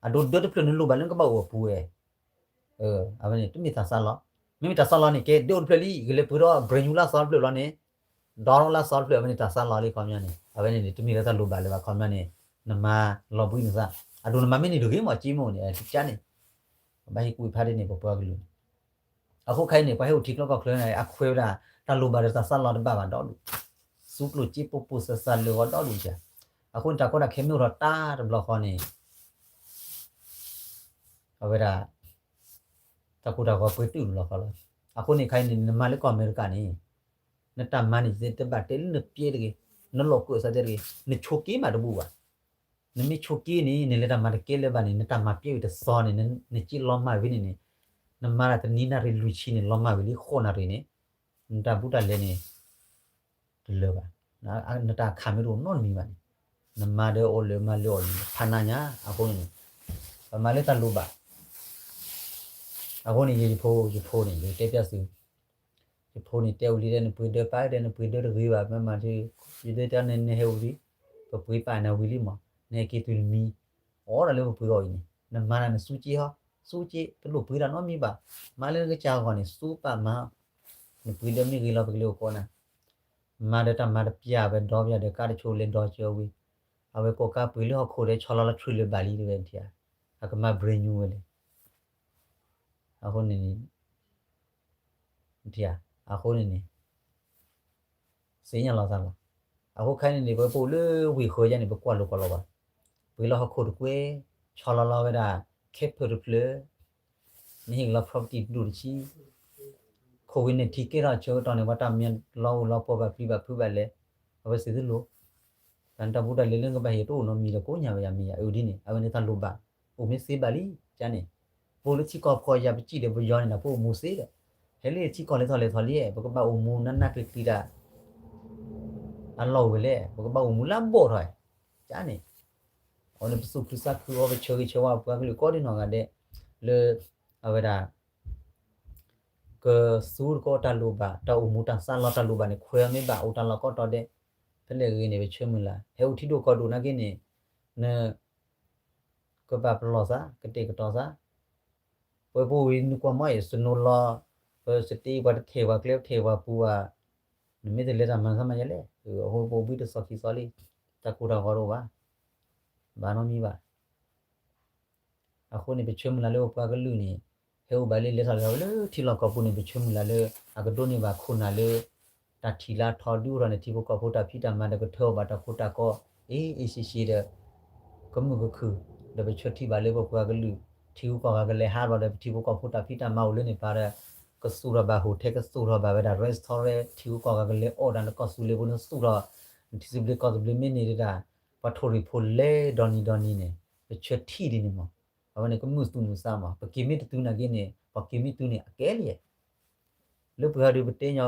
အဒိဒၢတဖျၢၣ်နလိၣ်ဘၣ်လၢနကဘၣ်အိၣ်အပူၤဝဲ အဝဲန့ၣ် တမ့ၢ်တၢ်သးလီ. မ့မ့ၢ်တၢ်သးလီန့ၣ် ကဲဒိၣ်တဖျၢၣ်လံ ဂ့ၤလၢပှ့ၤဒီး brand new လၢအသီတဖျၢၣ်လီၤန့ၣ် ဒီလၢအသီတဖျၢၣ် အဝဲန့ၣ်တၢ်သးလီလံ ခီပညီန့ၣ် အဝဲန့ၣ်န့ၣ် တမ့ၢ်လၢတၢ်လိၣ်ဘၣ်လၢၤဘၣ် ခီပညီန့ၣ် နမၤလီၤဘှံးနသး အဒိနမၤမ့ၢ်န့ၢ်တဂ့ၤမး က့မိၢ်န့ၣ် ကန့ၣ် ဘၣ်ဟ့ၣ်ကူၣ်ဖးဒ်န့ၣ် ပပှၤကလုာ်န့ၣ် အဃိခဲအံၤန့ၣ် ပှၤဟဲအိၣ်ထံကျိကီၢ်ချၢန့ၣ် အခွဲးဝဲဒၣ် တၢ်လိၣ်ဘၣ်ဒီးတၢ်သးလီတဘၣ်ဘၣ်ဒီဒူၣ်, စူးကျိၣ်စ့ပိၢ်ပိၢ်စးစးလၢာ်ဂီၤဒီဒူၣ်ဧါ. အဃိန့ၣ် တၢ်ကီတၢ်ခဲမ့ၢ်အိၣ်ထီၣ်တၢ်တဘျီဃီန့ၣ် အဝဲဒၣ် တၢ်ကိၢ်တၢ်ဂီၤပှဲၤတုာ်တဘျီဃီလီၤ. အဃိန့ၣ်ခဲအံၤန့ၣ် နမၤလၢကီၢ်အမဲရကၤန့ၣ် နတၢ်မၤန့ၣ် တဘၣ်တဲလၢနပျဲတဂ့ၤ, နလီၢ်ကိၢ်အသးတဲတဂ့ၤ, နဆိးက့မးတဘူၣ်ဘၣ်. နမ့ၢ်ဆိးက့န့ၣ် နလဲၤတၢ်မၤတကဲလၢၤဘၣ်န့ၣ် နတၢ်မၤပျဲဝံၤတသီန့ၣ် နက့လီၤမၢ်ဝံၤန့ၣ်န့ၣ် နမၤတၢ်တနံၤနၣ်ရံၣ်လွံၢ်ဆံန့ၣ် လီၤမၢ်ဝံၤလံ ဃိးနၣ်ရံၣ်န့ၣ် နတၢ်ဘူးတၢ်လဲန့ၣ် တလၢာ်ဘၣ်. နတၢ်ခးမ့ၢ်တအိၣ်နီတမံၤဘၣ်န့ၣ် နမၤဒီးအီၣ်လၢာ်မၤလၢာ်အီၣ်လၢာ် ဖးနးညါ အဃိန့ၣ် ပမၤလၢတၢ်လိၣ်ဘၣ်. အဃိန့ၣ် ယဖိ ယဖိန့ၣ် ယတဲပျဲသု ယဖိန့ၣ်တဲဝံၤလံဒီး နပှ့ၤဒၢပာ်ဒီး နပှ့ၤဒၢတဂ့ၤဘၣ် မ့ၢ်မၤဒ် ယဒၢတဲနဟဲဝံၤလံ ပပှ့ၤပာ်နၤဝံၤလံမး နဟဲက့ၤတုၤတမံၤ အီၣ်ဒၣ်လၢပပှ့ၤအီၤအံၤန့ၣ် နမၤတၢ်နစူးက့ဟီ စူးက့ တလိၣ်ပှ့ၤတၢ်နီတမံၤဘၣ်. မၤလၢနကစၢ်အဂီၢ်န့ၣ် စူးပာ်မၤ နပှ့ၤဒၢမ့ၢ်ဂ့ၤလီၤ ပကလဲၤအိၣ်ကိးနၤ မၤဒီးတၢ်မၤတပျၢ်ဝဲဒီးပျၢ်ဒီးကါတဆိးလဲၤဒီးကၢဝံၤ အဝဲကိးကါပှ့ၤလၢဟီၣ်ခိၣ်ဒီးဆီလီၤလီၤ trailer ဘၣ်လံတဲဝဲ နထံၣ်ဧါ အကမၤ brand new ဝဲလဲၣ် အဃိန့ၣ်န့ၣ် နထံၣ်ဧါ အဃိန့ၣ်န့ၣ် သ့ၣ်ညါလီၤသးလီၤ. အဃိခဲအံၤန့ၣ်န့ၣ် ပဝဲပအိၣ်လၢဝ့ၢ်ဃၢၤယါန့ၣ် ပကွၢ်လိာ်ကီးလီၤဘၣ်. ပှ့ၤလီၤဟီၣ်ခိၣ်တကွဲ ဆီလီၤလီၤဝဲဒၣ် camper တဖျၢၣ် နဟ့ၣ်က့ၤလီၤ property တဒူၣ်တဆံ ခိၣ်ဝံၤန့ၣ်ထံကဲထီၣ်ဆၢကတီၢ်န့ၣ် ပှၤတၢ်မၤလီၤအိၣ်လီၤပှီၢ်ဘၣ်ပျံၤဘၣ်ဖုးဘၣ်လဲၣ် အဝဲသ့ၣ်သ့ၣ်လိၤ တၢ်နတၢ်ဘူးတၢ်လဲၤလၢနကဘၣ်ဟ့ၣ်တအိၣ်နီတမံၤဒီးကိးညါဝဲယၤမ့ၢ်ယၤ အဒ်န့ၣ် အဝဲန့ၣ်တၢ်လိၣ်ဘၣ် အိၣ်မ့ၢ်သ့ဘၣ်လံ ကန့ၣ် ပအိၣ်လၢထံကီၢ်ဖီယၤ ပစံၣ်ဒီးပယီၤန့ၣ်ဒီး ပအိၣ်မူသ့ဒီး ဟဲလၢထံကီၢ်လဲၤထီၣ်လဲၤထီၣ်လံ ပကဘၣ်အိၣ်မူနးနးကျံၤကျံၤတၢ် အလီၢ်အိၣ်ဝဲလဲၣ် ပကဘၣ်အိၣ်မူလၢအဘီၣ်ထီၣ် ကန့ၣ် အဝဲန့ၣ် ပသူၣ်ခုသးခုအီၤ ပဆၢဂ့ၤဆၢဝါပှၤကလုာ်ကိးဒံနီၢ်ဂၤဒဲး လၢ အဝဲဒၣ် ကသူတကီၢ်တၢ်လိၣ်ဘၣ် တၢ်အိၣ်မူတၢ်သးလီတၢ်လိၣ်ဘၣ်န့ၣ် ခွဲးအီၤမ့ၢ်ဘၣ် အိၣ်တၢ်လီၢ်ကိးတီၤဒဲး ဖဲလဲၣ်ဂ့ၤန့ၣ် ပဆၢမုၢ်လၢ် ဟဲအိၣ်ထံဒိၣ်ကီၢ်ဒိၣ်နာ်က့န့ၣ် န ကဘၣ်ပလီၢ်သး ကတဲာ်ကတီၤသး ပဝဲပအိၣ်ဝံၤနကွၢ်မီၢ်အံၤ စနိလီၤ ပစတ့ပှၤတထဲၣ်ပှၤကျဲတထဲၣ်ပှၤပူၤဘၣ် နမ့ၢ်တလဲၤတၢ်မၤသးမၤယဲလဲၣ် အဃိပအိၣ်ဘှံးတသီခံသီလံ တၢ်ကိၢ်တၢ်ဂီၤတအိၣ်ဘၣ် ဘၣ်နီတမံၤဘၣ် အဃိန့ၣ် ပဆၢမုၢ်လၢ်လၢပပှၤကလုာ်န့ၣ် ဟဲအိၣ်ဘၣ်လၢလဲၤထီၣ်လဲၤထီၣ်ဝဲလၢထံလီၢ်ကီၢ်ပူၤန့ၣ် ပဆၢမုၢ်လၢ်လၢ အကဒိးန့ၢ်ဘၣ်ခိၣ်နၢ်လၢ တၢ်ထံၣ်လၢအထီဒုးအိၣ်ထီၣ်န့ၣ် ထံဖိကီၢ်ဖိတၢ်ဖံးတၢ်မၤဒီးကထၢအီၤဘၣ်တၢ်ခိတၢ်ကီ အ့အ့ၣ်ဆ့ဆ့ဒီး ကမုာ်ကခုၣ် ဒီးပဆၢထံၣ်ဘၣ်လၢပပှၤကလုာ် ထံဂုၤကီၢ်ဂၤကလဲၤဟးဘျီဒီး ပထံဖိကီၢ်ဖိတၢ်ဖံးတၢ်မၤအိၣ်လၢန့ၣ်ပၢ်ဒီး ကသူၣ်ထီၣ်ဘၣ် hotel ကသူၣ်ထီၣ်ဘၣ်ဝဲဒၣ် restaurant ထံဂုၤကီၢ်ဂၤကလဲၤအီၣ်တၢ် နကီၢ်သူလ့ၤဖိနသူၣ်ထီၣ် နထံသဘျ့ကီၢ်သဘျ့မ့ၢ်န့ၣ်ဒၣ် ပှၤထိၣ်ရံၣ်ဖိလဲၤဒီနံၤဒီနံၤန့ၣ် ပဆၢထံၣ်ဒ်န့ၣ်မး အဝဲန့ၣ်ကမုာ်သူၣ်မုာ်သးမး ပက့ၤမ့ၢ်တတုၤနာ်က့န့ၣ် ပှၤက့ၤမ့ၢ်တုၤန့ၣ် အကဲလံ လၢပှၤဒုးပတဲညီ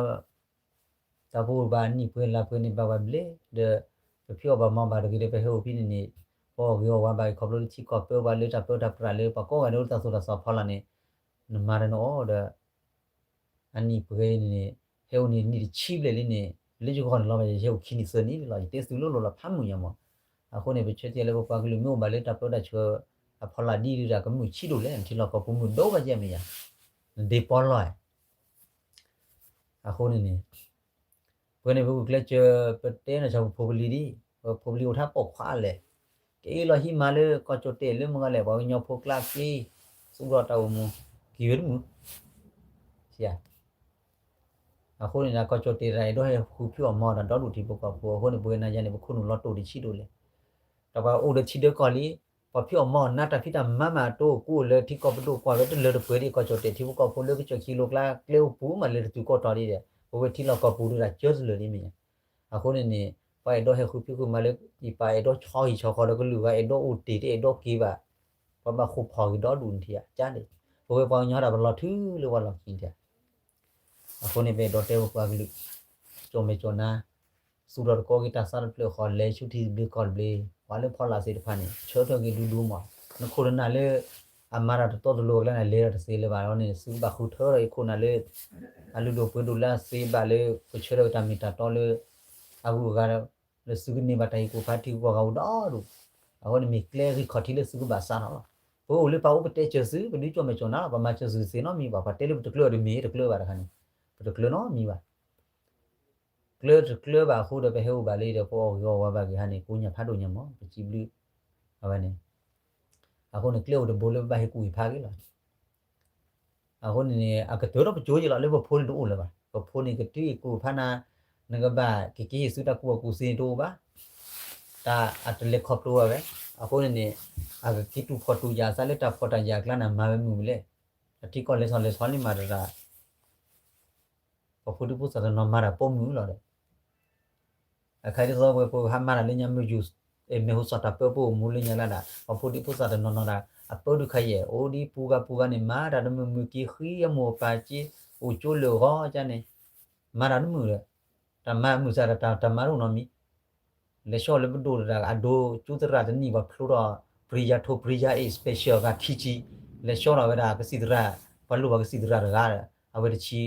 တၢ်ပူၤဘၣ်နံၣ်ပှဲၤလါပှဲၤန့ၣ် ဘၣ်ဝဲဘျဲၣ် ဒီး ပဖံးအီၣ်ဘၣ်မၤဘၣ်တဂ့ၤဒီး ပဟဲအိၣ်ဖဲန့ၣ်န့ၣ် ပအီၣ်ဂ့ၤအီၣ်ဝါဘၣ်ဂ့ၤ ခီဖျိလၢထံကီၢ်ပၢဘၣ်လၢတၢ်ပၢတၢ်ပြးလၢ ပှၤကိးဂၤဒဲးအိၣ်တၢ်သိၣ်တၢ်သီဖီလာ်န့ၣ် နမၤဒီးနအီၣ်ဒီး အနံၣ်ပှဲၤန့ၣ်န့ၣ် ဟဲအိၣ်န့ၣ်နံၣ်တဆံဘျဲၣ်လံန့ၣ် လၢယဂီၢ်န့ၣ်လီၤ ယဟဲအိၣ်ခံနံၣ်သၢနံၣ်လံလီၤ ယတဲသုလိၤလိၤလီၤဖးမုာ်ညါမး အဃိန့ၣ် ပဆၢထံၣ်လၢပပှၤကလုာ်မ့ၢ်အိၣ်ဘၣ်လၢတၢ်ပၢတၢ်ဆှၢအဖီလာ်ဒ်ဒုးတၢ်ကမုာ်ဆံးဒိၣ်လဲၣ် နထံလီၢ်ကီၢ်ပူၤမုာ်ဒိၣ်ဘၣ်ယဲၢ်မ့ၢ်ယါ နဒ့ပီလီၤ အဃိန့ၣ်န့ၣ် ပဝဲန့ၣ်ပဂုာ်ကျဲးစၢး ပတဲနီၢ်ဆၣ်ပဖိပလံၤဒ် ပဖိပလံၤအိၣ်ထါပိာ်ခွါလဲၣ် က့လီၤဟံးမၤလၢကီၢ်ကၠီၣ်တဲၣ်လၢမုၢ်ဂၤလဲၣ် ပှၤကညီဖိကျါက့ သူၣ်ထီၣ်တၢ်အိၣ်မူ က့ၤဝဲတမုာ် အဃိန့ၣ် ကီၢ်ကၠီၣ်တဲၣ်တၢ်အဲၣ်ဒိးဟဲဃုဖံးအီၣ်မၤတၢ်ဒီဒူၣ်ထံဖိကီၢ်ဖိအဃိန့ၣ် ပဝဲနၤယၤန့ၣ် ပခိၣ်နူာ်လီၤတိၢ်တဆံးဒိၣ်လဲၣ် ဒီးပှၤအိၣ်ဒီးထံဒၢကီၢ်လံ ပှၤဖံးအီၣ်မၤအီၣ်နါတၢ်ဖံးတၢ်မၤမးအတိၢ်ကူအိၣ်လၢထံကီၢ်ပဒိၣ်ကွၢ်ဝဲတလၢတပှဲၤဒ်ကီၢ်ကၠီၣ်တဲၣ်ထံဖိကီၢ်ဖိလၢကစၢၢ်ခံလိၤကျါကျဲအိၣ်ပူၤမးလၢတတုၤကီၢ်တီၤဒ်ဒီး ပဝဲထံလီၢ်ကီၢ်ပူၤဒ်တၢ်ကၢတလၢာ်ဒ်မ့ၢ် အဃိန့ၣ်န့ၣ် ပှၤအဲၣ်ဒိးဟဲဃုဖံးဃုမၤလၢ ယပၢ်အဲၣ်ဒိးဆီဟံၣ်ဆီဃီဒီးကလုာ်ဂၤအဲၣ်ဒိးအိၣ်တ့ၢ်တအဲၣ်ဒိးက့ၤဘၣ် ပှၤဘၣ်ဃိာ်ဖီၣ်က့ၤဒီဒူၣ်နထံၣ်ဧါ ကန့ၣ် ပဝဲပှၤကညီတၢ်ပလီၢ်ထူလၢပှၤလီၢ်ခံထံၣ်ဧါ အဃိန့ၣ် ပအဲၣ်ဒိးတဲပပှၤကလုာ် ကၠီၣ်မဲာ်ကၠီၣ်နါ သူၣ်ထီၣ်တကီက့ၤတၢ်သးတဖျၢၣ်ဃီ လဲၤဆူထံသဘျ့ကီၢ်သဘျ့ ပှၤလၢဖီလာ်သ့ၣ်တဖၣ်န့ၣ် ဆၢထၢၣ်က့ၤဒူဒူမး နခိၣ်နနၢ်လၢ အမၤတၢ်တတီတလိၤအကျါန့ၣ် လဲၤဒီးတသ့လၢၤဘၣ်န့ၣ် သုကဘၣ်ဃုထၢထီၣ်အံၤခိၣ်နၢ်လၢ အလုၢ်ဒိၣ်ပှ့ၤဒိၣ်လၢအသ့ဘၣ်လၢ ကဆၢထၢၣ်က့ၤတၢ်မ့ၢ်တၢ်တီလၢ အဂုၤအဂၤလၢသုကန့ၢ်ဘၣ်တၢ်ဟ့ၣ်ကူၣ်ဖးထံဂုၤကီၢ်ဂၤအိၣ်ဒီဒူၣ်, အဃိန့ၣ်မ့ၢ်ကျဲဂံၢ်ခီၣ်ထံးလၢသုကဘၣ်စးထီၣ်လီၤ. ပအိၣ်လၢပအိၣ်ပတဲစၢၤသု ပဒုးကၠီၣ်မဲာ်ကၠီၣ်နါလီၤ ပမၤစၢၤသုသ့နီတမံၤဘၣ် ပှၤတဲလၢပတကျၢၤအီၤတမ့ၢ်တကျၢၤဘၣ်တခါန့ၣ်, ပတကျၢၤနီတမံၤဘၣ်. ကျၢၤတကျၢၤဘၣ်အဃိဒီး ပဟဲအိၣ်ဘၣ်လၢဒီး ပအီၣ်ဂ့ၤအီၣ်ဝါဘၣ်ဂ့ၤဟါန့ၣ် ကိးညၣ်ဖးဒိၣ်ညါမး ပစံးဘျုး အဝဲန့ၣ်, အဃိန့ၣ် ကျဲအိၣ်တဘိလၢပဘၣ်ဟ့ၣ်ကူၣ်ဟ့ၣ်ဖးဂ့ၤလီၤ. အဃိန့ၣ်န့ၣ် အကတၢၢ်ထီၣ်ပကၠိက့ၤလီၤ လၢပဖိန့ၣ်တအိၣ်လၢၤဘၣ်. ပဖိန့ၣ်ကတုၤဟ့ၣ်ကူၣ်ဖးနၤ, နကဘၣ်က့ၤက့ၤဟ့ၣ်ဆူတၢ်ကူၣ်ဘၣ်ကူၣ်သ့န့ၣ်တအိၣ်ဘၣ်. တၢ်အတလဲၤခီဖျိဘၣ်ဝဲ. အဃိန့ၣ်န့ၣ် အကက့ၤတူၢ်ဖှီၣ်တူၢ်ယာ်အသးလၢတၢ်ဖှီၣ်တၢ်ယာ်အကျါန့ၣ် မၤဝဲမုာ်မုာ်လဲၣ်. အထံကီၢ်လဲၤထီၣ်လဲၤထီန့ၣ်မၤတၢ် ပှၤဖိဒံဖိသၣ်တနီၤမၤတၢ်ပိာ်မုၣ်လီၤဒီး အခါဒ်သိးဝဲပဟးမၤတၢ်လၢညါမ့ၢ်ယူၤ မ့ၢ်ဟူသီၣ်တၢ်ပၢပအိၣ်မူလၢညါလၢဒၣ် ပှၤဖိဒံဖိသၣ်တနီၤနီၤဒၣ် အပၢဒုးခါယဲၢ် အိၣ်ဒ်ပူၤဂၤပူၤဂၤန့ၣ် မၤတၢ်တမုာ်မုာ်က့ၤဃံအမိၢ်အပၢ်က့ အိၣ်ကၠိလၢာ်ဂီၤကန့ၣ် မၤတၢ်တမုာ်ဒီး တၢ်မၤမုာ်စၢ်ဒီးတၢ်မၤတအိၣ်နီတမံၤ လဲၤဆှီလၢပဒိၣ်တဂၤ အဒိကၠိသရၣ်တနံၣ်ပှၤဖျိထီၣ် ပရိယၤထိ ပရိယၤ A special ဂၤခံဆံ လဲၤဆှီထီၣ်ဝဲဒၣ်ကသံၣ်သရၣ် ပှၤလိၣ်ဘၣ်ကသံၣ်သရၣ်တဂၤ အဝဲတဆံ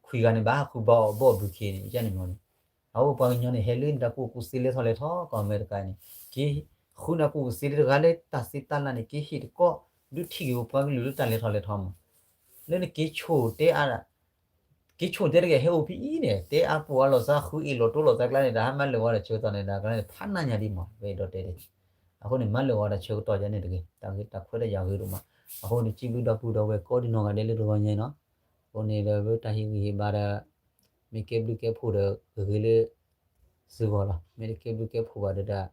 ခွံဂၤန့ၣ် ဘၣ်ဟးဃုဘၣ်အီၣ်ဘီၣ်ဘုခ့န့ၣ် ယန့ၣ်မီၤန့ၣ် အအိၣ်ပှၤကညီန့ၣ် ဟဲလၢနတၢ်ကူၣ်ဘၣ်ကူၣ်သ့လဲၤထီၣ်လဲၤထီကီၢ်အမဲရကၤန့ၣ် က့ၤဃုနၢ်ကူၣ်ကသ့လၢတဂၤလၢတၢ်သ့တၢ်လၢ်န့ၣ် က့ၤဟ့ၣ်တကီၢ် ဒုးထံၣ်က့ၤပပှၤကလုာ်လၢတၢ်လဲၤထီၣ်လဲၤထီမး လၢနက့ၤဆိၣ်တဲအါ က့ၤဆိၣ်တဲတဂၤဟဲအိၣ်ဖဲအံၤန့ၣ် တဲအါပူၤအါလိာ်သးဃုအ့ၣ်လိာ်တိလိာ်သးကျါန့ၣ် တၢ်ဟးမၤလၢာ်ဂီၤတၢ်ဆၢကတီၢ်န့ၣ် တၢ်ကျါန့ၣ် ဖးနးညါဒံးမး ပအဲၣ်ဒိးတဲဒ် အဃိန့ၣ် မၤလၢာ်ဂီၤတၢ်ဆၢကတီၢ်ယါန့ၣ်တဂ့ၤ တၢ်ဂ့ၢ်တၢ်ခွဲးတၢ်ယာ်ဂ့ၤဒိၣ်မး အဃိန့ၣ် စံးဘျုးဒီပုၢ်ဒီဝဲၢ်ကိးဒံနီၢ်ဂၤဒဲးလၢတဂီၤညါနီၤ အဃိန့ၣ်ဒီးတၢ်ဟ့ၣ်ဂံၢ်ဟ့ၣ်ဘါဒီး မ့ၢ်ကဲဘျုးကဲဖှိၣ်ဒီးဂ့ၤလၢ သုဂီၢ်လီၤ မ့ၢ်တကဲဘျုးကဲဖှိၣ်ဘၣ်ဒီးတၢ်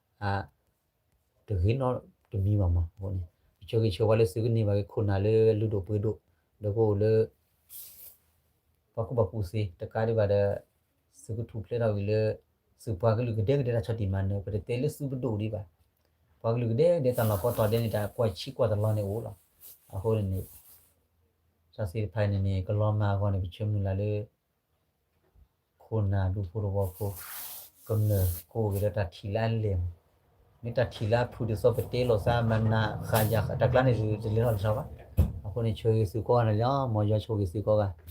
တဂ့ၤနီတမံၤဘၣ်မး အဃိန့ၣ် ပဆၢဂ့ၤဆၢဝါလၢသုကန့ၢ်ဘၣ်က့ၤခိၣ်နၢ်လၢလုၢ်ဒိၣ်ပှ့ၤဒိၣ် ဒီးကအိၣ်လၢ ပှၤကူၣ်ဘၣ်ကူၣ်သ့ တကးဒံးဘၣ်ဒီး သုကထူၣ်ဖျဲးထီၣ်ဝံၤလၢ သုပှၤကလုာ်ကဒဲကဒဲတၢ်ဆီၣ်တံၢ်မၤနၢၤ ပတတဲလၢသုပဒိၣ်ဒံးဘၣ် ပှၤကလုာ်ကဒဲကဒဲတၢ်လီၢ်ကိးတီၤဒဲးန့ၣ် တၢ်ကွၢ်ဆံးကွၢ်တလီၤန့ၣ်အိၣ်လီၤ အဃိန့ၣ်န့ၣ် တၢ်သ့ၣ်တဖၣ်န့ၣ်န့ၣ် ကလီၤမၢ်အဂီၢ်န့ၣ် ပဆၢမုၢ်လၢ်လၢ ခိၣ်နၢ်ဒူဖိသဝီဖိ ကမျၢၢ်ကအိၣ်က့ၤဒီးတၢ်ထံၣ်လၢအလဲၢ်မး, မ့ၢ်တၢ်ထံၣ်လၢအဖုၣ်ဒ်သိးပတဲလိာ်သးမနၤဃာ်ယၤတၢ်ကျါန့ၣ် တလဲၤထီၣ်လဲၤထီဘၣ်. အဃိန့ၣ် ဆၢဂ့ၤသုကိးဂၤန့ၣ်လီၤ, မ်ယွၤဆိၣ်ဂ့ၤသုကိးဂၤ